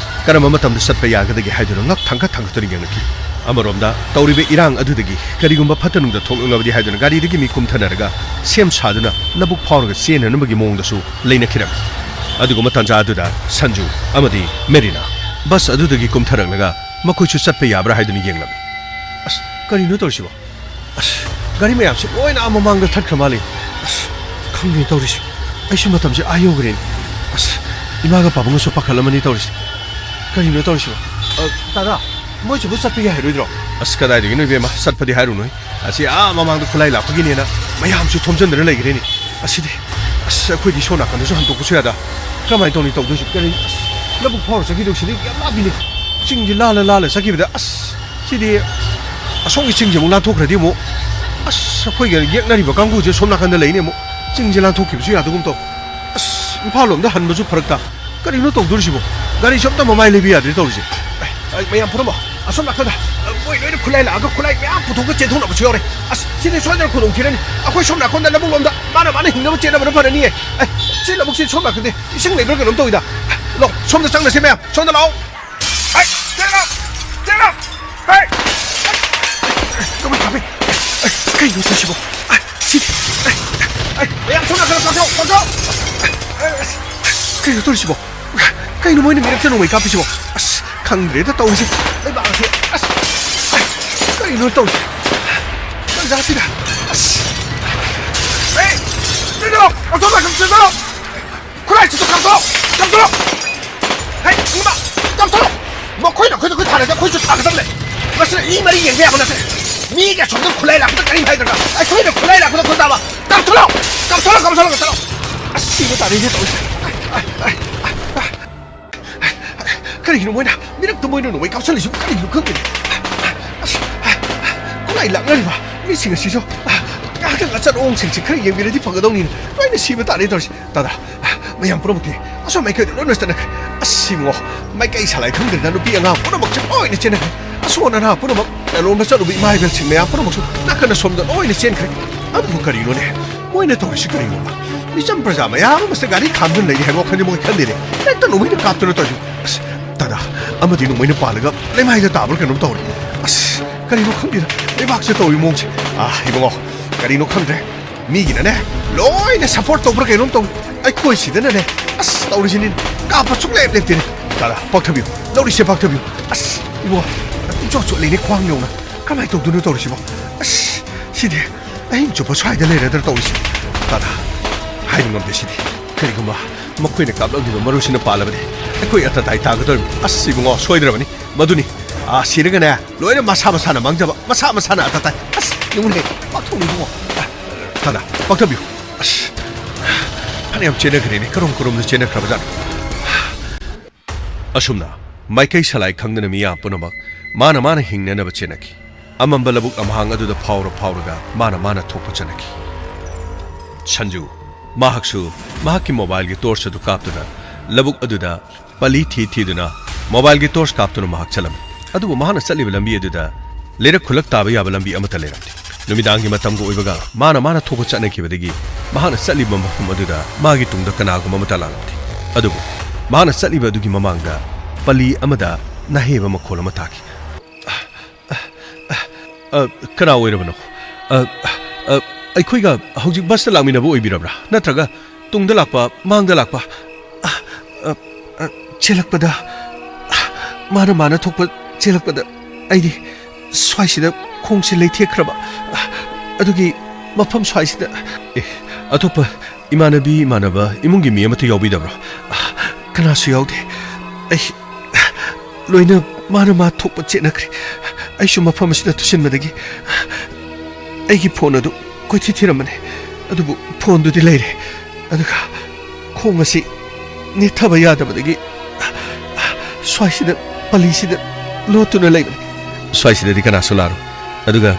ꯀꯔꯝꯕ ꯃꯇꯝꯗ ꯆꯠꯄ ꯌꯥꯒꯗꯒꯦ ꯍꯥꯏꯗꯨꯅ ꯉꯛ ꯊꯥꯡꯒꯠ ꯊꯥꯡꯒꯠꯇꯨꯅ ꯌꯦꯡꯅꯈꯤ꯫ ꯑꯃꯔꯣꯝꯗ ꯇꯧꯔꯤꯕ ꯏꯔꯥꯡ ꯑꯗꯨꯗꯒꯤ ꯀꯔꯤꯒꯨꯝꯕ ꯐꯠꯇ ꯅꯨꯡꯗ ꯊꯣꯛꯂꯛꯂꯕꯗꯤ ꯍꯥꯏꯗꯨꯅ ꯒꯥꯔꯤꯗꯒꯤ ꯃꯤ ꯀꯨꯝꯊꯅꯔꯒ ꯁꯦꯝ ꯁꯥꯗꯨꯅ ꯂꯧꯕꯨꯛ ꯐꯥꯎꯔꯒ ꯆꯦꯟꯅꯅꯕꯒꯤ ꯃꯑꯣꯡꯗꯁꯨ ꯂꯩꯅꯈꯤꯔꯝꯃꯤ꯫ ꯑꯗꯨꯒꯨꯝꯕ ꯇꯥꯟꯖꯥ ꯑꯗꯨꯗ ꯁꯟꯖꯨ ꯑꯃꯗꯤ ꯃꯦꯔꯤꯅꯥ ꯕꯁ ꯑꯗꯨꯗꯒꯤ ꯀꯨꯝꯊꯔꯛꯂꯒ ꯃꯈꯣꯏꯁꯨ ꯆꯠꯄ ꯌꯥꯕ꯭ꯔꯥ ꯍꯥꯏꯗꯨꯅ ꯌꯦꯡꯂꯝꯃꯤ꯫ "ꯑꯁ, ꯀꯔꯤꯅꯣ ꯇꯧꯔꯤꯁꯤꯕꯣ? ꯑꯁ, ꯒꯥꯔꯤ ꯃꯌꯥꯝꯁꯦ ꯂꯣꯏꯅ ꯑꯥ ꯃꯃꯥꯡꯗ ꯊꯠꯈ꯭ꯔ ꯃꯥꯜꯂꯦ꯫ ꯑꯁ, ꯈꯪꯗꯦ ꯇꯧꯔꯤꯁꯦ꯫ ꯑꯩꯁꯨ ꯃꯇꯝꯁꯦ ꯑꯥ ꯌꯧꯈ꯭ꯔꯦꯅꯦ꯫ ꯑꯁ, ꯏꯃꯥꯒ ꯄꯥꯕꯨꯡꯒꯁꯨ ꯄꯥꯈꯠꯂꯝꯃꯅꯤ ꯇꯧꯔꯤꯁꯦ꯫ ꯀꯔꯤꯅꯣ ꯇꯧꯔꯤꯁꯤꯕꯣ? ꯑ, ꯇꯥꯗꯥ, ꯃꯣꯏꯁꯤꯕꯨ ꯆꯠꯄ ꯌꯥꯏ ꯍꯥꯏꯔꯣꯏꯗ꯭ꯔꯣ?" ꯑꯁ, ꯀꯗꯥꯏꯗꯒꯤꯅꯣ ꯏꯕꯦꯝꯃ, ꯆꯠꯄꯗꯤ ꯍꯥꯏꯔꯨꯅꯨ꯫ ꯑꯁꯤ ꯑꯥ ꯃꯃꯥꯡꯗ ꯈꯨꯠꯂꯥꯏ ꯂꯥꯛꯄꯒꯤꯅꯦꯅ ꯃꯌꯥꯝꯁꯨ ꯊꯣꯝꯖꯤꯟꯗꯅ ꯂꯩꯈ꯭ꯔꯦꯅꯦ꯫ ꯑꯁꯤꯗꯤ, ꯑꯁ, ꯑꯩꯈꯣꯏꯗꯤ ꯁꯣꯝ ꯅꯥꯀꯟꯗꯁꯨ ꯍꯟꯗꯣꯛꯄꯁꯨ ꯌꯥꯗ꯫ ꯀꯃꯥꯏꯅ ꯇꯧꯅꯤ ꯇꯧꯗꯣꯏꯁꯤ? ꯀꯔꯤ, ꯑꯁ, ꯂꯧꯕꯨꯛ ꯐꯥꯎꯔ ꯆꯠꯈꯤꯗꯧꯁꯤꯗꯤ ꯌꯥꯝ ꯂꯥꯞꯄꯤꯅꯦ꯫ ꯆꯤꯡꯁꯤ ꯂꯥꯜꯂ ꯂꯥꯜꯂ ꯆꯠꯈꯤꯕꯗ, ꯑꯁ, ꯁꯤꯗꯤ ꯑꯁꯣꯝꯒꯤ ꯆꯤꯡꯁꯤ ꯑꯃꯨꯛ ꯂꯥꯟꯊꯣꯛꯈ꯭ꯔꯗꯤ ꯑꯃꯨꯛ, ꯑꯁ, ꯑꯩꯈꯣꯏꯒ ꯌꯦꯛꯅꯔꯤꯕ ꯀꯥꯡꯕꯨꯁꯦ ꯁꯣꯝ ꯅꯥꯀꯟꯗ ꯂꯩꯅꯦ ꯑꯃꯨꯛ꯫ ꯆꯤꯡꯁꯦ ꯂꯥꯟꯊꯣꯛꯈꯤꯕꯁꯨ ꯌꯥꯗꯒꯨꯝ ꯇꯧ꯫ ꯑꯁ, ꯏꯝꯐꯥꯜ ꯂꯣꯝꯗ ꯍꯟꯕꯁꯨ ꯐꯔꯛ ꯇꯥ꯫ ꯀꯔꯤꯅꯣ ꯇꯧꯗꯣꯔꯤꯁꯤꯕꯣ? ꯒꯥꯔꯤꯁꯨ ꯑꯝꯇ ꯃꯃꯥꯏ ꯂꯩꯕ ꯌꯥꯗ꯭ꯔꯦ ꯇꯧꯔꯤꯁꯦ꯫ ꯑꯩ, ꯑꯩ, ꯃꯌꯥꯝ ꯐꯨꯔꯝꯃꯣ꯫ ꯑꯁꯣꯝ ꯅꯥꯀꯟꯗ, ꯑ, ꯃꯣꯏ ꯂꯣꯏꯅ ꯈꯨꯠꯂꯥꯏ ꯂꯥꯛꯑꯒ ꯈꯨꯠꯂꯥꯏ ꯃꯌꯥꯝ ꯄꯨꯊꯣꯛꯑꯒ ꯆꯦꯟꯊꯣꯛꯅꯕꯁꯨ ꯌꯥꯎꯔꯦ꯫ ꯑꯁ, ꯁꯤꯗꯤ ꯁꯣꯏꯗꯅ ꯈꯨꯗꯣꯡ ꯊꯤꯔꯅꯤ꯫ ꯑꯩꯈꯣꯏ ꯁꯣꯝ ꯅꯥꯀꯟꯗ ꯂꯧꯕꯨꯛ ꯂꯣꯝꯗ ꯃꯥꯅ ꯃꯥꯅ ꯍꯤꯡꯅꯕ ꯆꯦꯟꯅꯕꯅ ꯐꯔꯅꯤꯌꯦ꯫ ꯑꯦ, ꯁꯤ ꯂꯧꯕꯨꯛꯁꯤ ꯁꯣꯝ ꯅꯥꯀꯟꯗꯤ ꯏꯁꯤꯡ ꯂꯩꯕ꯭ꯔꯥ ꯀꯩꯅꯣꯝ ꯇꯧꯋꯤꯗ꯫ ꯂꯥꯛꯑꯣ, ꯁꯣꯝꯗ ꯆꯪꯂꯁꯤ ꯃꯌꯥꯝ꯫ ꯁꯣꯝꯗ ꯂꯥꯛꯑꯣ꯫ ꯑꯩ, ꯆꯦꯜꯂꯣ! ꯆꯦꯜꯂꯣ! ꯑꯩ! ꯀꯃꯥꯏ ꯊꯥꯕꯩ? ꯑꯩ, ꯀꯩꯅꯣ ꯇꯧꯁꯤꯕꯣ? ꯑꯩ, ꯁꯤꯗꯤ, ꯑꯩ, ꯑꯩ, ꯃꯌꯥꯝ ꯁꯣꯝ ꯅꯥꯀꯟꯗ ꯀꯥꯞꯊꯣꯛ, ꯀꯥꯞꯊꯣꯛ! ꯑꯩ, ꯑꯁ, ꯀꯩꯅꯣ ꯇꯧꯔꯤꯁꯤꯕꯣ? ꯀꯩꯅꯣ ꯃꯣꯏꯅ ꯃꯤꯔꯛꯇ ꯅꯣꯡꯃꯩ ꯀꯥꯞꯄꯤꯁꯤꯕꯣ? ꯑꯁ, ꯈꯪꯗ꯭ꯔꯦꯗ ꯇꯧꯔꯤꯁꯦ꯫ ꯂꯩꯕꯥꯛ ꯑꯁꯦ, ꯑꯁ, ꯑꯁ, ꯀꯩꯅꯣ ꯇꯧꯔꯤꯁꯦ? ꯇꯟꯖꯥꯁꯤꯗ, ꯑꯁ, ꯑꯩ, ꯆꯦꯜꯂꯣ! ꯑꯁꯣꯝ ꯅꯥꯀꯟ ꯆꯦꯜꯂꯣ! ꯈꯨꯠꯂꯥꯏꯁꯤꯁꯨ ꯀꯥꯞꯊꯣꯛ! ꯀꯥꯞꯊꯣꯛ! ꯍꯩ, ꯏꯃꯥ! ꯀꯥꯞꯊꯣꯛ! ꯃꯈꯣꯏꯅ ꯑꯩꯈꯣꯏꯗ ꯈꯨꯠ ꯊꯥꯔꯗꯤ ꯑꯩꯈꯣꯏꯁꯨ ꯊꯥꯒꯗꯕꯅꯦ꯫ ꯃꯁꯤꯅ ꯏ ꯃꯔꯤ ꯌꯦꯡꯕ ꯌꯥꯕ ꯅꯠꯇꯦ꯫ ꯃꯤꯒꯤ ꯑꯁꯣꯝꯗ ꯈꯨꯠꯂꯥꯏ ꯂꯥꯛꯄꯗ ꯀꯔꯤꯝ ꯍꯥꯏꯗ꯭ꯔꯒ ꯑꯩꯈꯣꯏꯅ ꯈꯨꯠꯂꯥꯏ ꯂꯥꯛꯄꯗ ꯈꯨꯠ ꯊꯥꯕ꯫ ꯀꯥꯞꯊꯣꯛ! ꯀꯥꯞꯊꯣꯛ! ꯀꯥꯞꯊꯣꯛ! ꯀꯥꯞꯊꯣꯛ! ꯑꯁ, ꯁꯤꯕ ꯇꯥꯔꯦꯅꯦ ꯇꯧꯔꯤꯁꯦ꯫ ꯀꯔꯤꯒꯤꯅꯣ ꯃꯣꯏꯅ, ꯃꯤꯔꯛꯇ ꯃꯣꯏꯅ ꯅꯣꯡꯃꯩ ꯀꯥꯞꯁꯜꯂꯤꯁꯤꯕꯨ ꯀꯔꯤꯒꯤꯅꯣ ꯈꯪꯗꯦ꯫ ꯑꯁ, ꯈꯨꯠꯂꯥꯏ ꯂꯥꯛꯅꯔꯤꯕ ꯃꯤꯁꯤꯡ ꯑꯁꯤꯁꯨ ꯉꯥꯏꯍꯥꯛꯇꯪ ꯑꯆꯠ ꯑꯋꯣꯡꯁꯤꯡꯁꯤ ꯈꯔ ꯌꯦꯡꯕꯤꯔꯗꯤ ꯐꯒꯗꯧꯅꯤꯅ ꯂꯣꯏꯅ ꯁꯤꯕ ꯇꯥꯔꯦ ꯇꯧꯔꯤꯁꯦ꯫ ꯇꯥꯗ, ꯃꯌꯥꯝ ꯄꯨꯝꯅꯃꯛꯇꯤ ꯑꯁꯣꯝ ꯃꯥꯏꯀꯩꯗ ꯂꯣꯏꯅ ꯆꯠꯅꯈ꯭ꯔꯦ꯫ ꯑꯁ, ꯏꯕꯨꯡꯉꯣ, ꯃꯥꯏꯀꯩ ꯁꯂꯥꯏ ꯈꯪꯗ꯭ꯔꯦꯗ, ꯅꯨꯄꯤ ꯑꯉꯥꯡ ꯄꯨꯝꯅꯃꯛꯁꯦ ꯂꯣꯏꯅ ꯆꯦꯟꯅꯈ꯭ꯔꯦ꯫ ꯑꯁꯣꯟ ꯑꯅꯥ ꯄꯨꯝꯅꯃꯛ ꯂꯂꯣꯟꯕ ꯆꯠꯂꯨꯕ ꯏꯃꯥ ꯏꯕꯦꯜꯁꯤꯡ ꯃꯌꯥꯝ ꯄꯨꯝꯅꯃꯛꯁꯨ ꯅꯥꯀꯟ ꯑꯁꯣꯝꯗ ꯂꯣꯏꯅ ꯆꯦꯟꯈ꯭ꯔꯦ꯫ ꯑꯗꯨꯕꯨ ꯀꯔꯤꯅꯣꯅꯦ? ꯃꯣꯏꯅ ꯇꯧꯔꯤꯁꯤ ꯀꯔꯤꯅꯣꯕ? ꯃꯤꯆꯝ ꯄ꯭ꯔꯖꯥ ꯃꯌꯥꯝ ꯑꯃꯁꯦ ꯒꯥꯔꯤ ꯈꯥꯝꯗꯨꯅ ꯂꯩꯔꯤ ꯍꯥꯏꯕ ꯋꯥꯈꯜꯗꯤ ꯃꯣꯏ ꯈꯟꯗꯦꯅꯦ꯫ ꯍꯦꯛꯇ ꯅꯣꯡꯃꯩꯅ ꯀꯥꯞꯇꯨꯅ ꯇꯧꯔꯤꯁꯤ꯫ ꯑꯁ, ꯇꯥꯗ, ꯑꯃꯗꯤ ꯅꯣꯡꯃꯩꯅ ꯄꯥꯜꯂꯒ ꯂꯩꯃꯥꯏꯗ ꯇꯥꯕ꯭ꯔꯥ ꯀꯩꯅꯣꯝ ꯇꯧꯔꯦ꯫ ꯑꯁ, ꯀꯔꯤꯅꯣ ꯈꯪꯗꯦꯗ, ꯂꯩꯕꯥꯛꯁꯦ ꯇꯧꯔꯤ ꯃꯑꯣꯡꯁꯦ꯫ ꯑꯥ, ꯏꯕꯨꯡꯉꯣ, ꯀꯔꯤꯅꯣ ꯈꯪꯗ꯭ꯔꯦ꯫ ꯃꯤꯒꯤꯅꯅꯦ, ꯂꯣꯏꯅ ꯁꯞꯄꯣꯔꯠ ꯇꯧꯕ꯭ꯔꯥ ꯀꯩꯅꯣꯝ ꯇꯧꯏ꯫ ꯑꯩꯈꯣꯏ ꯁꯤꯗꯅꯅꯦ, ꯑꯁ, ꯇꯧꯔꯤꯁꯤꯅꯤ, ꯀꯥꯞꯄ ꯁꯨꯡꯂꯦꯞ ꯂꯦꯞꯇꯦꯅꯦ꯫ ꯇꯥꯗ, ꯄꯥꯛꯊꯕꯤꯌꯨ, ꯂꯧꯔꯤꯁꯦ ꯄꯥꯛꯊꯕꯤꯌꯨ꯫ ꯑꯁ, ꯏꯕꯣ, ꯄꯨꯡꯆꯣꯠ ꯆꯣꯠꯂꯤꯅꯦ ꯈ꯭ꯋꯥꯡ ꯌꯧꯅ꯫ ꯀꯃꯥꯏꯅ ꯇꯧꯗꯣꯏꯅꯣ ꯇꯧꯔꯤꯁꯤꯕꯣ? ꯑꯁ, ꯁꯤꯗꯤ ꯑꯍꯤꯡ ꯆꯨꯞꯄ ꯁ꯭ꯋꯥꯏꯗ ꯂꯩꯔꯗ꯭ꯔꯥ ꯇꯧꯔꯤꯁꯤ꯫ ꯇꯥꯗ, ꯍꯥꯏꯕ ꯉꯝꯗꯦ ꯁꯤꯗꯤ꯫ ꯀꯔꯤꯒꯨꯝꯕ ꯃꯈꯣꯏꯅ ꯀꯥꯞꯂꯛꯂꯤꯕ ꯃꯔꯨꯁꯤꯅ ꯄꯥꯜꯂꯕꯗꯤ ꯑꯩꯈꯣꯏ ꯑꯇꯇꯥꯏ ꯇꯥꯒꯗꯧꯔꯤꯕꯅꯤ꯫ ꯑꯁ, ꯏꯕꯨꯡꯉꯣ, ꯁꯣꯏꯗ꯭ꯔꯕꯅꯤ꯫ ꯃꯗꯨꯅꯤ꯫ ꯑꯥ, ꯁꯤꯔꯒꯅꯦ, ꯂꯣꯏꯅ ꯃꯁꯥ ꯃꯁꯥꯅ ꯃꯥꯡꯖꯕ, ꯃꯁꯥ ꯃꯁꯥꯅ ꯑꯇꯥ ꯇꯥꯏ꯫ ꯑꯁ, ꯌꯦꯡꯉꯨꯅꯦ, ꯄꯥꯛꯊꯣꯛꯅꯤ ꯏꯕꯨꯡꯉꯣ꯫ ꯑ, ꯇꯥꯗ, ꯄꯥꯛꯊꯕꯤꯌꯨ꯫ ꯑꯁ, ꯐꯅꯌꯥꯝ ꯆꯦꯟꯅꯈ꯭ꯔꯦꯅꯦ, ꯀꯔꯣꯝ ꯀꯔꯣꯝꯗ ꯆꯦꯟꯅꯈ꯭ꯔꯕꯖꯥꯠꯅꯣ? ꯑꯁꯨꯝꯅ ꯃꯥꯏꯀꯩ ꯁꯂꯥꯏ ꯈꯪꯗꯅ ꯃꯤꯌꯥꯝ ꯄꯨꯝꯅꯃꯛ ꯃꯥꯅ ꯃꯥꯅ ꯍꯤꯡꯅꯅꯕ ꯆꯦꯟꯅꯈꯤ꯫ ꯑꯃꯝꯕ ꯂꯧꯕꯨꯛ ꯑꯃꯍꯥꯡ ꯑꯗꯨꯗ ꯐꯥꯎꯔ ꯐꯥꯎꯔꯒ ꯃꯥꯅ ꯃꯥꯅ ꯊꯣꯛꯄ ꯆꯠꯅꯈꯤ꯫ ꯁꯟꯖꯨ, ꯃꯍꯥꯛꯁꯨ ꯃꯍꯥꯛꯀꯤ ꯃꯣꯕꯥꯏꯜꯒꯤ ꯇꯣꯔꯆ ꯑꯗꯨ ꯀꯥꯞꯇꯨꯅ ꯂꯧꯕꯨꯛ ꯑꯗꯨꯗ ꯄꯂꯤ ꯊꯤ ꯊꯤꯗꯨꯅ ꯃꯣꯕꯥꯏꯜꯒꯤ ꯇꯣꯔꯆ ꯀꯥꯞꯇꯨꯅ ꯃꯍꯥꯛ ꯆꯠꯂꯝꯃꯤ꯫ ꯑꯗꯨꯕꯨ ꯃꯍꯥꯛꯅ ꯆꯠꯂꯤꯕ ꯂꯝꯕꯤ ꯑꯗꯨꯗ ꯂꯩꯔꯛ ꯈꯨꯜꯂꯛ ꯇꯥꯕ ꯌꯥꯕ ꯂꯝꯕꯤ ꯑꯃꯠꯇ ꯂꯩꯔꯝꯗꯦ꯫ ꯅꯨꯃꯤꯗꯥꯡꯒꯤ ꯃꯇꯝꯒ ꯑꯣꯏꯕꯒ ꯃꯥꯅ ꯃꯥꯅ ꯊꯣꯛꯄ ꯆꯠꯅꯈꯤꯕꯗꯒꯤ ꯃꯍꯥꯛꯅ ꯆꯠꯂꯤꯕ ꯃꯐꯝ ꯑꯗꯨꯗ ꯃꯥꯒꯤ ꯇꯨꯡꯗ ꯀꯅꯥꯒꯨꯝꯕ ꯑꯃꯠꯇ ꯂꯥꯛꯂꯝꯗꯦ꯫ ꯑꯗꯨꯕꯨ ꯃꯍꯥꯛꯅ ꯆꯠꯂꯤꯕ ꯑꯗꯨꯒꯤ ꯃꯃꯥꯡꯗ ꯄꯂꯤ ꯑꯃꯗ ꯅꯥꯍꯦꯕ ꯃꯈꯣꯜ ꯑꯃ ꯇꯥꯈꯤ꯫ "ꯑ, ꯀꯅꯥ ꯑꯣꯏꯔꯕꯅꯣ? ꯑ, ꯑ, ꯑꯩꯈꯣꯏꯒ ꯍꯧꯖꯤꯛ ꯕꯁꯇ ꯂꯥꯛꯃꯤꯟꯅꯕ ꯑꯣꯏꯕꯤꯔꯕ꯭ꯔꯥ? ꯅꯠꯇ꯭ꯔꯒ ꯇꯨꯡꯗ ꯂꯥꯛꯄ, ꯃꯥꯡꯗ ꯂꯥꯛꯄ?" "ꯑ, ꯑ, ꯑ, ꯆꯦꯜꯂꯛꯄꯗ, ꯑ, ꯃꯥꯅ ꯃꯥꯅ ꯊꯣꯛꯄ ꯆꯦꯜꯂꯛꯄꯗ ꯑꯩꯗꯤ ꯁ꯭ꯋꯥꯏꯁꯤꯗ ꯈꯣꯡꯁꯦ ꯂꯩꯊꯦꯛꯈ꯭ꯔꯕ, ꯑ, ꯑꯗꯨꯒꯤ ꯃꯐꯝ ꯁ꯭ꯋꯥꯏꯁꯤꯗ"꯫ "ꯑꯦ, ꯑꯇꯣꯞꯄ ꯏꯃꯥꯟꯅꯕꯤ, ꯏꯃꯥꯟꯅꯕ, ꯏꯃꯨꯡꯒꯤ ꯃꯤ ꯑꯃꯠꯇ ꯌꯥꯎꯕꯤꯗꯕ꯭ꯔꯣ?" "ꯑ, ꯀꯅꯥꯁꯨ ꯌꯥꯎꯗꯦ꯫ ꯑꯩ ꯂꯣꯏꯅ ꯃꯥꯅ ꯃꯥ ꯊꯣꯛꯄ ꯆꯦꯟꯅꯈ꯭ꯔꯦ꯫ ꯑꯩꯁꯨ ꯃꯐꯝ ꯑꯁꯤꯗ ꯇꯨꯁꯤꯟꯕꯗꯒꯤ ꯑꯩꯒꯤ ꯐꯣꯟ ꯑꯗꯨ ꯀꯣꯏꯊꯤ ꯊꯤꯔꯝꯕꯅꯦ, ꯑꯗꯨꯕꯨ ꯐꯣꯟꯗꯨꯗꯤ ꯂꯩꯔꯦ꯫ ꯑꯗꯨꯒ ꯈꯣꯡ ꯑꯁꯤ ꯅꯦꯠꯊꯕ ꯌꯥꯗꯕꯗꯒꯤ ꯁ꯭ꯋꯥꯏꯁꯤꯗ, ꯄꯂꯤꯁꯤꯗ ꯂꯣꯠꯇꯨꯅ ꯂꯩꯕꯅꯤ꯫ ꯁ꯭ꯋꯥꯏꯁꯤꯗꯗꯤ ꯀꯅꯥꯁꯨ ꯂꯥꯛꯑꯔꯣꯏ꯫ ꯑꯗꯨꯒ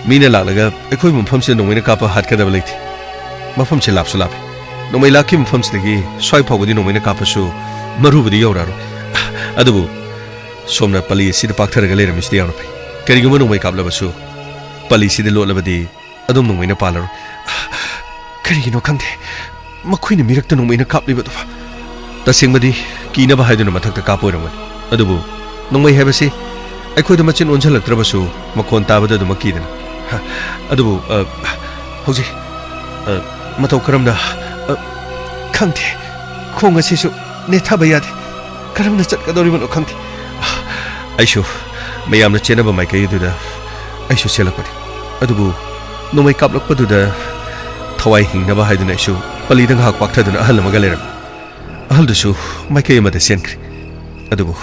ꯃꯤꯅ ꯂꯥꯛꯂꯒ ꯑꯩꯈꯣꯏ ꯃꯐꯝꯁꯤꯗ ꯅꯣꯡꯃꯩꯅ ꯀꯥꯞꯄ ꯍꯥꯠꯀꯗꯕ ꯂꯩꯇꯦ꯫ ꯃꯐꯝꯁꯤ ꯂꯥꯞꯁꯨ ꯂꯥꯞꯄꯤ꯫ ꯅꯣꯡꯃꯩ ꯂꯥꯛꯈꯤꯕ ꯃꯐꯝꯁꯤꯗꯒꯤ ꯁ꯭ꯋꯥꯏ ꯐꯥꯎꯕꯗꯤ ꯅꯣꯡꯃꯩꯅ ꯀꯥꯞꯄꯁꯨ ꯃꯔꯨꯕꯨꯗꯤ ꯌꯧꯔꯛꯑꯔꯣꯏ꯫ ꯑꯗꯨꯕꯨ ꯁꯣꯝꯅ ꯄꯂꯤ ꯑꯁꯤꯗ ꯄꯥꯛꯊꯔꯒ ꯂꯩꯔꯝꯃꯤꯁꯤꯗꯤ ꯌꯥꯝꯅ ꯐꯩ꯫ ꯀꯔꯤꯒꯨꯝꯕ ꯅꯣꯡꯃꯩ ꯀꯥꯞꯂꯕꯁꯨ ꯄꯂꯤꯁꯤꯗ ꯂꯣꯠꯂꯕꯗꯤ ꯑꯗꯨꯝ ꯅꯣꯡꯃꯩꯅ ꯄꯥꯜꯂꯔꯣꯏ꯫ ꯀꯔꯤꯒꯤꯅꯣ ꯈꯪꯗꯦ, ꯃꯈꯣꯏꯅ ꯃꯤꯔꯛꯇ ꯅꯣꯡꯃꯩꯅ ꯀꯥꯞꯂꯤꯕꯗꯨꯕꯨ꯫ ꯇꯁꯦꯡꯕꯗꯤ ꯀꯤꯅꯕ ꯍꯥꯏꯗꯨꯅ ꯃꯊꯛꯇ ꯀꯥꯞꯄ ꯑꯣꯏꯔꯝꯒꯅꯤ꯫ ꯑꯗꯨꯕꯨ ꯅꯣꯡꯃꯩ ꯍꯥꯏꯕꯁꯤ ꯑꯩꯈꯣꯏꯗ ꯃꯆꯤꯟ ꯑꯣꯟꯁꯤꯜꯂꯛꯇ꯭ꯔꯕꯁꯨ ꯃꯈꯣꯟ ꯇꯥꯕꯗ ꯑꯗꯨꯃꯛ ꯀꯤꯗꯅ꯫ ꯍ, ꯑꯗꯨꯕꯨ, ꯑ, ꯍꯧꯖꯤꯛ, ꯑ, ꯃꯇꯧ ꯀꯔꯝꯅ, ꯑ, ꯈꯪꯗꯦ, ꯈꯣꯡ ꯑꯁꯤꯁꯨ ꯅꯦꯠꯊꯕ ꯌꯥꯗꯦ꯫ ꯀꯔꯝꯅ ꯆꯠꯀꯗꯧꯔꯤꯕꯅꯣ ꯈꯪꯗꯦ꯫ ꯑꯩꯁꯨ ꯃꯌꯥꯝꯅ ꯆꯦꯟꯅꯕ ꯃꯥꯏꯀꯩ ꯑꯗꯨꯗ ꯑꯩꯁꯨ ꯆꯦꯜꯂꯛꯄꯅꯤ꯫ ꯑꯗꯨꯕꯨ ꯅꯣꯡꯃꯩ ꯀꯥꯞꯂꯛꯄꯗꯨꯗ ꯊꯋꯥꯏ ꯍꯤꯡꯅꯕ ꯍꯥꯏꯗꯨꯅ ꯑꯩꯁꯨ ꯄꯂꯤꯗ ꯉꯥꯏꯍꯥꯛ ꯄꯥꯛꯊꯗꯨꯅ ꯑꯍꯜ ꯑꯃꯒ ꯂꯩꯔꯝꯃꯤ꯫ ꯑꯍꯜꯗꯨꯁꯨ ꯃꯥꯏꯀꯩ ꯑꯃꯗ ꯆꯦꯟꯈ꯭ꯔꯦ꯫ ꯑꯗꯨꯕꯨ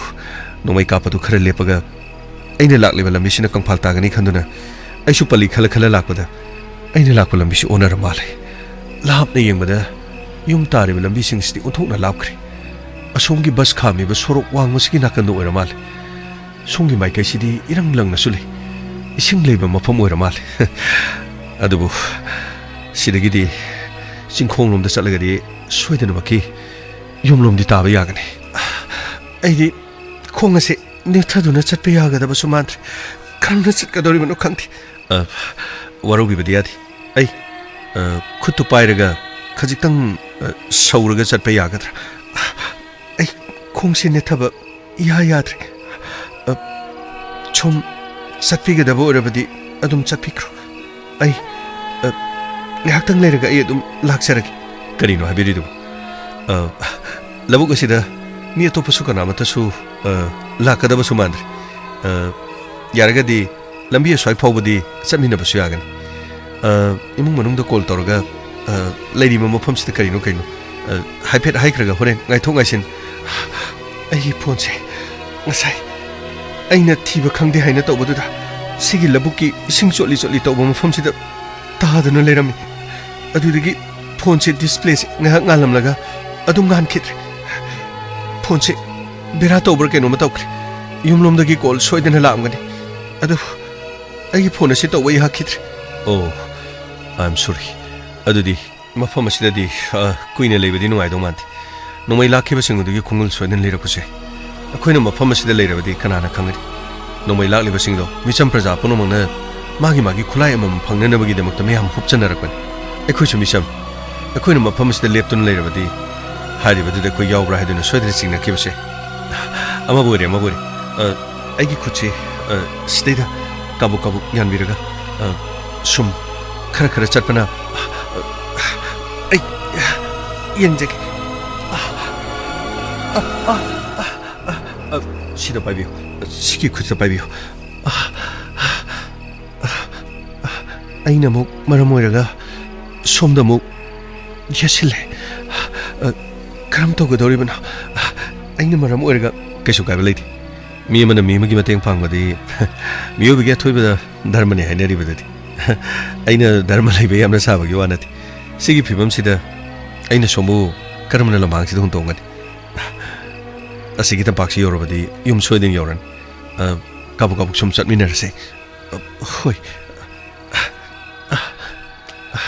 ꯅꯣꯡꯃꯩ ꯀꯥꯞꯄꯗꯨ ꯈꯔ ꯂꯦꯞꯄꯒ ꯑꯩꯅ ꯂꯥꯛꯂꯤꯕ ꯂꯝꯕꯤꯁꯤꯅ ꯀꯪꯐꯥꯜ ꯇꯥꯒꯅꯤ ꯈꯟꯗꯨꯅ ꯑꯩꯁꯨ ꯄꯜꯂꯤ ꯈꯜꯂ ꯈꯜꯂ ꯂꯥꯛꯄꯗ ꯑꯩꯅ ꯂꯥꯛꯄ ꯂꯝꯕꯤꯁꯤ ꯑꯣꯟꯅꯔ ꯃꯥꯜꯂꯦ꯫ ꯂꯥꯞꯅ ꯌꯦꯡꯕꯗ ꯌꯨꯝ ꯇꯥꯔꯤꯕ ꯂꯝꯕꯤꯁꯤꯡꯁꯤꯗꯤ ꯑꯣꯟꯊꯣꯛꯅ ꯂꯥꯞꯈ꯭ꯔꯦ꯫ ꯑꯁꯣꯝꯒꯤ ꯕꯁ ꯈꯥꯝꯃꯤꯕ ꯁꯣꯔꯣꯛ ꯋꯥꯡꯃꯁꯤꯒꯤ ꯅꯥꯀꯟꯗ ꯑꯣꯏꯔ ꯃꯥꯜꯂꯦ꯫ ꯁꯣꯝꯒꯤ ꯃꯥꯏꯀꯩꯁꯤꯗꯤ ꯏꯔꯪ ꯂꯪꯅꯁꯨ ꯂꯩ꯫ ꯏꯁꯤꯡ ꯂꯩꯕ ꯃꯐꯝ ꯑꯣꯏꯔ ꯃꯥꯜꯂꯦ꯫ ꯑꯗꯨꯕꯨ ꯁꯤꯗꯒꯤꯗꯤ ꯆꯤꯡꯈꯣꯡꯂꯣꯝꯗ ꯆꯠꯂꯒꯗꯤ ꯁꯣꯏꯗꯅꯃꯛꯀꯤ ꯌꯨꯝꯂꯣꯝꯗꯤ ꯇꯥꯕ ꯌꯥꯒꯅꯤ꯫ ꯑꯩꯗꯤ ꯈꯣꯡ ꯑꯁꯦ ꯅꯦꯠꯊꯗꯨꯅ ꯆꯠꯄ ꯌꯥꯒꯗꯕꯁꯨ ꯃꯥꯟꯗ꯭ꯔꯦ꯫ ꯀꯔꯝꯅ ꯆꯠꯀꯗꯧꯔꯤꯕꯅꯣ ꯈꯪꯗꯦ꯫ ꯑ, ꯋꯥꯔꯧꯕꯤꯕꯗꯤ ꯌꯥꯗꯦ꯫ ꯑꯩ, ꯑ, ꯈꯨꯠꯇꯨ ꯄꯥꯏꯔꯒ ꯈꯖꯤꯛꯇꯪ, ꯑ, ꯁꯧꯔꯒ ꯆꯠꯄ ꯌꯥꯒꯗ꯭ꯔꯥ? ꯑꯩ ꯈꯣꯡꯁꯦ ꯅꯦꯠꯊꯕ ꯏꯌꯥ ꯌꯥꯗ꯭ꯔꯦ꯫ ꯑ, ꯁꯨꯝ ꯆꯠꯄꯤꯒꯗꯕ ꯑꯣꯏꯔꯕꯗꯤ ꯑꯗꯨꯝ ꯆꯠꯄꯤꯈ꯭ꯔꯣ꯫ ꯑꯩ, ꯑ, ꯉꯥꯏꯍꯥꯛꯇꯪ ꯂꯩꯔꯒ ꯑꯩ ꯑꯗꯨꯝ ꯂꯥꯛꯆꯔꯒꯦ꯫ ꯀꯔꯤꯅꯣ ꯍꯥꯏꯕꯤꯔꯤꯗꯨꯕꯨ? ꯑ, ꯂꯧꯕꯨꯛ ꯑꯁꯤꯗ ꯃꯤ ꯑꯇꯣꯞꯄꯁꯨ ꯀꯅꯥꯃꯠꯇꯁꯨ, ꯑ, ꯂꯥꯛꯀꯗꯕꯁꯨ ꯃꯥꯟꯗ꯭ꯔꯦ꯫ ꯑ, ꯌꯥꯔꯒꯗꯤ ꯂꯝꯕꯤ ꯑꯁ꯭ꯋꯥꯏ ꯐꯥꯎꯕꯗꯤ ꯆꯠꯃꯤꯟꯅꯕꯁꯨ ꯌꯥꯒꯅꯤ꯫ ꯑ, ꯏꯃꯨꯡ ꯃꯅꯨꯡꯗ ꯀꯣꯜ ꯇꯧꯔꯒ, ꯑ, ꯂꯩꯔꯤꯕ ꯃꯐꯝꯁꯤꯗ ꯀꯔꯤꯅꯣ ꯀꯔꯤꯅꯣ, ꯑ, ꯍꯥꯏꯐꯦꯠ ꯍꯥꯏꯈ꯭ꯔꯒ ꯍꯣꯔꯦꯟ ꯉꯥꯏꯊꯣꯛ ꯉꯥꯏꯁꯤꯟ꯫ ꯑꯩꯒꯤ ꯐꯣꯟꯁꯦ ꯉꯁꯥꯏ ꯑꯩꯅ ꯊꯤꯕ ꯈꯪꯗꯦ ꯍꯥꯏꯅ ꯇꯧꯕꯗꯨꯗ ꯁꯤꯒꯤ ꯂꯧꯕꯨꯛꯀꯤ ꯏꯁꯤꯡ ꯆꯣꯠꯂꯤ ꯆꯣꯠꯂꯤ ꯇꯧꯕ ꯃꯐꯝꯁꯤꯗ ꯇꯥꯗꯨꯅ ꯂꯩꯔꯝꯃꯤ꯫ ꯑꯗꯨꯗꯒꯤ ꯐꯣꯟꯁꯦ ꯗꯤꯁꯄ꯭ꯂꯦꯁꯦ ꯉꯥꯏꯍꯥꯛ ꯉꯥꯜꯂꯝꯂꯒ ꯑꯗꯨꯝ ꯉꯥꯟꯈꯤꯗ꯭ꯔꯦ꯫ ꯐꯣꯟꯁꯦ ꯕꯦꯔꯥ ꯇꯧꯕ꯭ꯔꯥ ꯀꯩꯅꯣꯝꯃ ꯇꯧꯈ꯭ꯔꯦ꯫ ꯌꯨꯝꯂꯣꯝꯗꯒꯤ ꯀꯣꯜ ꯁꯣꯏꯗꯅ ꯂꯥꯛꯑꯝꯒꯅꯤ꯫ ꯑꯗꯨꯕꯨ ꯑꯩꯒꯤ ꯐꯣꯟ ꯑꯁꯤ ꯇꯧꯕ ꯌꯥꯈꯤꯗ꯭ꯔꯦ꯫ Oh, I am sorry. ꯑꯗꯨꯗꯤ ꯃꯐꯝ ꯑꯁꯤꯗꯗꯤ, ꯑ, ꯀꯨꯏꯅ ꯂꯩꯕꯗꯤ ꯅꯨꯡꯉꯥꯏꯗꯧ ꯃꯥꯟꯗꯦ꯫ ꯅꯣꯡꯃꯩ ꯂꯥꯛꯈꯤꯕꯁꯤꯡ ꯑꯗꯨꯒꯤ ꯈꯣꯡꯒꯨꯜ ꯁꯣꯏꯗꯅ ꯂꯩꯔꯛꯄꯁꯦ꯫ ꯑꯩꯈꯣꯏꯅ ꯃꯐꯝ ꯑꯁꯤꯗ ꯂꯩꯔꯕꯗꯤ ꯀꯅꯥꯅ ꯈꯪꯒꯅꯤ? ꯅꯣꯡꯃꯩ ꯂꯥꯛꯂꯤꯕꯁꯤꯡꯗꯣ ꯃꯤꯆꯝ ꯄ꯭ꯔꯖꯥ ꯄꯨꯝꯅꯃꯛꯅ ꯃꯥꯒꯤ ꯃꯥꯒꯤ ꯈꯨꯠꯂꯥꯏ ꯑꯃꯃꯝ ꯐꯪꯅꯅꯕꯒꯤꯗꯃꯛꯇ ꯃꯤꯌꯥꯝ ꯍꯨꯞꯆꯟꯅꯔꯛꯄꯅꯤ꯫ ꯑꯩꯈꯣꯏꯁꯨ ꯃꯤꯆꯝ꯫ ꯑꯩꯈꯣꯏꯅ ꯃꯐꯝ ꯑꯁꯤꯗ ꯂꯦꯞꯇꯨꯅ ꯂꯩꯔꯕꯗꯤ ꯍꯥꯏꯔꯤꯕꯗꯨꯗ ꯑꯩꯈꯣꯏ ꯌꯥꯎꯕ꯭ꯔꯥ ꯍꯥꯏꯗꯨꯅ ꯁꯣꯏꯗꯅ ꯆꯤꯡꯅꯈꯤꯕꯁꯦ꯫ ꯑꯃꯕꯨ ꯑꯣꯏꯔꯦ, ꯑꯃꯕꯨ ꯑꯣꯏꯔꯦ꯫ ꯑ, ꯑꯩꯒꯤ ꯈꯨꯠꯁꯤ, ꯑ, ꯁꯤꯗꯩꯗ ꯀꯥꯕꯨꯛ ꯀꯥꯕꯨꯛ ꯌꯥꯟꯕꯤꯔꯒ, ꯑ, ꯁꯨꯝ ꯈꯔ ꯈꯔ ꯆꯠꯄꯅ, ꯑ, ꯑꯩ ꯌꯦꯡꯖꯒꯦ꯫ ꯑ, ꯑ, ꯑ, ꯑ, ꯑ, ꯁꯤꯗ ꯄꯥꯏꯕꯤꯌꯨ꯫ ꯁꯤꯒꯤ ꯈꯨꯠꯁꯤꯗ ꯄꯥꯏꯕꯤꯌꯨ꯫ ꯑ, ꯑ, ꯑ, ꯑꯩꯅ ꯑꯃꯨꯛ ꯃꯔꯝ ꯑꯣꯏꯔꯒ ꯁꯣꯝꯗ ꯑꯃꯨꯛ ꯌꯦꯠꯁꯤꯜꯂꯦ꯫ ꯑ, ꯀꯔꯝ ꯇꯧꯒꯗꯧꯔꯤꯕꯅꯣ? ꯑꯩꯅ ꯃꯔꯝ ꯑꯣꯏꯔꯒ ꯀꯩꯁꯨ ꯀꯥꯏꯕ ꯂꯩꯇꯦ꯫ ꯃꯤ ꯑꯃꯅ ꯃꯤ ꯑꯃꯒꯤ ꯃꯇꯦꯡ ꯄꯥꯡꯕꯗꯤ ꯃꯤꯑꯣꯏꯕꯒꯤ ꯑꯊꯣꯏꯕ ꯙꯔꯃꯅꯤ ꯍꯥꯏꯅꯔꯤꯕꯗꯨꯗꯤ꯫ ꯑꯩꯅ ꯙꯔꯃ ꯂꯩꯕ ꯌꯥꯝꯅ ꯁꯥꯕꯒꯤ ꯋꯥ ꯅꯠꯇꯦ꯫ ꯁꯤꯒꯤ ꯐꯤꯕꯝꯁꯤꯗ ꯑꯩꯅ ꯁꯣꯝꯕꯨ ꯀꯔꯝꯅ ꯂꯝꯍꯥꯡꯁꯤꯗ ꯍꯨꯟꯇꯣꯛꯒꯅꯤ? ꯑꯁꯤꯒꯤ ꯇꯝꯄꯥꯛꯁꯤ ꯌꯧꯔꯕꯗꯤ ꯌꯨꯝ ꯁꯣꯏꯗꯅ ꯌꯧꯔꯅꯤ꯫ ꯑ, ꯀꯥꯕꯛ ꯀꯥꯕꯛ ꯁꯨꯝ ꯆꯠꯃꯤꯟꯅꯔꯁꯦ꯫ ꯑ, ꯍꯣꯏ꯫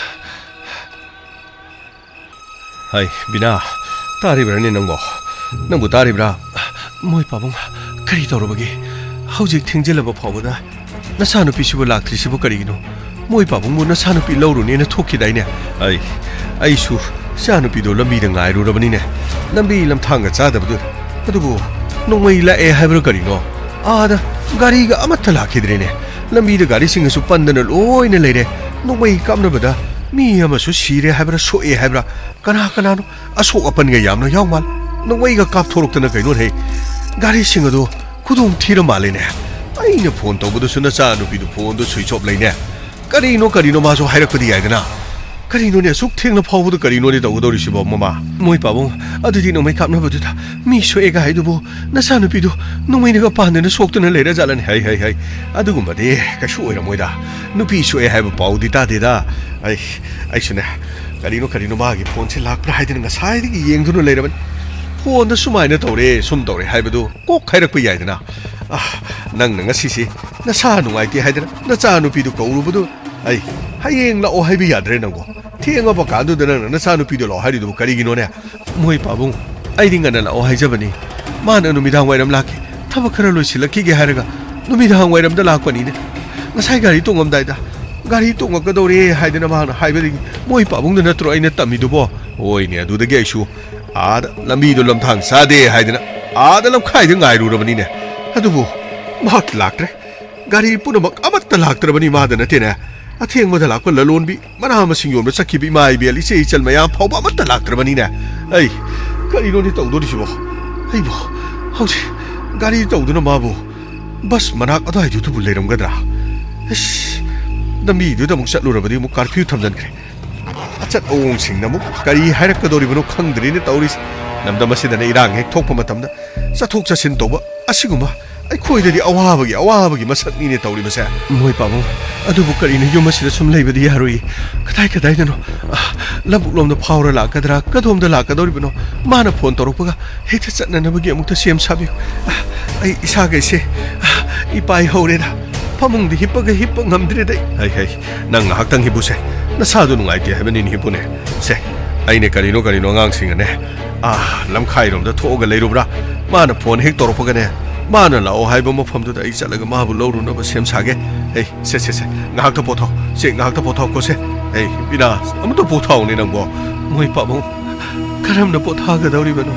ꯍꯥꯏ, ꯕꯤꯅꯥ, ꯇꯥꯔꯤꯕ꯭ꯔꯥꯅꯦ ꯅꯪꯕꯣ? ꯅꯪꯕꯨ ꯇꯥꯔꯤꯕ꯭ꯔꯥ? ꯃꯣꯏ ꯄꯥꯕꯨꯡ, ꯀꯔꯤ ꯇꯧꯔꯕꯒꯦ? ꯍꯧꯖꯤꯛ ꯊꯦꯡꯖꯤꯜꯂꯕ ꯐꯥꯎꯕꯗ ꯅꯆꯥꯅꯨꯄꯤꯁꯤꯕꯨ ꯂꯥꯛꯇ꯭ꯔꯤꯁꯤꯕꯨ ꯀꯔꯤꯒꯤꯅꯣ? ꯃꯣꯏ ꯄꯥꯕꯨꯡꯕꯨ ꯅꯆꯥꯅꯨꯄꯤ ꯂꯧꯔꯨꯅꯦꯅ ꯊꯣꯛꯈꯤꯗꯥꯏꯅꯦ? ꯑꯩ, ꯑꯩꯁꯨ ꯏꯆꯥꯅꯨꯄꯤꯗꯣ ꯂꯝꯕꯤꯗ ꯉꯥꯏꯔꯨꯔꯕꯅꯤꯅꯦ꯫ ꯂꯝꯕꯤ ꯂꯝꯊꯥꯡꯒ ꯆꯥꯗꯕꯗꯨ꯫ ꯑꯗꯨꯕꯨ ꯅꯣꯡꯃꯩ ꯂꯥꯛꯑꯦ ꯍꯥꯏꯕ꯭ꯔꯥ ꯀꯔꯤꯅꯣ? ꯑꯥꯗ ꯒꯥꯔꯤꯒ ꯑꯃꯠꯇ ꯂꯥꯛꯈꯤꯗ꯭ꯔꯦꯅꯦ꯫ ꯂꯝꯕꯤꯗ ꯒꯥꯔꯤꯁꯤꯡꯒꯁꯨ ꯄꯟꯗꯅ ꯂꯣꯏꯅ ꯂꯩꯔꯦ꯫ ꯅꯣꯡꯃꯩ ꯀꯥꯞꯅꯕꯗ ꯃꯤ ꯑꯃꯁꯨ ꯁꯤꯔꯦ ꯍꯥꯏꯕ꯭ꯔꯥ, ꯁꯣꯛꯑꯦ ꯍꯥꯏꯕ꯭ꯔꯥ, ꯀꯅꯥ ꯀꯅꯥꯅꯣ ꯑꯁꯣꯛ ꯑꯄꯟꯒ ꯌꯥꯝꯅ ꯌꯥꯎ ꯃꯥꯜꯂꯦ꯫ ꯅꯣꯡꯃꯩꯒ ꯀꯥꯞꯊꯣꯔꯛꯇꯅ ꯀꯩꯅꯣꯅꯦ꯫ ꯒꯥꯔꯤꯁꯤꯡ ꯑꯗꯣ ꯈꯨꯗꯣꯡ ꯊꯤꯔ ꯃꯥꯜꯂꯦꯅꯦ꯫ ꯑꯩꯅ ꯐꯣꯟ ꯇꯧꯕꯗꯁꯨ ꯅꯆꯥ ꯅꯨꯄꯤꯗꯨ ꯐꯣꯟꯗꯨ ꯁ꯭ꯋꯤꯆ ꯑꯣꯐ ꯂꯩꯅꯦ꯫ ꯀꯔꯤꯅꯣ, ꯀꯔꯤꯅꯣ ꯃꯥꯁꯨ ꯍꯥꯏꯔꯛꯄꯗꯤ ꯌꯥꯏꯗꯅ꯫ ꯀꯔꯤꯅꯣꯅꯦ, ꯑꯁꯨꯛ ꯊꯦꯡꯅ ꯐꯥꯎꯕꯗ ꯀꯔꯤꯅꯣꯅꯦ ꯇꯧꯒꯗꯧꯔꯤꯁꯤꯕꯣ, ꯃꯃꯥ? ꯃꯣꯏ ꯄꯥꯕꯨꯡ, ꯑꯗꯨꯗꯤ ꯅꯣꯡꯃꯩ ꯀꯥꯞꯅꯕꯗꯨꯗ ꯃꯤ ꯁꯣꯛꯑꯦꯒ ꯍꯥꯏꯗꯨꯕꯨ ꯅꯆꯥꯅꯨꯄꯤꯗꯨ ꯅꯣꯡꯃꯩꯅꯒ ꯄꯥꯟꯗꯅ ꯁꯣꯛꯇꯨꯅ ꯂꯩꯔ ꯖꯥꯠꯂꯅꯦ? ꯍꯩ, ꯍꯩ, ꯍꯩ, ꯑꯗꯨꯒꯨꯝꯕꯗꯤ ꯀꯩꯁꯨ ꯑꯣꯏꯔꯝꯃꯣꯏꯗ꯫ ꯅꯨꯄꯤ ꯁꯣꯛꯑꯦ ꯍꯥꯏꯕ ꯄꯥꯎꯗꯤ ꯇꯥꯗꯦꯗ꯫ ꯑꯩ, ꯑꯩꯁꯨꯅꯦ, ꯀꯔꯤꯅꯣ, ꯀꯔꯤꯅꯣ ꯃꯥꯒꯤ ꯐꯣꯟꯁꯦ ꯂꯥꯛꯄ꯭ꯔꯥ ꯍꯥꯏꯗꯅ ꯉꯁꯥꯏꯗꯒꯤ ꯌꯦꯡꯗꯨꯅ ꯂꯩꯔꯕꯅꯤ꯫ ꯐꯣꯟꯗ ꯁꯨꯃꯥꯏꯅ ꯇꯧꯔꯦ, ꯁꯨꯝ ꯇꯧꯔꯦ ꯍꯥꯏꯕꯗꯨ ꯀꯣꯛ ꯍꯥꯏꯔꯛꯄ ꯌꯥꯏꯗꯅ꯫ ꯑꯥ, ꯅꯪꯅ ꯉꯁꯤꯁꯤ ꯅꯁꯥ ꯅꯨꯡꯉꯥꯏꯇꯦ ꯍꯥꯏꯗꯅ ꯅꯆꯥꯅꯨꯄꯤꯗꯨ ꯀꯧꯔꯨꯕꯗꯨ, ꯑꯩ, ꯍꯌꯦꯡ ꯂꯥꯛꯑꯣ ꯍꯥꯏꯕ ꯌꯥꯗ꯭ꯔꯦ ꯅꯪꯕꯣ? ꯊꯦꯡꯉꯕ ꯀꯥꯟꯗꯨꯗ ꯅꯪꯅ ꯅꯆꯥꯅꯨꯄꯤꯗꯨ ꯂꯥꯛꯑꯣ ꯍꯥꯏꯔꯤꯗꯨꯕꯨ ꯀꯔꯤꯒꯤꯅꯣꯅꯦ? ꯃꯣꯏ ꯄꯥꯕꯨꯡ, ꯑꯩꯗꯤ ꯉꯟꯅ ꯂꯥꯛꯑꯣ ꯍꯥꯏꯖꯕꯅꯤ꯫ ꯃꯥꯅ ꯅꯨꯃꯤꯗꯥꯡ ꯋꯥꯏꯔꯝ ꯂꯥꯛꯀꯦ, ꯊꯕꯛ ꯈꯔ ꯂꯣꯏꯁꯤꯜꯂꯛꯈꯤꯒꯦ ꯍꯥꯏꯔꯒ ꯅꯨꯃꯤꯗꯥꯡ ꯋꯥꯏꯔꯝꯗ ꯂꯥꯛꯄꯅꯤꯅꯦ꯫ ꯉꯁꯥꯏ ꯒꯥꯔꯤ ꯇꯣꯡꯉꯝꯗꯥꯏꯗ ꯒꯥꯔꯤ ꯇꯣꯡꯉꯛꯀꯗꯧꯔꯦ ꯍꯥꯏꯗꯅ ꯃꯥꯅ ꯍꯥꯏꯕꯗꯒꯤ ꯃꯣꯏ ꯄꯥꯕꯨꯡꯗ ꯅꯠꯇ꯭ꯔꯣ ꯑꯩꯅ ꯇꯝꯃꯤꯗꯨꯕꯣ? ꯍꯣꯏꯅꯦ, ꯑꯗꯨꯗꯒꯤ ꯑꯩꯁꯨ ꯑꯥꯗ ꯂꯝꯕꯤꯗꯣ ꯂꯝꯊꯥꯡ ꯆꯥꯗꯦ ꯍꯥꯏꯗꯅ ꯑꯥꯗ ꯂꯝꯈꯥꯏꯗ ꯉꯥꯏꯔꯨꯔꯕꯅꯤꯅꯦ꯫ ꯑꯗꯨꯕꯨ ꯃꯍꯥꯛ ꯂꯥꯛꯇ꯭ꯔꯦ꯫ ꯒꯥꯔꯤ ꯄꯨꯝꯅꯃꯛ ꯑꯃꯠꯇ ꯂꯥꯛꯇ꯭ꯔꯕꯅꯤ꯫ ꯃꯥꯗ ꯅꯠꯇꯦꯅꯦ, ꯑꯊꯦꯡꯕꯗ ꯂꯥꯛꯄ ꯂꯂꯣꯟꯕꯤ, ꯃꯅꯥ ꯃꯁꯤꯡ ꯌꯣꯟꯕ ꯆꯠꯈꯤꯕ ꯏꯃꯥ ꯏꯕꯦꯜ, ꯏꯆꯦ ꯏꯆꯜ ꯃꯌꯥꯝ ꯐꯥꯎꯕ ꯑꯃꯠꯇ ꯂꯥꯛꯇ꯭ꯔꯕꯅꯤꯅꯦ꯫ ꯑꯩ, ꯀꯔꯤꯅꯣꯅꯦ ꯇꯧꯗꯣꯔꯤꯁꯤꯕꯣ? ꯑꯩꯕꯨ ꯍꯧꯖꯤꯛ ꯒꯥꯔꯤ ꯇꯧꯗꯨꯅ ꯃꯥꯕꯨ ꯕꯁ ꯃꯅꯥꯛ ꯑꯗꯨꯋꯥꯏꯗꯨꯗꯕꯨ ꯂꯩꯔꯝꯒꯗ꯭ꯔꯥ? ꯏꯁ, ꯂꯝꯕꯤꯗꯨꯗ ꯑꯃꯨꯛ ꯆꯠꯂꯨꯔꯕꯗꯤ ꯑꯃꯨꯛ ꯀꯥꯔꯐ꯭ꯌꯨ ꯊꯝꯖꯤꯟꯈ꯭ꯔꯦ꯫ ꯑꯆꯠ ꯑꯋꯣꯡꯁꯤꯡꯅ ꯑꯃꯨꯛ ꯀꯔꯤ ꯍꯥꯏꯔꯛꯀꯗꯧꯔꯤꯕꯅꯣ ꯈꯪꯗ꯭ꯔꯤꯅꯦ ꯇꯧꯔꯤꯁꯦ꯫ ꯂꯝꯗꯝ ꯑꯁꯤꯗꯅ ꯏꯔꯥꯡ ꯍꯦꯛ ꯊꯣꯛꯄ ꯃꯇꯝꯗ ꯆꯠꯊꯣꯛ ꯆꯠꯁꯤꯟ ꯇꯧꯕ ꯑꯁꯤꯒꯨꯝꯕ ꯑꯩꯈꯣꯏꯗꯗꯤ ꯑꯋꯥꯕꯒꯤ, ꯑꯋꯥꯕꯒꯤ ꯃꯁꯛꯅꯤꯅꯦ ꯇꯧꯔꯤꯕꯁꯦ꯫ ꯃꯣꯏ ꯄꯥꯕꯨꯡ, ꯑꯗꯨꯕꯨ ꯀꯔꯤꯅꯣ, ꯌꯨꯝ ꯑꯁꯤꯗ ꯁꯨꯝ ꯂꯩꯕꯗꯤ ꯌꯥꯔꯣꯏ꯫ ꯀꯗꯥꯏ ꯀꯗꯥꯏꯗꯅꯣ? ꯑ, ꯂꯧꯕꯨꯛꯂꯣꯝꯗ ꯐꯥꯎꯔ ꯂꯥꯛꯀꯗ꯭ꯔꯥ, ꯀꯗꯣꯝꯗ ꯂꯥꯛꯀꯗꯧꯔꯤꯕꯅꯣ? ꯃꯥꯅ ꯐꯣꯟ ꯇꯧꯔꯛꯄꯒ ꯍꯦꯛꯇ ꯆꯠꯅꯅꯕꯒꯤ ꯑꯃꯨꯛꯇ ꯁꯦꯝ ꯁꯥꯕꯤꯌꯨ꯫ ꯑ, ꯑꯩ ꯏꯁꯥꯒꯩꯁꯦ, ꯑ, ꯏꯄꯥꯏ ꯍꯧꯔꯦꯗ꯫ ꯐꯃꯨꯡꯗ ꯍꯤꯞꯄꯒ ꯍꯤꯞꯄ ꯉꯝꯗ꯭ꯔꯦꯗ ꯑꯩ꯫ ꯍꯩ, ꯍꯩ, ꯅꯪ ꯉꯥꯏꯍꯥꯛꯇꯪ ꯍꯤꯞꯄꯨꯁꯦ꯫ ꯅꯁꯥꯗꯨ ꯅꯨꯡꯉꯥꯏꯇꯦ ꯍꯥꯏꯕꯅꯤꯅꯦ, ꯍꯤꯞꯄꯨꯅꯦ꯫ ꯁꯦ, ꯑꯩꯅ ꯀꯔꯤꯅꯣ ꯀꯔꯤꯅꯣ ꯑꯉꯥꯡꯁꯤꯡꯒꯅꯦ, ꯑꯥ, ꯂꯝꯈꯥꯏꯔꯣꯝꯗ ꯊꯣꯛꯑꯒ ꯂꯩꯔꯨꯕ꯭ꯔꯥ? ꯃꯥꯅ ꯐꯣꯟ ꯍꯦꯛ ꯇꯧꯔꯛꯄꯒꯅꯦ, ꯃꯥꯅ ꯂꯥꯛꯑꯣ ꯍꯥꯏꯕ ꯃꯐꯝꯗꯨꯗ ꯑꯩ ꯆꯠꯂꯒ ꯃꯥꯕꯨ ꯂꯧꯔꯨꯅꯕ ꯁꯦꯝ ꯁꯥꯒꯦ꯫ ꯍꯩ, ꯁꯦ, ꯁꯦ, ꯁꯦ, ꯉꯥꯏꯍꯥꯛꯇ ꯄꯣꯊꯥꯎ꯫ ꯁꯦ, ꯉꯥꯏꯍꯥꯛꯇ ꯄꯣꯊꯥꯎꯀꯣ ꯁꯦ꯫ ꯍꯩ, ꯕꯤꯅꯥ, ꯑꯃꯨꯛꯇ ꯄꯣꯊꯥꯎꯅꯦ ꯅꯪꯕꯣ꯫ ꯃꯣꯏ ꯄꯥꯕꯨꯡ, ꯀꯔꯝꯅ ꯄꯣꯊꯥꯒꯗꯧꯔꯤꯕꯅꯣ?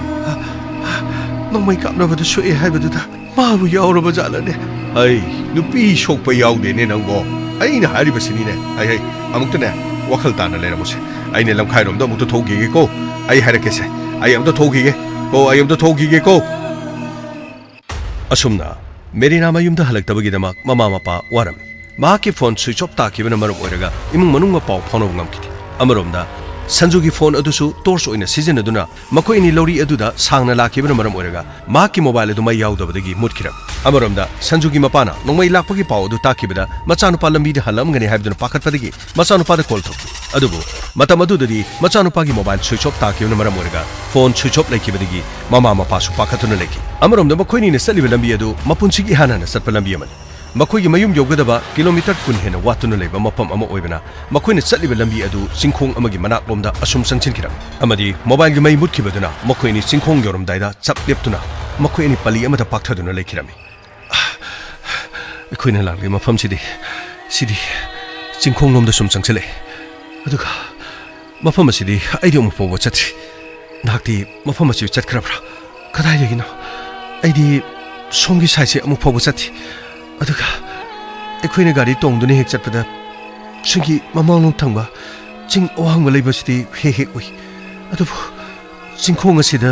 ꯅꯣꯡꯃꯩ ꯀꯥꯞꯅꯕꯗꯨ ꯁꯣꯛꯑꯦ ꯍꯥꯏꯕꯗꯨꯗ ꯃꯥꯕꯨ ꯌꯥꯎꯔꯕ ꯖꯥꯠꯂꯅꯦ? ꯑꯩ, ꯅꯨꯄꯤ ꯁꯣꯛꯄ ꯌꯥꯎꯗꯦꯅꯦ ꯅꯪꯕꯣ꯫ ꯑꯩꯅ ꯍꯥꯏꯔꯤꯕꯁꯤꯅꯤꯅꯦ꯫ ꯑꯩ, ꯑꯩ, ꯑꯃꯨꯛꯇꯅꯦ, ꯋꯥꯈꯜ ꯇꯥꯅ ꯂꯩꯔꯝꯃꯨꯁꯦ꯫ ꯑꯩꯅꯦ ꯂꯝꯈꯥꯏꯔꯣꯝꯗ ꯑꯃꯨꯛꯇ ꯊꯣꯛꯈꯤꯒꯦꯀꯣ꯫ ꯑꯩ ꯍꯥꯏꯔꯛꯀꯦꯁꯦ꯫ ꯑꯩ ꯑꯃꯨꯛꯇ ꯊꯣꯛꯈꯤꯒꯦ ꯀꯣ, ꯑꯩ ꯑꯃꯨꯛꯇ ꯊꯣꯛꯈꯤꯒꯦꯀꯣ꯫ ꯑꯁꯨꯝꯅ ꯃꯦꯔꯤꯅꯥ ꯃꯌꯨꯝꯗ ꯍꯜꯂꯛꯇꯕꯒꯤꯗꯃꯛ ꯃꯃꯥ ꯃꯄꯥ ꯋꯥꯔꯝꯃꯤ꯫ ꯃꯍꯥꯛꯀꯤ ꯐꯣꯟ ꯁ꯭ꯋꯤꯆ ꯑꯣꯐ ꯇꯥꯈꯤꯕꯅ ꯃꯔꯝ ꯑꯣꯏꯔꯒ ꯏꯃꯨꯡ ꯃꯅꯨꯡꯒ ꯄꯥꯎ ꯐꯥꯎꯅꯕ ꯉꯝꯈꯤꯗꯦ꯫ ꯑꯃꯔꯣꯝꯗ ꯁꯟꯖꯨꯒꯤ ꯐꯣꯟ ꯑꯗꯨꯁꯨ ꯇꯣꯔꯆ ꯑꯣꯏꯅ ꯁꯤꯖꯤꯟꯅꯗꯨꯅ ꯃꯈꯣꯏ ꯑꯅꯤ ꯂꯧꯔꯤ ꯑꯗꯨꯗ ꯁꯥꯡꯅ ꯂꯥꯛꯈꯤꯕꯅ ꯃꯔꯝ ꯑꯣꯏꯔꯒ ꯃꯍꯥꯛꯀꯤ ꯃꯣꯕꯥꯏꯜ ꯑꯗꯨ ꯃꯩ ꯌꯥꯎꯗꯕꯗꯒꯤ ꯃꯨꯠꯈꯤꯔꯝꯃꯤ꯫ ꯑꯃꯔꯣꯝꯗ ꯁꯟꯖꯨꯒꯤ ꯃꯄꯥꯅ ꯅꯣꯡꯃꯩ ꯂꯥꯛꯄꯒꯤ ꯄꯥꯎ ꯑꯗꯨ ꯇꯥꯈꯤꯕꯗ ꯃꯆꯥꯅꯨꯄꯥ ꯂꯝꯕꯤꯗ ꯍꯜꯂꯛꯑꯝꯒꯅꯤ ꯍꯥꯏꯕꯗꯨꯅ ꯄꯥꯈꯠꯄꯗꯒꯤ ꯃꯆꯥꯅꯨꯄꯥꯗ ꯀꯣꯜ ꯇꯧꯈꯤ꯫ ꯑꯗꯨꯕꯨ ꯃꯇꯝ ꯑꯗꯨꯗꯗꯤ ꯃꯆꯥꯅꯨꯄꯥꯒꯤ ꯃꯣꯕꯥꯏꯜ ꯁ꯭ꯋꯤꯆ ꯑꯣꯐ ꯇꯥꯈꯤꯕꯅ ꯃꯔꯝ ꯑꯣꯏꯔꯒ ꯐꯣꯟ ꯁ꯭ꯋꯤꯆ ꯑꯣꯐ ꯂꯩꯈꯤꯕꯗꯒꯤ ꯃꯃꯥ ꯃꯄꯥꯁꯨ ꯄꯥꯈꯠꯇꯨꯅ ꯂꯩꯈꯤ꯫ ꯑꯃꯔꯣꯝꯗ ꯃꯈꯣꯏꯅꯤꯅ ꯆꯠꯂꯤꯕ ꯂꯝꯕꯤ ꯑꯗꯨ ꯃꯄꯨꯟꯁꯤꯒꯤ ꯏꯍꯥꯟ ꯍꯥꯟꯅ ꯆꯠꯄ ꯂꯝꯕꯤ ꯑꯃꯅꯤ꯫ ꯃꯈꯣꯏꯒꯤ ꯃꯌꯨꯝ ꯌꯧꯒꯗꯕ ꯀꯤꯂꯣꯃꯤꯇꯔ ꯀꯨꯟ ꯍꯦꯟꯅ ꯋꯥꯠꯇꯨꯅ ꯂꯩꯕ ꯃꯐꯝ ꯑꯃ ꯑꯣꯏꯕꯅ, ꯃꯈꯣꯏꯅ ꯆꯠꯂꯤꯕ ꯂꯝꯕꯤ ꯑꯗꯨ ꯆꯤꯡꯈꯣꯡ ꯑꯃꯒꯤ ꯃꯅꯥꯛꯂꯣꯝꯗ ꯑꯁꯨꯝ ꯆꯪꯁꯤꯟꯈꯤꯔꯝꯃꯤ꯫ ꯑꯃꯗꯤ ꯃꯣꯕꯥꯏꯜꯒꯤ ꯃꯩ ꯃꯨꯠꯈꯤꯕꯗꯨꯅ ꯃꯈꯣꯏ ꯑꯅꯤ ꯆꯤꯡꯈꯣꯡ ꯌꯧꯔꯝꯗꯥꯏꯗ ꯆꯞ ꯂꯦꯞꯇꯨꯅ ꯃꯈꯣꯏ ꯑꯅꯤ ꯄꯜꯂꯤ ꯑꯃꯗ ꯄꯥꯛꯊꯗꯨꯅ ꯂꯩꯈꯤꯔꯝꯃꯤ꯫ ꯑꯩꯈꯣꯏꯅ ꯂꯥꯛꯂꯤꯕ ꯃꯐꯝꯁꯤꯗꯤ, ꯁꯤꯗꯤ ꯆꯤꯡꯈꯣꯡꯂꯣꯝꯗ ꯁꯨꯝ ꯆꯪꯁꯤꯜꯂꯛꯑꯦ꯫ ꯑꯗꯨꯒ ꯃꯐꯝ ꯑꯁꯤꯗꯤ ꯑꯩꯗꯤ ꯑꯃꯨꯛ ꯐꯥꯎꯕ ꯆꯠꯇ꯭ꯔꯤ꯫ ꯅꯍꯥꯛꯇꯤ ꯃꯐꯝ ꯑꯁꯤ ꯆꯠꯈ꯭ꯔꯕ꯭ꯔꯥ? ꯀꯗꯥꯏꯗꯒꯤꯅꯣ? ꯑꯩꯗꯤ ꯁꯣꯝꯒꯤ ꯁꯥꯏꯠꯁꯦ ꯑꯃꯨꯛ ꯐꯥꯎꯕ ꯆꯠꯇꯦ꯫ ꯑꯗꯨꯒ ꯑꯩꯈꯣꯏꯅ ꯒꯥꯔꯤ ꯇꯣꯡꯗꯨꯅ ꯍꯦꯛ ꯆꯠꯄꯗ ꯁꯤꯒꯤ ꯃꯃꯥꯡꯂꯣꯝ ꯊꯪꯕ ꯆꯤꯡ ꯑꯋꯥꯡꯕ ꯂꯩꯕꯁꯤꯗꯤ ꯍꯦꯛ ꯍꯦꯛ ꯎꯏ꯫ ꯑꯗꯨꯕꯨ ꯆꯤꯡꯈꯣꯡ ꯑꯁꯤꯗ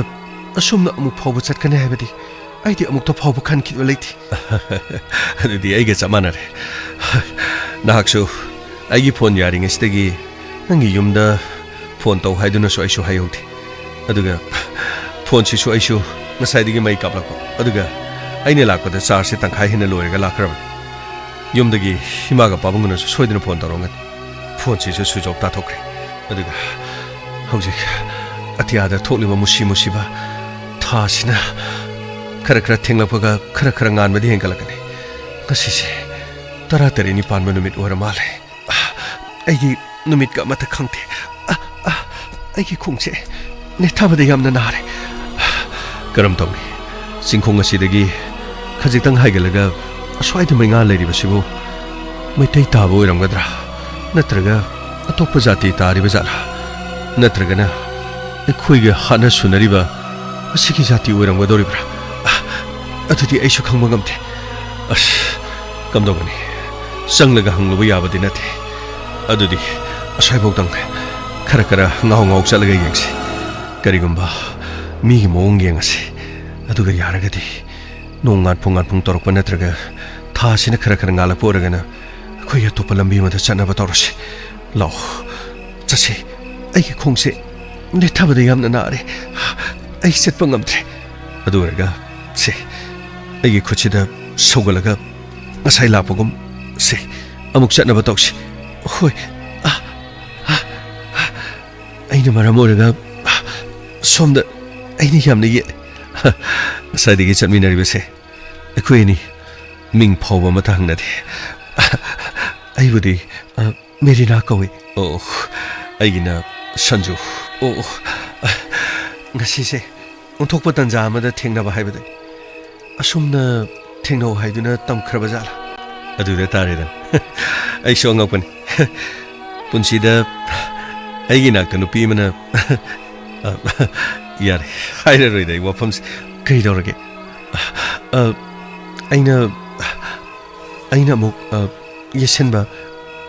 ꯑꯁꯨꯝꯅ ꯑꯃꯨꯛ ꯐꯥꯎꯕ ꯆꯠꯀꯅꯤ ꯍꯥꯏꯕꯗꯤ ꯑꯩꯗꯤ ꯑꯃꯨꯛꯇ ꯐꯥꯎꯕ ꯈꯟꯈꯤꯕ ꯂꯩꯇꯦ꯫ ꯑꯗꯨꯗꯤ ꯑꯩꯒ ꯆꯞ ꯃꯥꯟꯅꯔꯦ꯫ ꯅꯍꯥꯛꯁꯨ ꯑꯩꯒꯤ ꯐꯣꯟ ꯌꯥꯔꯤꯉꯩꯁꯤꯗꯒꯤ ꯅꯪꯒꯤ ꯌꯨꯝꯗ ꯐꯣꯟ ꯇꯧ ꯍꯥꯏꯗꯨꯅꯁꯨ ꯑꯩꯁꯨ ꯍꯥꯏꯍꯧꯗꯦ꯫ ꯑꯗꯨꯒ ꯐꯣꯟꯁꯤꯁꯨ ꯑꯩꯁꯨ ꯉꯁꯥꯏꯗꯒꯤ ꯃꯩ ꯀꯥꯞꯂꯛꯄ꯫ ꯑꯗꯨꯒ ꯑꯩꯅ ꯂꯥꯛꯄꯗ ꯆꯥꯔꯖꯁꯦ ꯇꯪꯈꯥꯏ ꯍꯦꯟꯅ ꯂꯣꯏꯔꯒ ꯂꯥꯛꯈ꯭ꯔꯕꯅꯤ꯫ ꯌꯨꯝꯗꯒꯤ ꯏꯃꯥꯒ ꯄꯥꯕꯨꯡꯒꯅꯁꯨ ꯁꯣꯏꯗꯅ ꯐꯣꯟ ꯇꯧꯔꯝꯒꯅꯤ꯫ ꯐꯣꯟꯁꯤꯁꯨ ꯁ꯭ꯋꯤꯆ ꯑꯣꯐ ꯇꯥꯊꯣꯛꯈ꯭ꯔꯦ꯫ ꯑꯗꯨꯒ ꯍꯧꯖꯤꯛ ꯑꯇꯤꯌꯥꯗ ꯊꯣꯛꯂꯤꯕ ꯃꯨꯁꯤ ꯃꯨꯁꯤꯕ ꯊꯥꯁꯤꯅ ꯈꯔ ꯈꯔ ꯊꯦꯡꯂꯛꯄꯒ ꯈꯔ ꯈꯔ ꯉꯥꯟꯕꯗꯤ ꯍꯦꯟꯒꯠꯂꯛꯀꯅꯤ꯫ ꯉꯁꯤꯁꯦ ꯇꯔꯥ ꯇꯔꯦꯠꯅꯤ ꯄꯥꯟꯕ ꯅꯨꯃꯤꯠ ꯑꯣꯏꯔ ꯃꯥꯜꯂꯦ꯫ ꯑꯩꯒꯤ ꯅꯨꯃꯤꯠꯀ ꯑꯃꯠꯇ ꯈꯪꯗꯦ꯫ ꯑ, ꯑ, ꯑꯩꯒꯤ ꯈꯣꯡꯁꯦ ꯅꯦꯠꯊꯕꯗ ꯌꯥꯝꯅ ꯅꯥꯔꯦ꯫ ꯀꯔꯝ ꯇꯧꯅꯤ? ꯆꯤꯡꯈꯣꯡ ꯑꯁꯤꯗꯒꯤ ꯈꯖꯤꯛꯇꯪ ꯍꯥꯏꯒꯠꯂꯒ ꯑꯁ꯭ꯋꯥꯏꯗ ꯃꯩꯉꯥ ꯂꯩꯔꯤꯕꯁꯤꯕꯨ ꯃꯩꯇꯩ ꯇꯥꯕ ꯑꯣꯏꯔꯝꯒꯗ꯭ꯔꯥ? ꯅꯠꯇ꯭ꯔꯒ ꯑꯇꯣꯞꯄ ꯖꯥꯇꯤ ꯇꯥꯔꯤꯕ ꯖꯥꯠꯂꯥ? ꯅꯠꯇ꯭ꯔꯒꯅ ꯑꯩꯈꯣꯏꯒ ꯍꯥꯠꯅ ꯁꯨꯅꯔꯤꯕ ꯑꯁꯤꯒꯤ ꯖꯥꯇꯤ ꯑꯣꯏꯔꯝꯒꯗꯧꯔꯤꯕ꯭ꯔꯥ? ꯑ, ꯑꯗꯨꯗꯤ ꯑꯩꯁꯨ ꯈꯪꯕ ꯉꯝꯗꯦ꯫ ꯑꯁ, ꯀꯝꯗꯧꯒꯅꯤ? ꯆꯪꯂꯒ ꯍꯪꯂꯨꯕ ꯌꯥꯕꯗꯤ ꯅꯠꯇꯦ꯫ ꯑꯗꯨꯗꯤ ꯑꯁ꯭ꯋꯥꯏꯐꯥꯎꯗꯪ ꯈꯔ ꯈꯔ ꯉꯥꯎ ꯉꯥꯎ ꯆꯠꯂꯒ ꯌꯦꯡꯁꯤ꯫ ꯀꯔꯤꯒꯨꯝꯕ ꯃꯤꯒꯤ ꯃꯑꯣꯡ ꯌꯦꯡꯉꯁꯤ꯫ ꯑꯗꯨꯒ ꯌꯥꯔꯒꯗꯤ ꯅꯣꯡ ꯉꯥꯟꯐꯨꯡ ꯉꯥꯟꯐꯨꯡ ꯇꯧꯔꯛꯄ ꯅꯠꯇ꯭ꯔꯒ ꯊꯥꯁꯤꯅ ꯈꯔ ꯈꯔ ꯉꯥꯜꯂꯛꯄ ꯑꯣꯏꯔꯒꯅ ꯑꯩꯈꯣꯏ ꯑꯇꯣꯞꯄ ꯂꯝꯕꯤ ꯑꯃꯗ ꯆꯠꯅꯕ ꯇꯧꯔꯁꯤ꯫ ꯂꯥꯛꯑꯣ, ꯆꯠꯁꯤ꯫ ꯑꯩꯒꯤ ꯈꯣꯡꯁꯦ ꯅꯦꯠꯊꯕꯗ ꯌꯥꯝꯅ ꯅꯥꯔꯦ꯫ ꯑꯩ ꯆꯠꯄ ꯉꯝꯗ꯭ꯔꯦ꯫ ꯑꯗꯨ ꯑꯣꯏꯔꯒ ꯁꯦ, ꯑꯩꯒꯤ ꯈꯨꯠꯁꯤꯗ ꯁꯧꯒꯠꯂꯒ ꯉꯁꯥꯏ ꯂꯥꯛꯄꯒꯨꯝ ꯁꯦ, ꯑꯃꯨꯛ ꯆꯠꯅꯕ ꯇꯧꯁꯤ꯫ ꯍꯣꯏ꯫ ꯑ, ꯑ, ꯑ, ꯑꯩꯅ ꯃꯔꯝ ꯑꯣꯏꯔꯒ ꯁꯣꯝꯗ ꯑꯩꯅ ꯌꯥꯝꯅ ꯌꯦꯠꯂꯦ꯫ ꯉꯁꯥꯏꯗꯒꯤ ꯆꯠꯃꯤꯟꯅꯔꯤꯕꯁꯦ ꯑꯩꯈꯣꯏ ꯑꯅꯤ ꯃꯤꯡ ꯐꯥꯎꯕ ꯑꯃꯠꯇ ꯍꯪꯅꯗꯦ꯫ ꯑꯩꯕꯨꯗꯤ, ꯑ, ꯃꯦꯔꯤꯅꯥ ꯀꯧꯏ꯫ ꯑꯣ, ꯑꯩꯒꯤꯅ ꯁꯟꯖꯨ꯫ ꯑꯣ, ꯉꯁꯤꯁꯦ ꯑꯣꯟꯊꯣꯛꯄ ꯇꯟꯖꯥ ꯑꯃꯗ ꯊꯦꯡꯅꯕ ꯍꯥꯏꯕꯗꯨꯅꯤ꯫ ꯑꯁꯨꯝꯅ ꯊꯦꯡꯅꯧ ꯍꯥꯏꯗꯨꯅ ꯇꯝꯈ꯭ꯔꯕ ꯖꯥꯠꯂꯥ? ꯑꯗꯨꯗ ꯇꯥꯔꯦꯗꯅ꯫ ꯑꯩꯁꯨ ꯑꯉꯛꯄꯅꯤ꯫ ꯄꯨꯟꯁꯤꯗ ꯑꯩꯒꯤ ꯏꯅꯥꯛꯇ ꯅꯨꯄꯤ ꯑꯃꯅ, ꯑ, ꯌꯥꯔꯦ, ꯍꯥꯏꯔꯔꯣꯏꯗ ꯑꯩ ꯋꯥꯐꯝꯁꯦ꯫ ꯀꯩꯗꯧꯔꯒꯦ? ꯑ, ꯑꯩꯅ, ꯑꯩꯅ ꯑꯃꯨꯛ, ꯑ, ꯌꯦꯠꯁꯤꯟꯕ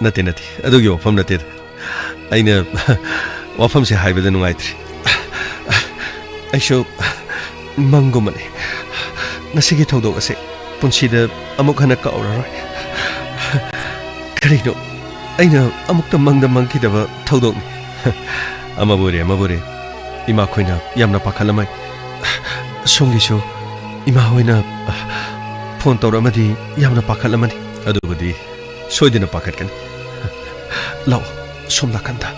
ꯅꯠꯇꯦ, ꯅꯠꯇꯦ, ꯑꯗꯨꯒꯤ ꯋꯥꯐꯝ ꯅꯠꯇꯦꯗ꯫ ꯑꯩꯅ ꯋꯥꯐꯝꯁꯦ ꯍꯥꯏꯕꯗ ꯅꯨꯡꯉꯥꯏꯇ꯭ꯔꯦ꯫ ꯑꯩꯁꯨ ꯃꯪꯒꯨꯝꯕꯅꯤ꯫ ꯉꯁꯤꯒꯤ ꯊꯧꯗꯣꯛ ꯑꯁꯦ ꯄꯨꯟꯁꯤꯗ ꯑꯃꯨꯛ ꯍꯟꯅ ꯀꯥꯎꯔꯔꯣꯏ꯫ ꯀꯔꯤꯅꯣ? ꯑꯩꯅ ꯑꯃꯨꯛꯇ ꯃꯪꯗ ꯃꯪꯈꯤꯗꯕ ꯊꯧꯗꯣꯛꯅꯤ꯫ ꯑꯃꯕꯨ ꯑꯣꯏꯔꯦ, ꯑꯃꯕꯨ ꯑꯣꯏꯔꯦ, ꯏꯃꯥꯈꯣꯏꯅ ꯌꯥꯝꯅ ꯄꯥꯈꯠꯂꯝꯃꯦ꯫ ꯁꯣꯝꯒꯤꯁꯨ ꯏꯃꯥ ꯍꯣꯏꯅ, ꯑ, ꯐꯣꯟ ꯇꯧꯔꯛꯑꯃꯗꯤ ꯌꯥꯝꯅ ꯄꯥꯈꯠꯂꯝꯃꯅꯤ꯫ ꯑꯗꯨꯕꯨꯗꯤ ꯁꯣꯏꯗꯅ ꯄꯥꯈꯠꯀꯅꯤ꯫ ꯂꯥꯛꯑꯣ, ꯁꯣꯝ ꯅꯥꯀꯟꯗ꯫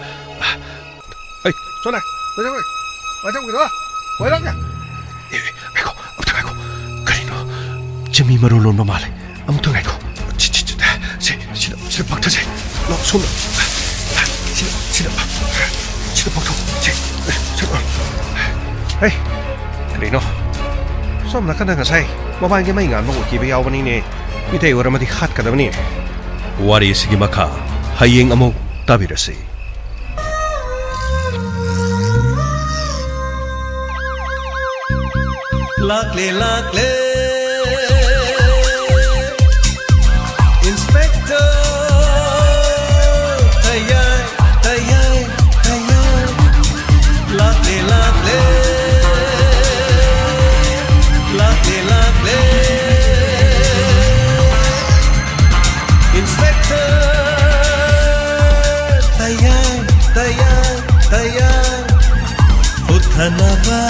ꯑꯩ, ꯁꯣꯝꯗ, ꯀꯩꯗꯧꯔꯦ? ꯀꯩꯗꯧꯔꯦ? ꯀꯩꯗꯧꯔꯦ? ꯑꯦ, ꯑꯦ, ꯉꯥꯏꯈꯣ, ꯑꯝꯇ ꯉꯥꯏꯈꯣ꯫ ꯀꯔꯤꯅꯣ? ꯆꯤꯃꯤ ꯃꯔꯨ ꯂꯣꯟꯕ ꯃꯥꯜꯂꯦ꯫ ꯑꯃꯨꯛꯇ ꯉꯥꯏꯈꯣ꯫ ꯁꯤ, ꯁꯤ, ꯁꯤ, ꯁꯤ, ꯁꯤꯗ, ꯁꯤꯗ ꯄꯥꯛꯊꯁꯦ꯫ ꯂꯥꯛꯑꯣ, ꯁꯣꯝꯗ꯫ ꯁꯤꯗ, ꯁꯤꯗ, ꯁꯤꯗ ꯄꯥꯛꯊꯣꯛ꯫ ꯁꯤ, ꯁꯤꯗ꯫ ꯍꯦ, ꯀꯔꯤꯅꯣ? ꯁꯣꯝ ꯅꯥꯀꯟꯗ ꯉꯁꯥꯏ ꯃꯃꯥꯡꯒꯤ ꯃꯩ ꯉꯥꯟꯕ ꯑꯣꯏꯈꯤꯕ ꯌꯥꯎꯕꯅꯤꯅꯦ꯫ ꯃꯤꯇꯩ ꯑꯣꯏꯔꯝꯃꯗꯤ ꯍꯥꯠꯀꯗꯕꯅꯤ꯫ ꯋꯥꯔꯤꯁꯤꯒꯤ ꯃꯈꯥ ꯍꯌꯦꯡ ꯑꯃꯨꯛ ꯇꯥꯕꯤꯔꯁꯤ꯫ ꯂꯥꯛꯂꯦ, ꯂꯥꯛꯂꯦ, Inspector ꯇꯌꯥꯏ, ꯇꯌꯥꯏ, ꯇꯌꯥꯏ꯫ ꯂꯥꯛꯂꯦ, ꯂꯥꯛꯂꯦ, ꯂꯥꯛꯂꯦ, ꯂꯥꯛꯂꯦ, Inspector ꯇꯌꯥꯏ, ꯇꯌꯥꯏ, ꯇꯌꯥꯏ꯫ ꯍꯨꯠꯊꯅꯕ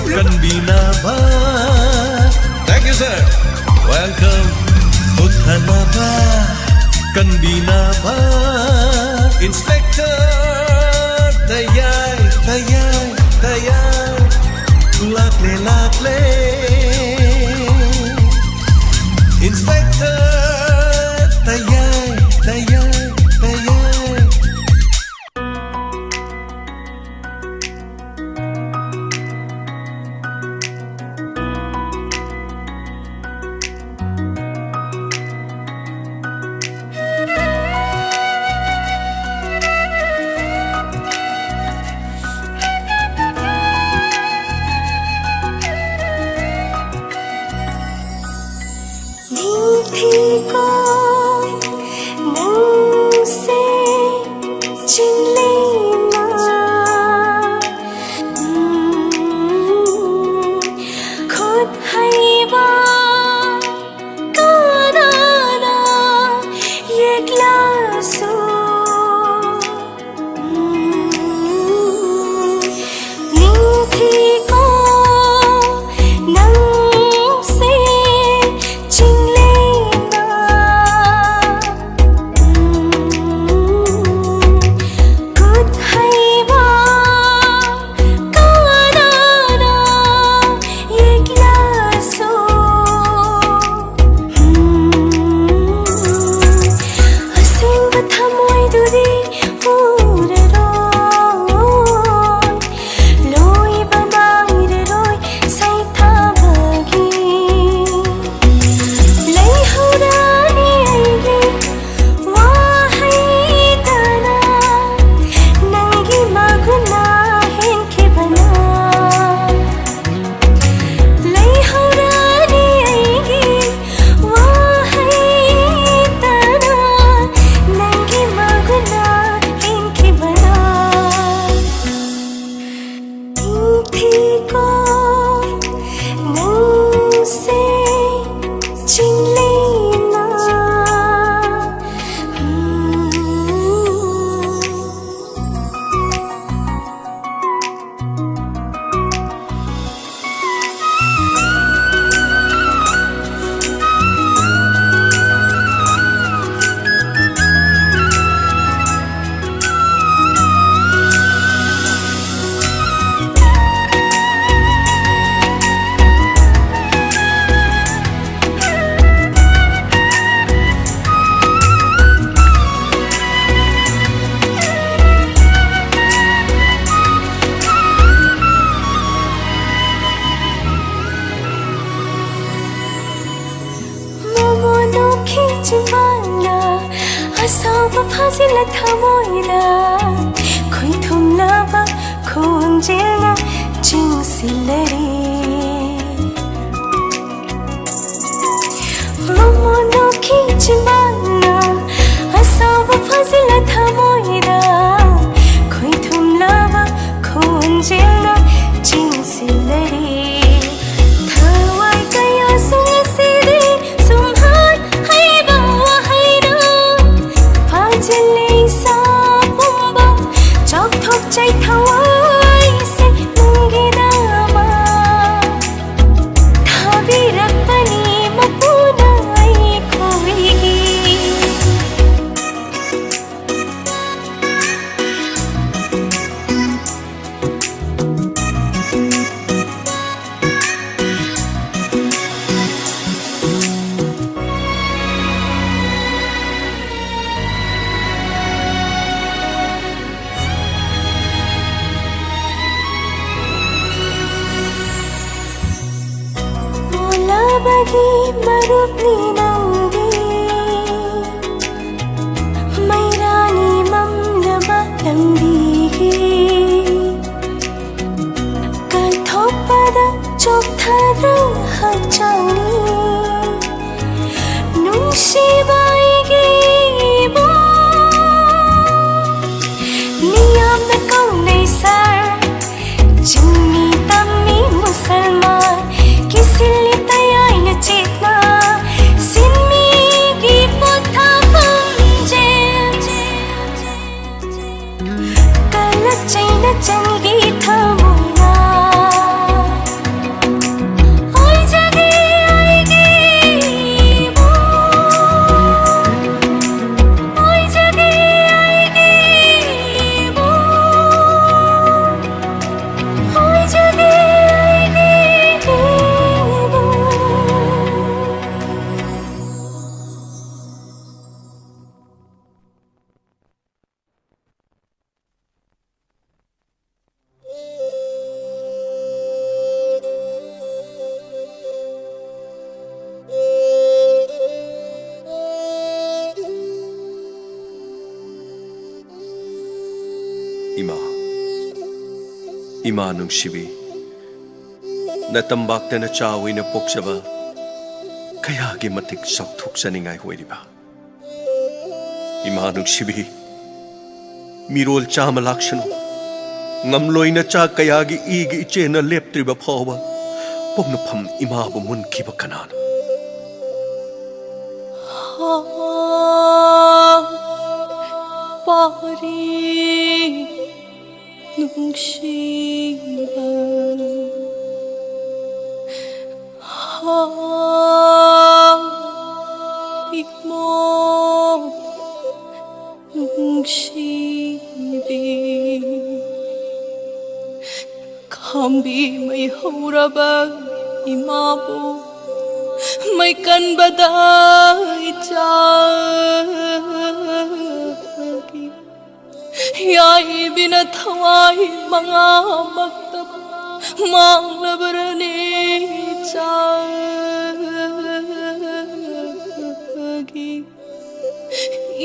ꯀꯟꯕꯤꯅꯕ꯫ Thank you, sir. Welcome. ꯍꯨꯠꯊꯅꯕ ꯀꯟꯕꯤꯅꯕ꯫ Inspector ꯇꯌꯥꯏ, ꯇꯌꯥꯏ, ꯇꯌꯥꯏ꯫ ꯂꯥꯛꯂꯦ, ꯂꯥꯛꯂꯦ, Inspector ꯇꯌꯥꯏ, ꯇꯌꯥꯏ, ꯇꯌꯥꯏ꯫ ꯑꯁꯥꯎꯕ ꯐꯥꯖꯤꯜꯂ ꯊꯃꯣꯏꯗ ꯈꯣꯏꯊꯨꯝꯂꯕ ꯈꯣꯟꯖꯦꯜꯅ ꯆꯤꯡꯁꯤꯜꯂꯔꯦ꯫ ꯃꯃꯣꯟ ꯅꯣꯛꯈꯤ ꯆꯤꯝꯕꯥꯜꯅ ꯑꯁꯥꯎꯕ ꯐꯥꯖꯤꯜꯂ ꯊꯃꯣꯏꯗ ꯈꯣꯏꯊꯨꯝꯂꯕ ꯈꯣꯟꯖꯦꯜꯅ ꯆꯤꯡꯁꯤꯜꯂꯔꯦ꯫ ꯊꯋꯥꯏ ꯀꯌꯥꯁꯨ ꯉꯁꯤꯗꯤ ꯁꯨꯝꯍꯠ ꯍꯩꯕ ꯋꯥꯍꯩꯅ ꯐꯥꯖꯤꯜꯂꯦ ꯏꯁꯥ ꯄꯨꯝꯕ꯫ ꯆꯥꯎꯊꯣꯛꯆꯩ ꯊꯋꯥꯏꯁꯦ ꯅꯪꯒꯤꯗꯃꯛ ꯊꯥꯕꯤꯔꯛꯄꯅꯤ ꯃꯄꯨꯅ ꯑꯩꯈꯣꯏꯒꯤ꯫ ꯑꯣꯂꯥꯕꯒꯤ ꯃꯔꯨꯞꯅꯤ ꯅꯪꯗꯤ, ꯃꯩꯔꯥꯅꯤ ꯃꯝꯂꯕ ꯂꯝꯕꯤꯒꯤ꯫ ꯀꯠꯊꯣꯛꯄꯗ ꯆꯣꯛꯊꯗ꯭ꯔ ꯍꯛꯆꯥꯡꯅꯤ, ꯅꯨꯡꯁꯤꯕ ꯑꯩꯒꯤ ꯏꯕꯨꯡ꯫ ꯃꯤꯌꯥꯝꯅ ꯀꯧꯅꯩ ꯁꯥꯔ, ꯆꯤꯡꯃꯤ ꯇꯝꯃꯤ ꯃꯨꯁꯜꯃꯥꯟ, ꯀꯤꯁꯤꯜꯂꯤ ꯇꯌꯥꯏꯅ ꯆꯦꯠꯅ, ꯁꯤꯟꯃꯤꯒꯤ ꯄꯣꯊꯥꯐꯝ ꯖꯦꯝꯁ꯫ ꯀꯂꯛꯆꯩꯅ ꯆꯪꯒꯤ ꯊꯃꯣꯏꯅ ꯑꯣꯏꯖꯒꯦ ꯑꯩꯒꯤ ꯏꯕꯨꯡ꯫ ꯏꯃꯥ ꯅꯨꯡꯁꯤꯕꯤ, ꯅꯇꯝꯕꯥꯛꯇ ꯅꯆꯥ ꯑꯣꯏꯅ ꯄꯣꯛꯆꯕ ꯀꯌꯥꯒꯤ ꯃꯇꯤꯛ ꯆꯥꯎꯊꯣꯛꯆꯅꯤꯡꯉꯥꯏ ꯑꯣꯏꯔꯤꯕ꯫ ꯏꯃꯥ ꯅꯨꯡꯁꯤꯕꯤ, ꯃꯤꯔꯣꯜ ꯆꯥꯝꯃ ꯂꯥꯛꯁꯅꯨ, ꯉꯝꯂꯣꯏ ꯅꯆꯥ ꯀꯌꯥꯒꯤ ꯏꯒꯤ ꯏꯆꯦꯅ ꯂꯦꯞꯇ꯭ꯔꯤꯕ ꯐꯥꯎꯕ ꯄꯣꯛꯅꯐꯝ ꯏꯃꯥꯕꯨ ꯃꯨꯟꯈꯤꯕ ꯀꯅꯥꯅꯣ? ꯍꯥ, ꯄꯥꯔꯤ ꯅꯨꯡꯁꯤꯕ, ꯍꯥ, ꯏꯃꯣ ꯅꯨꯡꯁꯤꯕꯤ, ꯈꯥꯝꯕꯤ ꯃꯩ ꯍꯧꯔꯕ ꯏꯃꯥꯕꯨ ꯃꯩ ꯀꯟꯕꯗ ꯏꯆꯥꯒꯤ ꯌꯥꯏꯕꯤꯅ ꯊꯋꯥꯏ ꯃꯉꯥꯃꯛꯇ ꯃꯥꯡꯂꯕꯔꯅꯦ ꯏꯆꯥꯒꯤ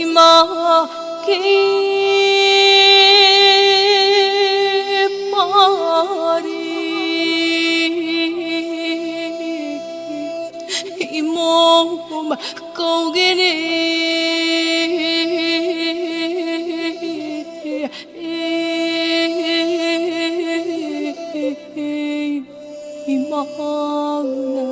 ꯏꯃꯥꯒꯤ ꯄꯥꯔꯤ ꯏꯃꯣꯝ ꯀꯧꯒꯅꯤ ꯏꯃꯥꯅ꯫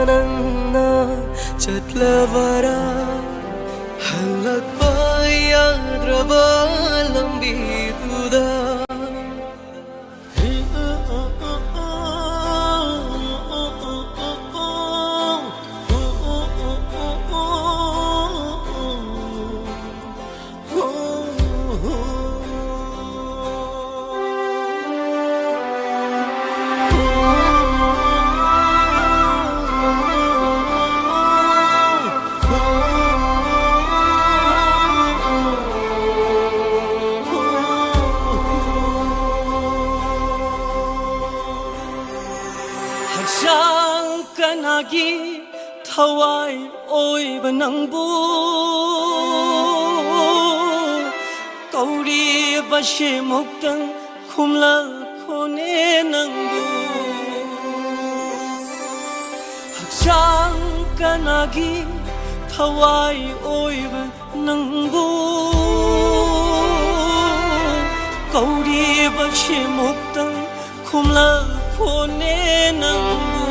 ꯅꯪꯅ ꯆꯠꯂꯕꯔꯥ? ꯍꯜꯂꯛꯄ ꯌꯥꯗ꯭ꯔꯕ ꯂꯝꯕꯤꯗꯨꯗ꯫ ꯍꯛꯆꯥꯡ ꯀꯅꯥꯒꯤ ꯊꯋꯥꯏ ꯑꯣꯏꯕ ꯅꯪꯕꯨ ꯀꯧꯔꯤꯕꯁꯦ ꯑꯃꯨꯛꯇꯪ ꯈꯨꯝꯂꯛꯈꯣꯅꯦ ꯅꯪꯕꯨ꯫ ꯍꯛꯆꯥꯡ ꯀꯅꯥꯒꯤ ꯊꯋꯥꯏ ꯑꯣꯏꯕ ꯅꯪꯕꯨ ꯀꯧꯔꯤꯕꯁꯦ ꯑꯃꯨꯛꯇꯪ ꯈꯨꯝꯂꯛꯈꯣꯅꯦ ꯅꯪꯕꯨ꯫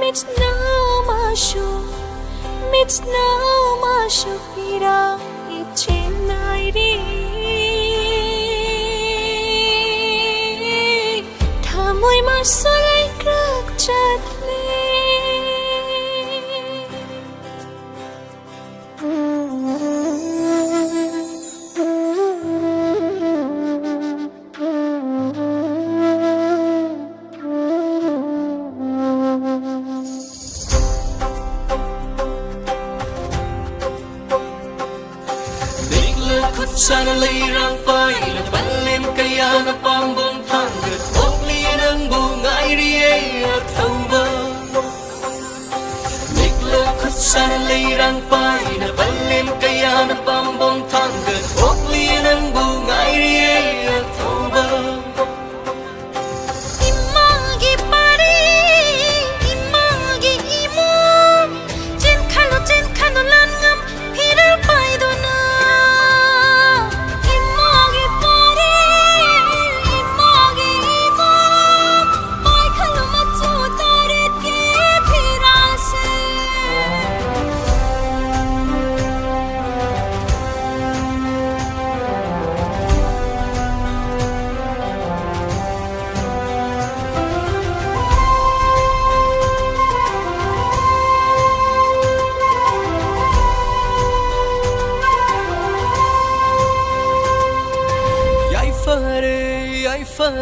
ꯃꯤꯠꯅ ꯃꯥꯁꯨ, ꯃꯤꯠꯅ ꯃꯥꯁꯨ ꯄꯤꯔꯥ ꯏꯆꯦ ꯅꯥꯏꯔꯤ꯫ ꯊꯃꯣꯏ ꯃꯥꯁꯨ ꯂꯩꯀ꯭ꯔꯛ ꯆꯠꯂꯤ꯫ ꯈꯨꯠꯁꯥꯅ ꯂꯩꯔꯥꯡ ꯄꯥꯏꯅ ꯄꯂꯦꯝ ꯀꯌꯥꯅ ꯄꯥꯝꯕꯣꯝ ꯊꯥꯡꯒꯠ ꯊꯣꯛꯂꯤ ꯅꯪꯕꯨ ꯉꯥꯏꯔꯤ꯫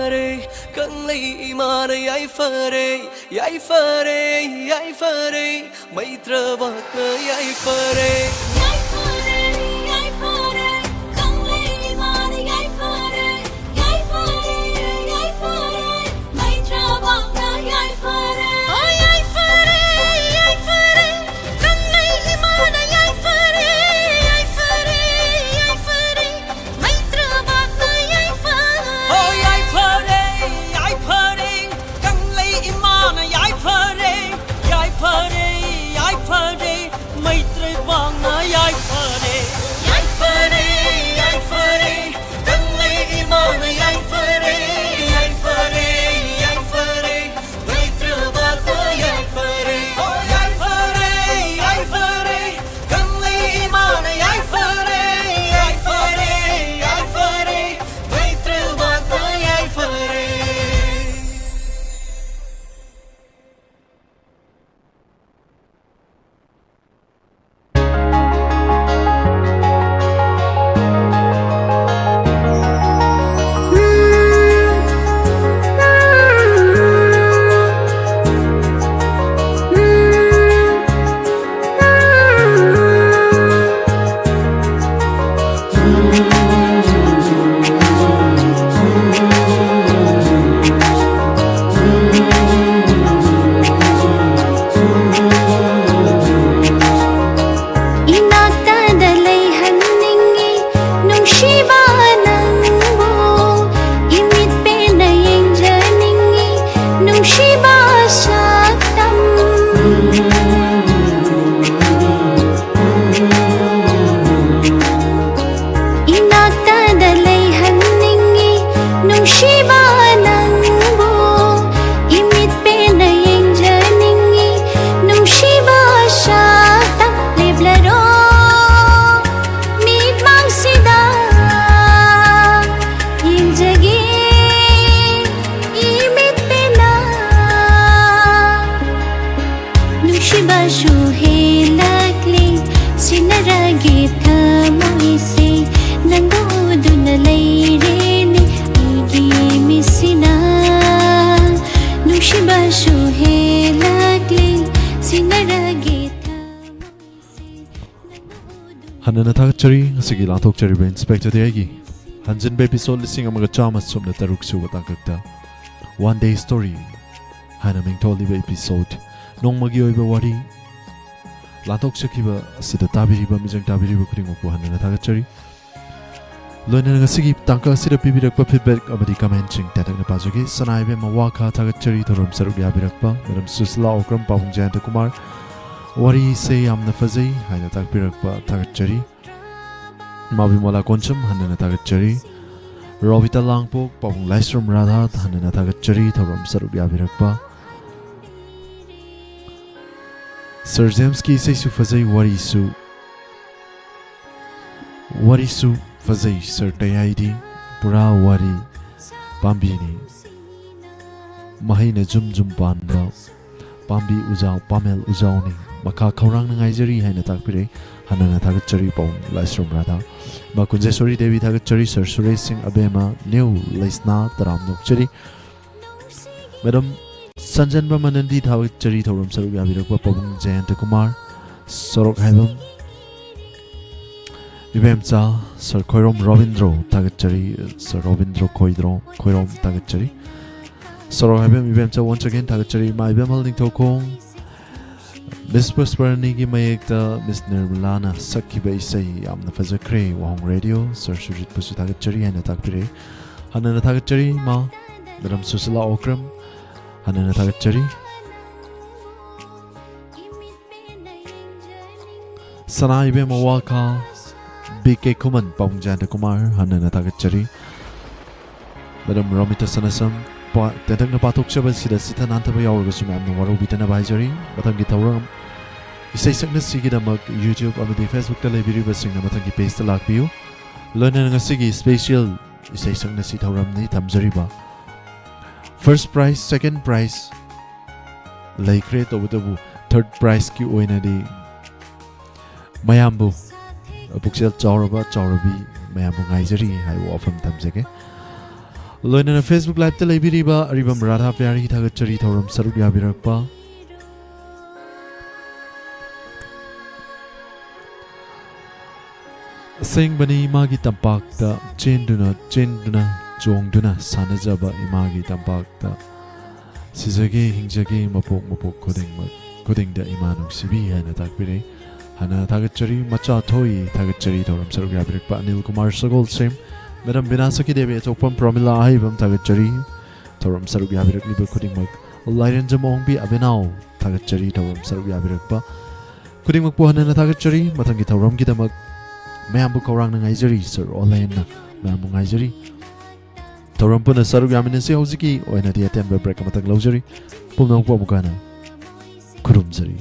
ꯐꯔꯦ, ꯀꯪꯂꯩ ꯏꯃꯥꯅ ꯌꯥꯏꯐꯔꯦ, ꯌꯥꯏꯐꯔꯦ, ꯌꯥꯏꯐꯔꯦ, ꯃꯩꯇ꯭ꯔꯕꯥꯛꯅ ꯌꯥꯏꯐꯔꯦ꯫ ꯌꯥꯏꯐꯔꯦ, ꯌꯥꯏꯐꯔꯦ, ꯀꯪꯂꯩ ꯏꯃꯥꯅ ꯌꯥꯏꯐꯔꯦ, ꯌꯥꯏꯐꯔꯦ, ꯌꯥꯏꯐꯔꯦ, ꯃꯩꯇ꯭ꯔꯕꯥꯛꯅ ꯌꯥꯏꯐꯔꯦ꯫ ꯑꯣ ꯌꯥꯏꯐꯔꯦ, ꯌꯥꯏꯐꯔꯦ, ꯀꯪꯂꯩ ꯏꯃꯥꯅ ꯌꯥꯏꯐꯔꯦ, ꯌꯥꯏꯐꯔꯦ, ꯌꯥꯏꯐꯔꯦ, ꯃꯩꯇ꯭ꯔꯕꯥꯛꯅ ꯌꯥꯏꯐꯔꯦ꯫ ꯑꯣ ꯌꯥꯏꯐꯔꯦ, ꯌꯥꯏꯐꯔꯦ, ꯀꯪꯂꯩ ꯏꯃꯥꯅ ꯌꯥꯏꯐꯔꯦ, ꯌꯥꯏꯐꯔꯦ, ꯌꯥꯏꯐꯔꯦ, ꯃꯩꯇ꯭ꯔꯕꯥꯛꯅ ꯁꯨꯍꯦꯜꯂꯛꯂꯤ ꯁꯤꯟꯅꯔꯒꯦ ꯊꯃꯣꯏꯁꯦ ꯅꯪꯕꯨ ꯍꯟꯅꯅ ꯊꯥꯒꯠꯆꯔꯤ꯫ ꯉꯁꯤꯒꯤ ꯂꯥꯟꯊꯣꯛꯆꯔꯤꯕ ꯏꯟꯁꯄꯦꯛꯇꯔ ꯗꯦꯒꯤ ꯍꯟꯖꯤꯟꯕ ꯏꯄꯤꯁꯣꯗ ꯂꯤꯁꯤꯡ ꯑꯃꯒ ꯆꯥꯝꯃ ꯁꯨꯞꯅ ꯇꯔꯨꯛ ꯁꯨꯕ ꯇꯥꯡꯀꯛꯇ One Day Story ꯍꯥꯏꯅ ꯃꯤꯡꯊꯣꯜꯂꯤꯕ ꯏꯄꯤꯁꯣꯗ ꯅꯣꯡꯃꯒꯤ ꯑꯣꯏꯕ ꯋꯥꯔꯤ ꯂꯥꯟꯊꯣꯛꯆꯈꯤꯕ ꯑꯁꯤꯗ ꯇꯥꯕꯤꯔꯤꯕ ꯃꯤꯆꯪ ꯇꯥꯕꯤꯔꯤꯕ ꯈꯨꯗꯤꯡꯃꯛꯄꯨ ꯍꯟꯅꯅ ꯊꯥꯒꯠꯆꯔꯤ꯫ ꯂꯣꯏꯅꯅ ꯉꯁꯤꯒꯤ ꯇꯥꯡꯀꯛ ꯑꯁꯤꯗ ꯄꯤꯕꯤꯔꯛꯄ ꯐꯤꯗꯕꯦꯛ ꯑꯃꯗꯤ ꯀꯃꯦꯟꯁꯤꯡ ꯇꯦꯟꯇꯛꯅ ꯄꯥꯖꯒꯦ꯫ ꯁꯅꯥ ꯏꯕꯦꯝꯃ ꯋꯥꯈꯥ ꯊꯥꯒꯠꯆꯔꯤ, ꯊꯧꯔꯝ ꯁꯔꯨꯛ ꯌꯥꯕꯤꯔꯛꯄ꯫ ꯃꯦꯗꯥꯝ ꯁꯨꯁꯤꯂꯥ ꯑꯣꯀ꯭ꯔꯝ, ꯄꯥꯕꯨꯡ ꯖꯌꯟꯇ ꯀꯨꯃꯥꯔ, ꯋꯥꯔꯤꯁꯦ ꯌꯥꯝꯅ ꯐꯖꯩ ꯍꯥꯏꯅ ꯇꯥꯛꯄꯤꯔꯛꯄ ꯊꯥꯒꯠꯆꯔꯤ꯫ ꯃꯥꯕꯤꯃꯣꯂꯥ ꯀꯣꯟꯁꯝ, ꯍꯟꯅꯅ ꯊꯥꯒꯠꯆꯔꯤ꯫ ꯔꯣꯕꯤꯇꯥ ꯂꯥꯡꯄꯣꯛ, ꯄꯥꯕꯨꯡ ꯂꯥꯏꯁ꯭ꯔꯝ ꯔꯥꯙꯥ, ꯍꯟꯅꯅ ꯊꯥꯒꯠꯆꯔꯤ, ꯊꯧꯔꯝ ꯁꯔꯨꯛ ꯌꯥꯕꯤꯔꯛꯄ꯫ ꯁꯔ ꯖꯦꯝꯁꯀꯤ ꯏꯁꯩꯁꯨ ꯐꯖꯩ, ꯋꯥꯔꯤꯁꯨ, ꯋꯥꯔꯤꯁꯨ ꯐꯖꯩ꯫ ꯁꯔ ꯇꯌꯥꯏꯗꯤ ꯄꯨꯔꯥ ꯋꯥꯔꯤ ꯄꯥꯝꯕꯤꯅꯤ, ꯃꯍꯩꯅ ꯖꯨꯝ ꯖꯨꯝ ꯄꯥꯟꯕ ꯄꯥꯝꯕꯤ ꯎꯖꯥꯎ, ꯄꯥꯃꯦꯜ ꯎꯖꯥꯎꯅꯤ꯫ ꯃꯈꯥ ꯈꯧꯔꯥꯡꯅ ꯉꯥꯏꯖꯔꯤ ꯍꯥꯏꯅ ꯇꯥꯛꯄꯤꯔꯦ꯫ ꯍꯟꯅꯅ ꯊꯥꯒꯠꯆꯔꯤ ꯄꯥꯕꯨꯡ ꯂꯥꯏꯁ꯭ꯔꯝ ꯔꯥꯙꯥ꯫ ꯃꯥ ꯀꯨꯟꯖꯦꯁꯣꯔꯤ ꯗꯦꯕꯤ ꯊꯥꯒꯠꯆꯔꯤ꯫ ꯁꯔ ꯁꯨꯔꯦꯁ ꯁꯤꯡ ꯑꯕꯦꯝꯃ, ꯅ꯭ꯌꯨ ꯂꯩꯁꯅꯥ ꯇꯔꯥꯝ ꯅꯣꯛꯆꯔꯤ꯫ ꯃꯦꯗꯥꯝ ꯁꯟꯖꯟꯕ ꯃꯅꯟꯗꯤ ꯊꯥꯒꯠꯆꯔꯤ, ꯊꯧꯔꯝ ꯁꯔꯨꯛ ꯌꯥꯕꯤꯔꯛꯄ ꯄꯥꯕꯨꯡ ꯖꯌꯟꯇ ꯀꯨꯃꯥꯔ꯫ ꯁꯣꯔꯣꯛ ꯍꯥꯏꯕꯝ ꯏꯕꯦꯝꯆꯥ ꯁꯔ ꯈꯣꯏꯔꯣꯝ ꯔꯣꯕꯤꯟꯗ꯭ꯔꯣ ꯊꯥꯒꯠꯆꯔꯤ, ꯁꯔ ꯔꯣꯕꯤꯟꯗ꯭ꯔꯣ ꯈꯣꯏꯗ꯭ꯔꯣ ꯈꯣꯏꯔꯣꯝ ꯊꯥꯒꯠꯆꯔꯤ꯫ ꯁꯣꯔꯣꯛ ꯍꯥꯏꯕꯝ ꯏꯕꯦꯝꯆꯥ once again ꯊꯥꯒꯠꯆꯔꯤ꯫ ꯏꯃꯥ ꯏꯕꯦꯝꯍꯜ ꯅꯤꯡꯊꯧꯈꯣꯡ, ꯃꯤꯁ ꯄꯨꯁꯄꯔꯅꯤꯒꯤ ꯃꯌꯦꯛꯇ ꯃꯤꯁ ꯅꯤꯔꯃꯂꯥꯅ ꯁꯛꯈꯤꯕ ꯏꯁꯩ ꯌꯥꯝꯅ ꯐꯖꯈ꯭ꯔꯦ꯫ ꯋꯥꯍꯣꯡ ꯔꯦꯗꯤꯑꯣ, ꯁꯔ ꯁꯨꯖꯤꯠꯄꯨꯁꯨ ꯊꯥꯒꯠꯆꯔꯤ ꯍꯥꯏꯅ ꯇꯥꯛꯄꯤꯔꯦ꯫ ꯍꯟꯅꯅ ꯊꯥꯒꯠꯆꯔꯤ ꯏꯃꯥ꯫ ꯃꯦꯗꯥꯝ ꯁꯨꯁꯤꯂꯥ ꯑꯣꯀ꯭ꯔꯝ, ꯍꯟꯅꯅ ꯊꯥꯒꯠꯆꯔꯤ꯫ ꯁꯅꯥ ꯏꯕꯦꯝꯃ ꯋꯥꯈꯥ, ꯕꯤ ꯀꯦ ꯈꯨꯃꯟ, ꯄꯥꯕꯨꯡ ꯖꯌꯟꯇ ꯀꯨꯃꯥꯔ, ꯍꯟꯅꯅ ꯊꯥꯒꯠꯆꯔꯤ꯫ ꯃꯦꯗꯥꯝ ꯔꯣꯃꯤꯇꯥ ꯁꯅꯥꯁꯝ, ꯄꯥ-, ꯇꯦꯟꯇꯛꯅ ꯄꯥꯊꯣꯛꯆꯕꯁꯤꯗ ꯆꯤꯠꯊ ꯅꯥꯟꯊꯕ ꯌꯥꯎꯔꯒꯁꯨ ꯃꯌꯥꯝꯅ ꯋꯥꯔꯧꯕꯤꯗꯅꯕ ꯍꯥꯏꯖꯔꯤ꯫ ꯃꯊꯪꯒꯤ ꯊꯧꯔꯝ ꯏꯁꯩ ꯁꯛꯅꯁꯤꯒꯤꯗꯃꯛ YouTube ꯑꯃꯗꯤ Facebook ꯂꯩꯕꯤꯔꯤꯕꯁꯤꯡꯅ ꯃꯊꯪꯒꯤ pageꯇ ꯂꯥꯛꯄꯤꯌꯨ꯫ ꯂꯣꯏꯅꯅ ꯉꯁꯤꯒꯤ special ꯏꯁꯩ ꯁꯛꯅꯁꯤ ꯊꯧꯔꯝꯅꯤ ꯊꯝꯖꯔꯤꯕ꯫ First prize, second prize ꯂꯩꯈ꯭ꯔꯦ, ꯇꯧꯕꯇꯕꯨ third prizeꯀꯤ ꯑꯣꯏꯅꯗꯤ ꯃꯌꯥꯝꯕꯨ, ꯄꯨꯛꯆꯦꯜ ꯆꯥꯎꯔꯕ ꯆꯥꯎꯔꯕꯤ ꯃꯌꯥꯝꯕꯨ ꯉꯥꯏꯖꯔꯤ ꯍꯥꯏꯕ ꯋꯥꯐꯝ ꯊꯝꯖꯒꯦ꯫ ꯂꯣꯏꯅꯅ Facebook Liveꯇ ꯂꯩꯕꯤꯔꯤꯕ ꯑꯔꯤꯕꯝ ꯔꯥꯙꯥ ꯄ꯭ꯌꯥꯔꯤ ꯊꯥꯒꯠꯆꯔꯤ, ꯊꯧꯔꯝ ꯁꯔꯨꯛ ꯌꯥꯕꯤꯔꯛꯄ꯫ ꯑꯁꯦꯡꯕꯅꯤ, ꯏꯃꯥꯒꯤ ꯇꯝꯄꯥꯛꯇ ꯆꯦꯟꯗꯨꯅ, ꯆꯦꯟꯗꯨꯅ, ꯆꯣꯡꯗꯨꯅ ꯁꯥꯟꯅꯖꯕ ꯏꯃꯥꯒꯤ ꯇꯝꯄꯥꯛꯇ ꯁꯤꯖꯒꯦ, ꯍꯤꯡꯖꯒꯦ, ꯃꯄꯣꯛ ꯃꯄꯣꯛ ꯈꯨꯗꯤꯡꯃꯛ, ꯈꯨꯗꯤꯡꯗ ꯏꯃꯥ ꯅꯨꯡꯁꯤꯕꯤ ꯍꯥꯏꯅ ꯇꯥꯛꯄꯤꯔꯦ꯫ ꯍꯥꯟꯅ ꯊꯥꯒꯠꯆꯔꯤ, ꯃꯆꯥ ꯊꯣꯏ ꯊꯥꯒꯠꯆꯔꯤ, ꯊꯧꯔꯝ ꯁꯔꯨꯛ ꯌꯥꯕꯤꯔꯛꯄ ꯑꯅꯤꯜ ꯀꯨꯃꯥꯔ ꯁꯒꯣꯜꯁꯦꯝ, ꯃꯦꯗꯥꯝ ꯕꯤꯅꯥ ꯁꯈꯤꯗꯦꯕꯤ, ꯑꯆꯧꯐꯝ ꯄ꯭ꯔꯃꯤꯂꯥ ꯑꯍꯩꯕꯝ ꯊꯥꯒꯠꯆꯔꯤ꯫ ꯊꯧꯔꯝ ꯁꯔꯨꯛ ꯌꯥꯕꯤꯔꯛꯂꯤꯕ ꯈꯨꯗꯤꯡꯃꯛ, ꯂꯥꯏꯔꯦꯟꯖꯝ ꯑꯣꯡꯕꯤ ꯑꯕꯦꯅꯥꯎ ꯊꯥꯒꯠꯆꯔꯤ, ꯊꯧꯔꯝ ꯁꯔꯨꯛ ꯌꯥꯕꯤꯔꯛꯄ ꯈꯨꯗꯤꯡꯃꯛꯄꯨ ꯍꯟꯅ ꯊꯥꯒꯠꯆꯔꯤ꯫ ꯃꯊꯪꯒꯤ ꯊꯧꯔꯝꯒꯤꯗꯃꯛ ꯃꯌꯥꯝꯕꯨ ꯈꯧꯔꯥꯡꯅ ꯉꯥꯏꯖꯔꯤ, ꯁꯔ ꯑꯣꯂꯦꯟꯅ ꯃꯌꯥꯝꯕꯨ ꯉꯥꯏꯖꯔꯤ꯫ ꯊꯧꯔꯝ ꯄꯨꯟꯅ ꯁꯔꯨꯛ ꯌꯥꯃꯤꯟꯅꯁꯤ꯫ ꯍꯧꯖꯤꯛꯀꯤ ꯑꯣꯏꯅꯗꯤ ꯑꯇꯦꯟꯕ break ꯑꯃꯇꯪ ꯂꯧꯖꯔꯤ꯫ ꯄꯨꯝꯅꯃꯛꯄꯨ ꯑꯃꯨꯛꯀ ꯍꯟꯅ ꯈꯨꯔꯨꯝꯖꯔꯤ꯫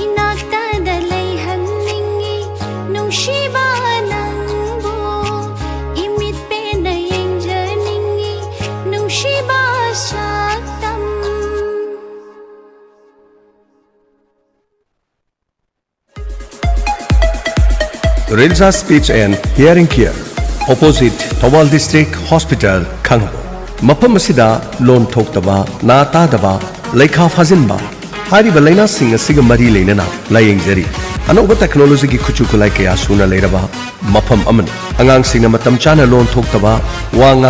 ꯏꯅꯥꯛꯇꯗ ꯂꯩꯍꯟꯅꯤꯡꯉꯤ ꯅꯨꯡꯁꯤꯕ ꯅꯪꯕꯨ, ꯏꯃꯤꯠ ꯄꯦꯟꯅ ꯌꯦꯡꯖꯅꯤꯡꯉꯤ ꯅꯨꯡꯁꯤꯕ ꯁꯛꯇꯝ꯫ Rilza Speech and Hearing Care, opposite Thoubal District Hospital, ꯈꯥꯡꯉꯕꯣꯛ꯫ ꯃꯐꯝ ꯑꯁꯤꯗ ꯂꯣꯟ ꯊꯣꯛꯇꯕ, ꯅꯥ ꯇꯥꯗꯕ, ꯂꯩꯈꯥ ꯐꯥꯖꯤꯟꯕ ꯍꯥꯏꯔꯤꯕ ꯂꯥꯏꯅꯥꯁꯤꯡ ꯑꯁꯤꯒ ꯃꯔꯤ ꯂꯩꯅꯅ ꯂꯥꯌꯦꯡꯖꯔꯤ꯫ ꯑꯅꯧꯕ technologyꯒꯤ ꯈꯨꯠꯁꯨ ꯈꯨꯠꯂꯥꯏ ꯀꯌꯥ ꯁꯨꯅ ꯂꯩꯔꯕ ꯃꯐꯝ ꯑꯃꯅꯤ꯫ ꯑꯉꯥꯡꯁꯤꯡꯅ ꯃꯇꯝ ꯆꯥꯅ ꯂꯣꯟ ꯊꯣꯛꯇꯕ, ꯋꯥ ꯉꯥꯡ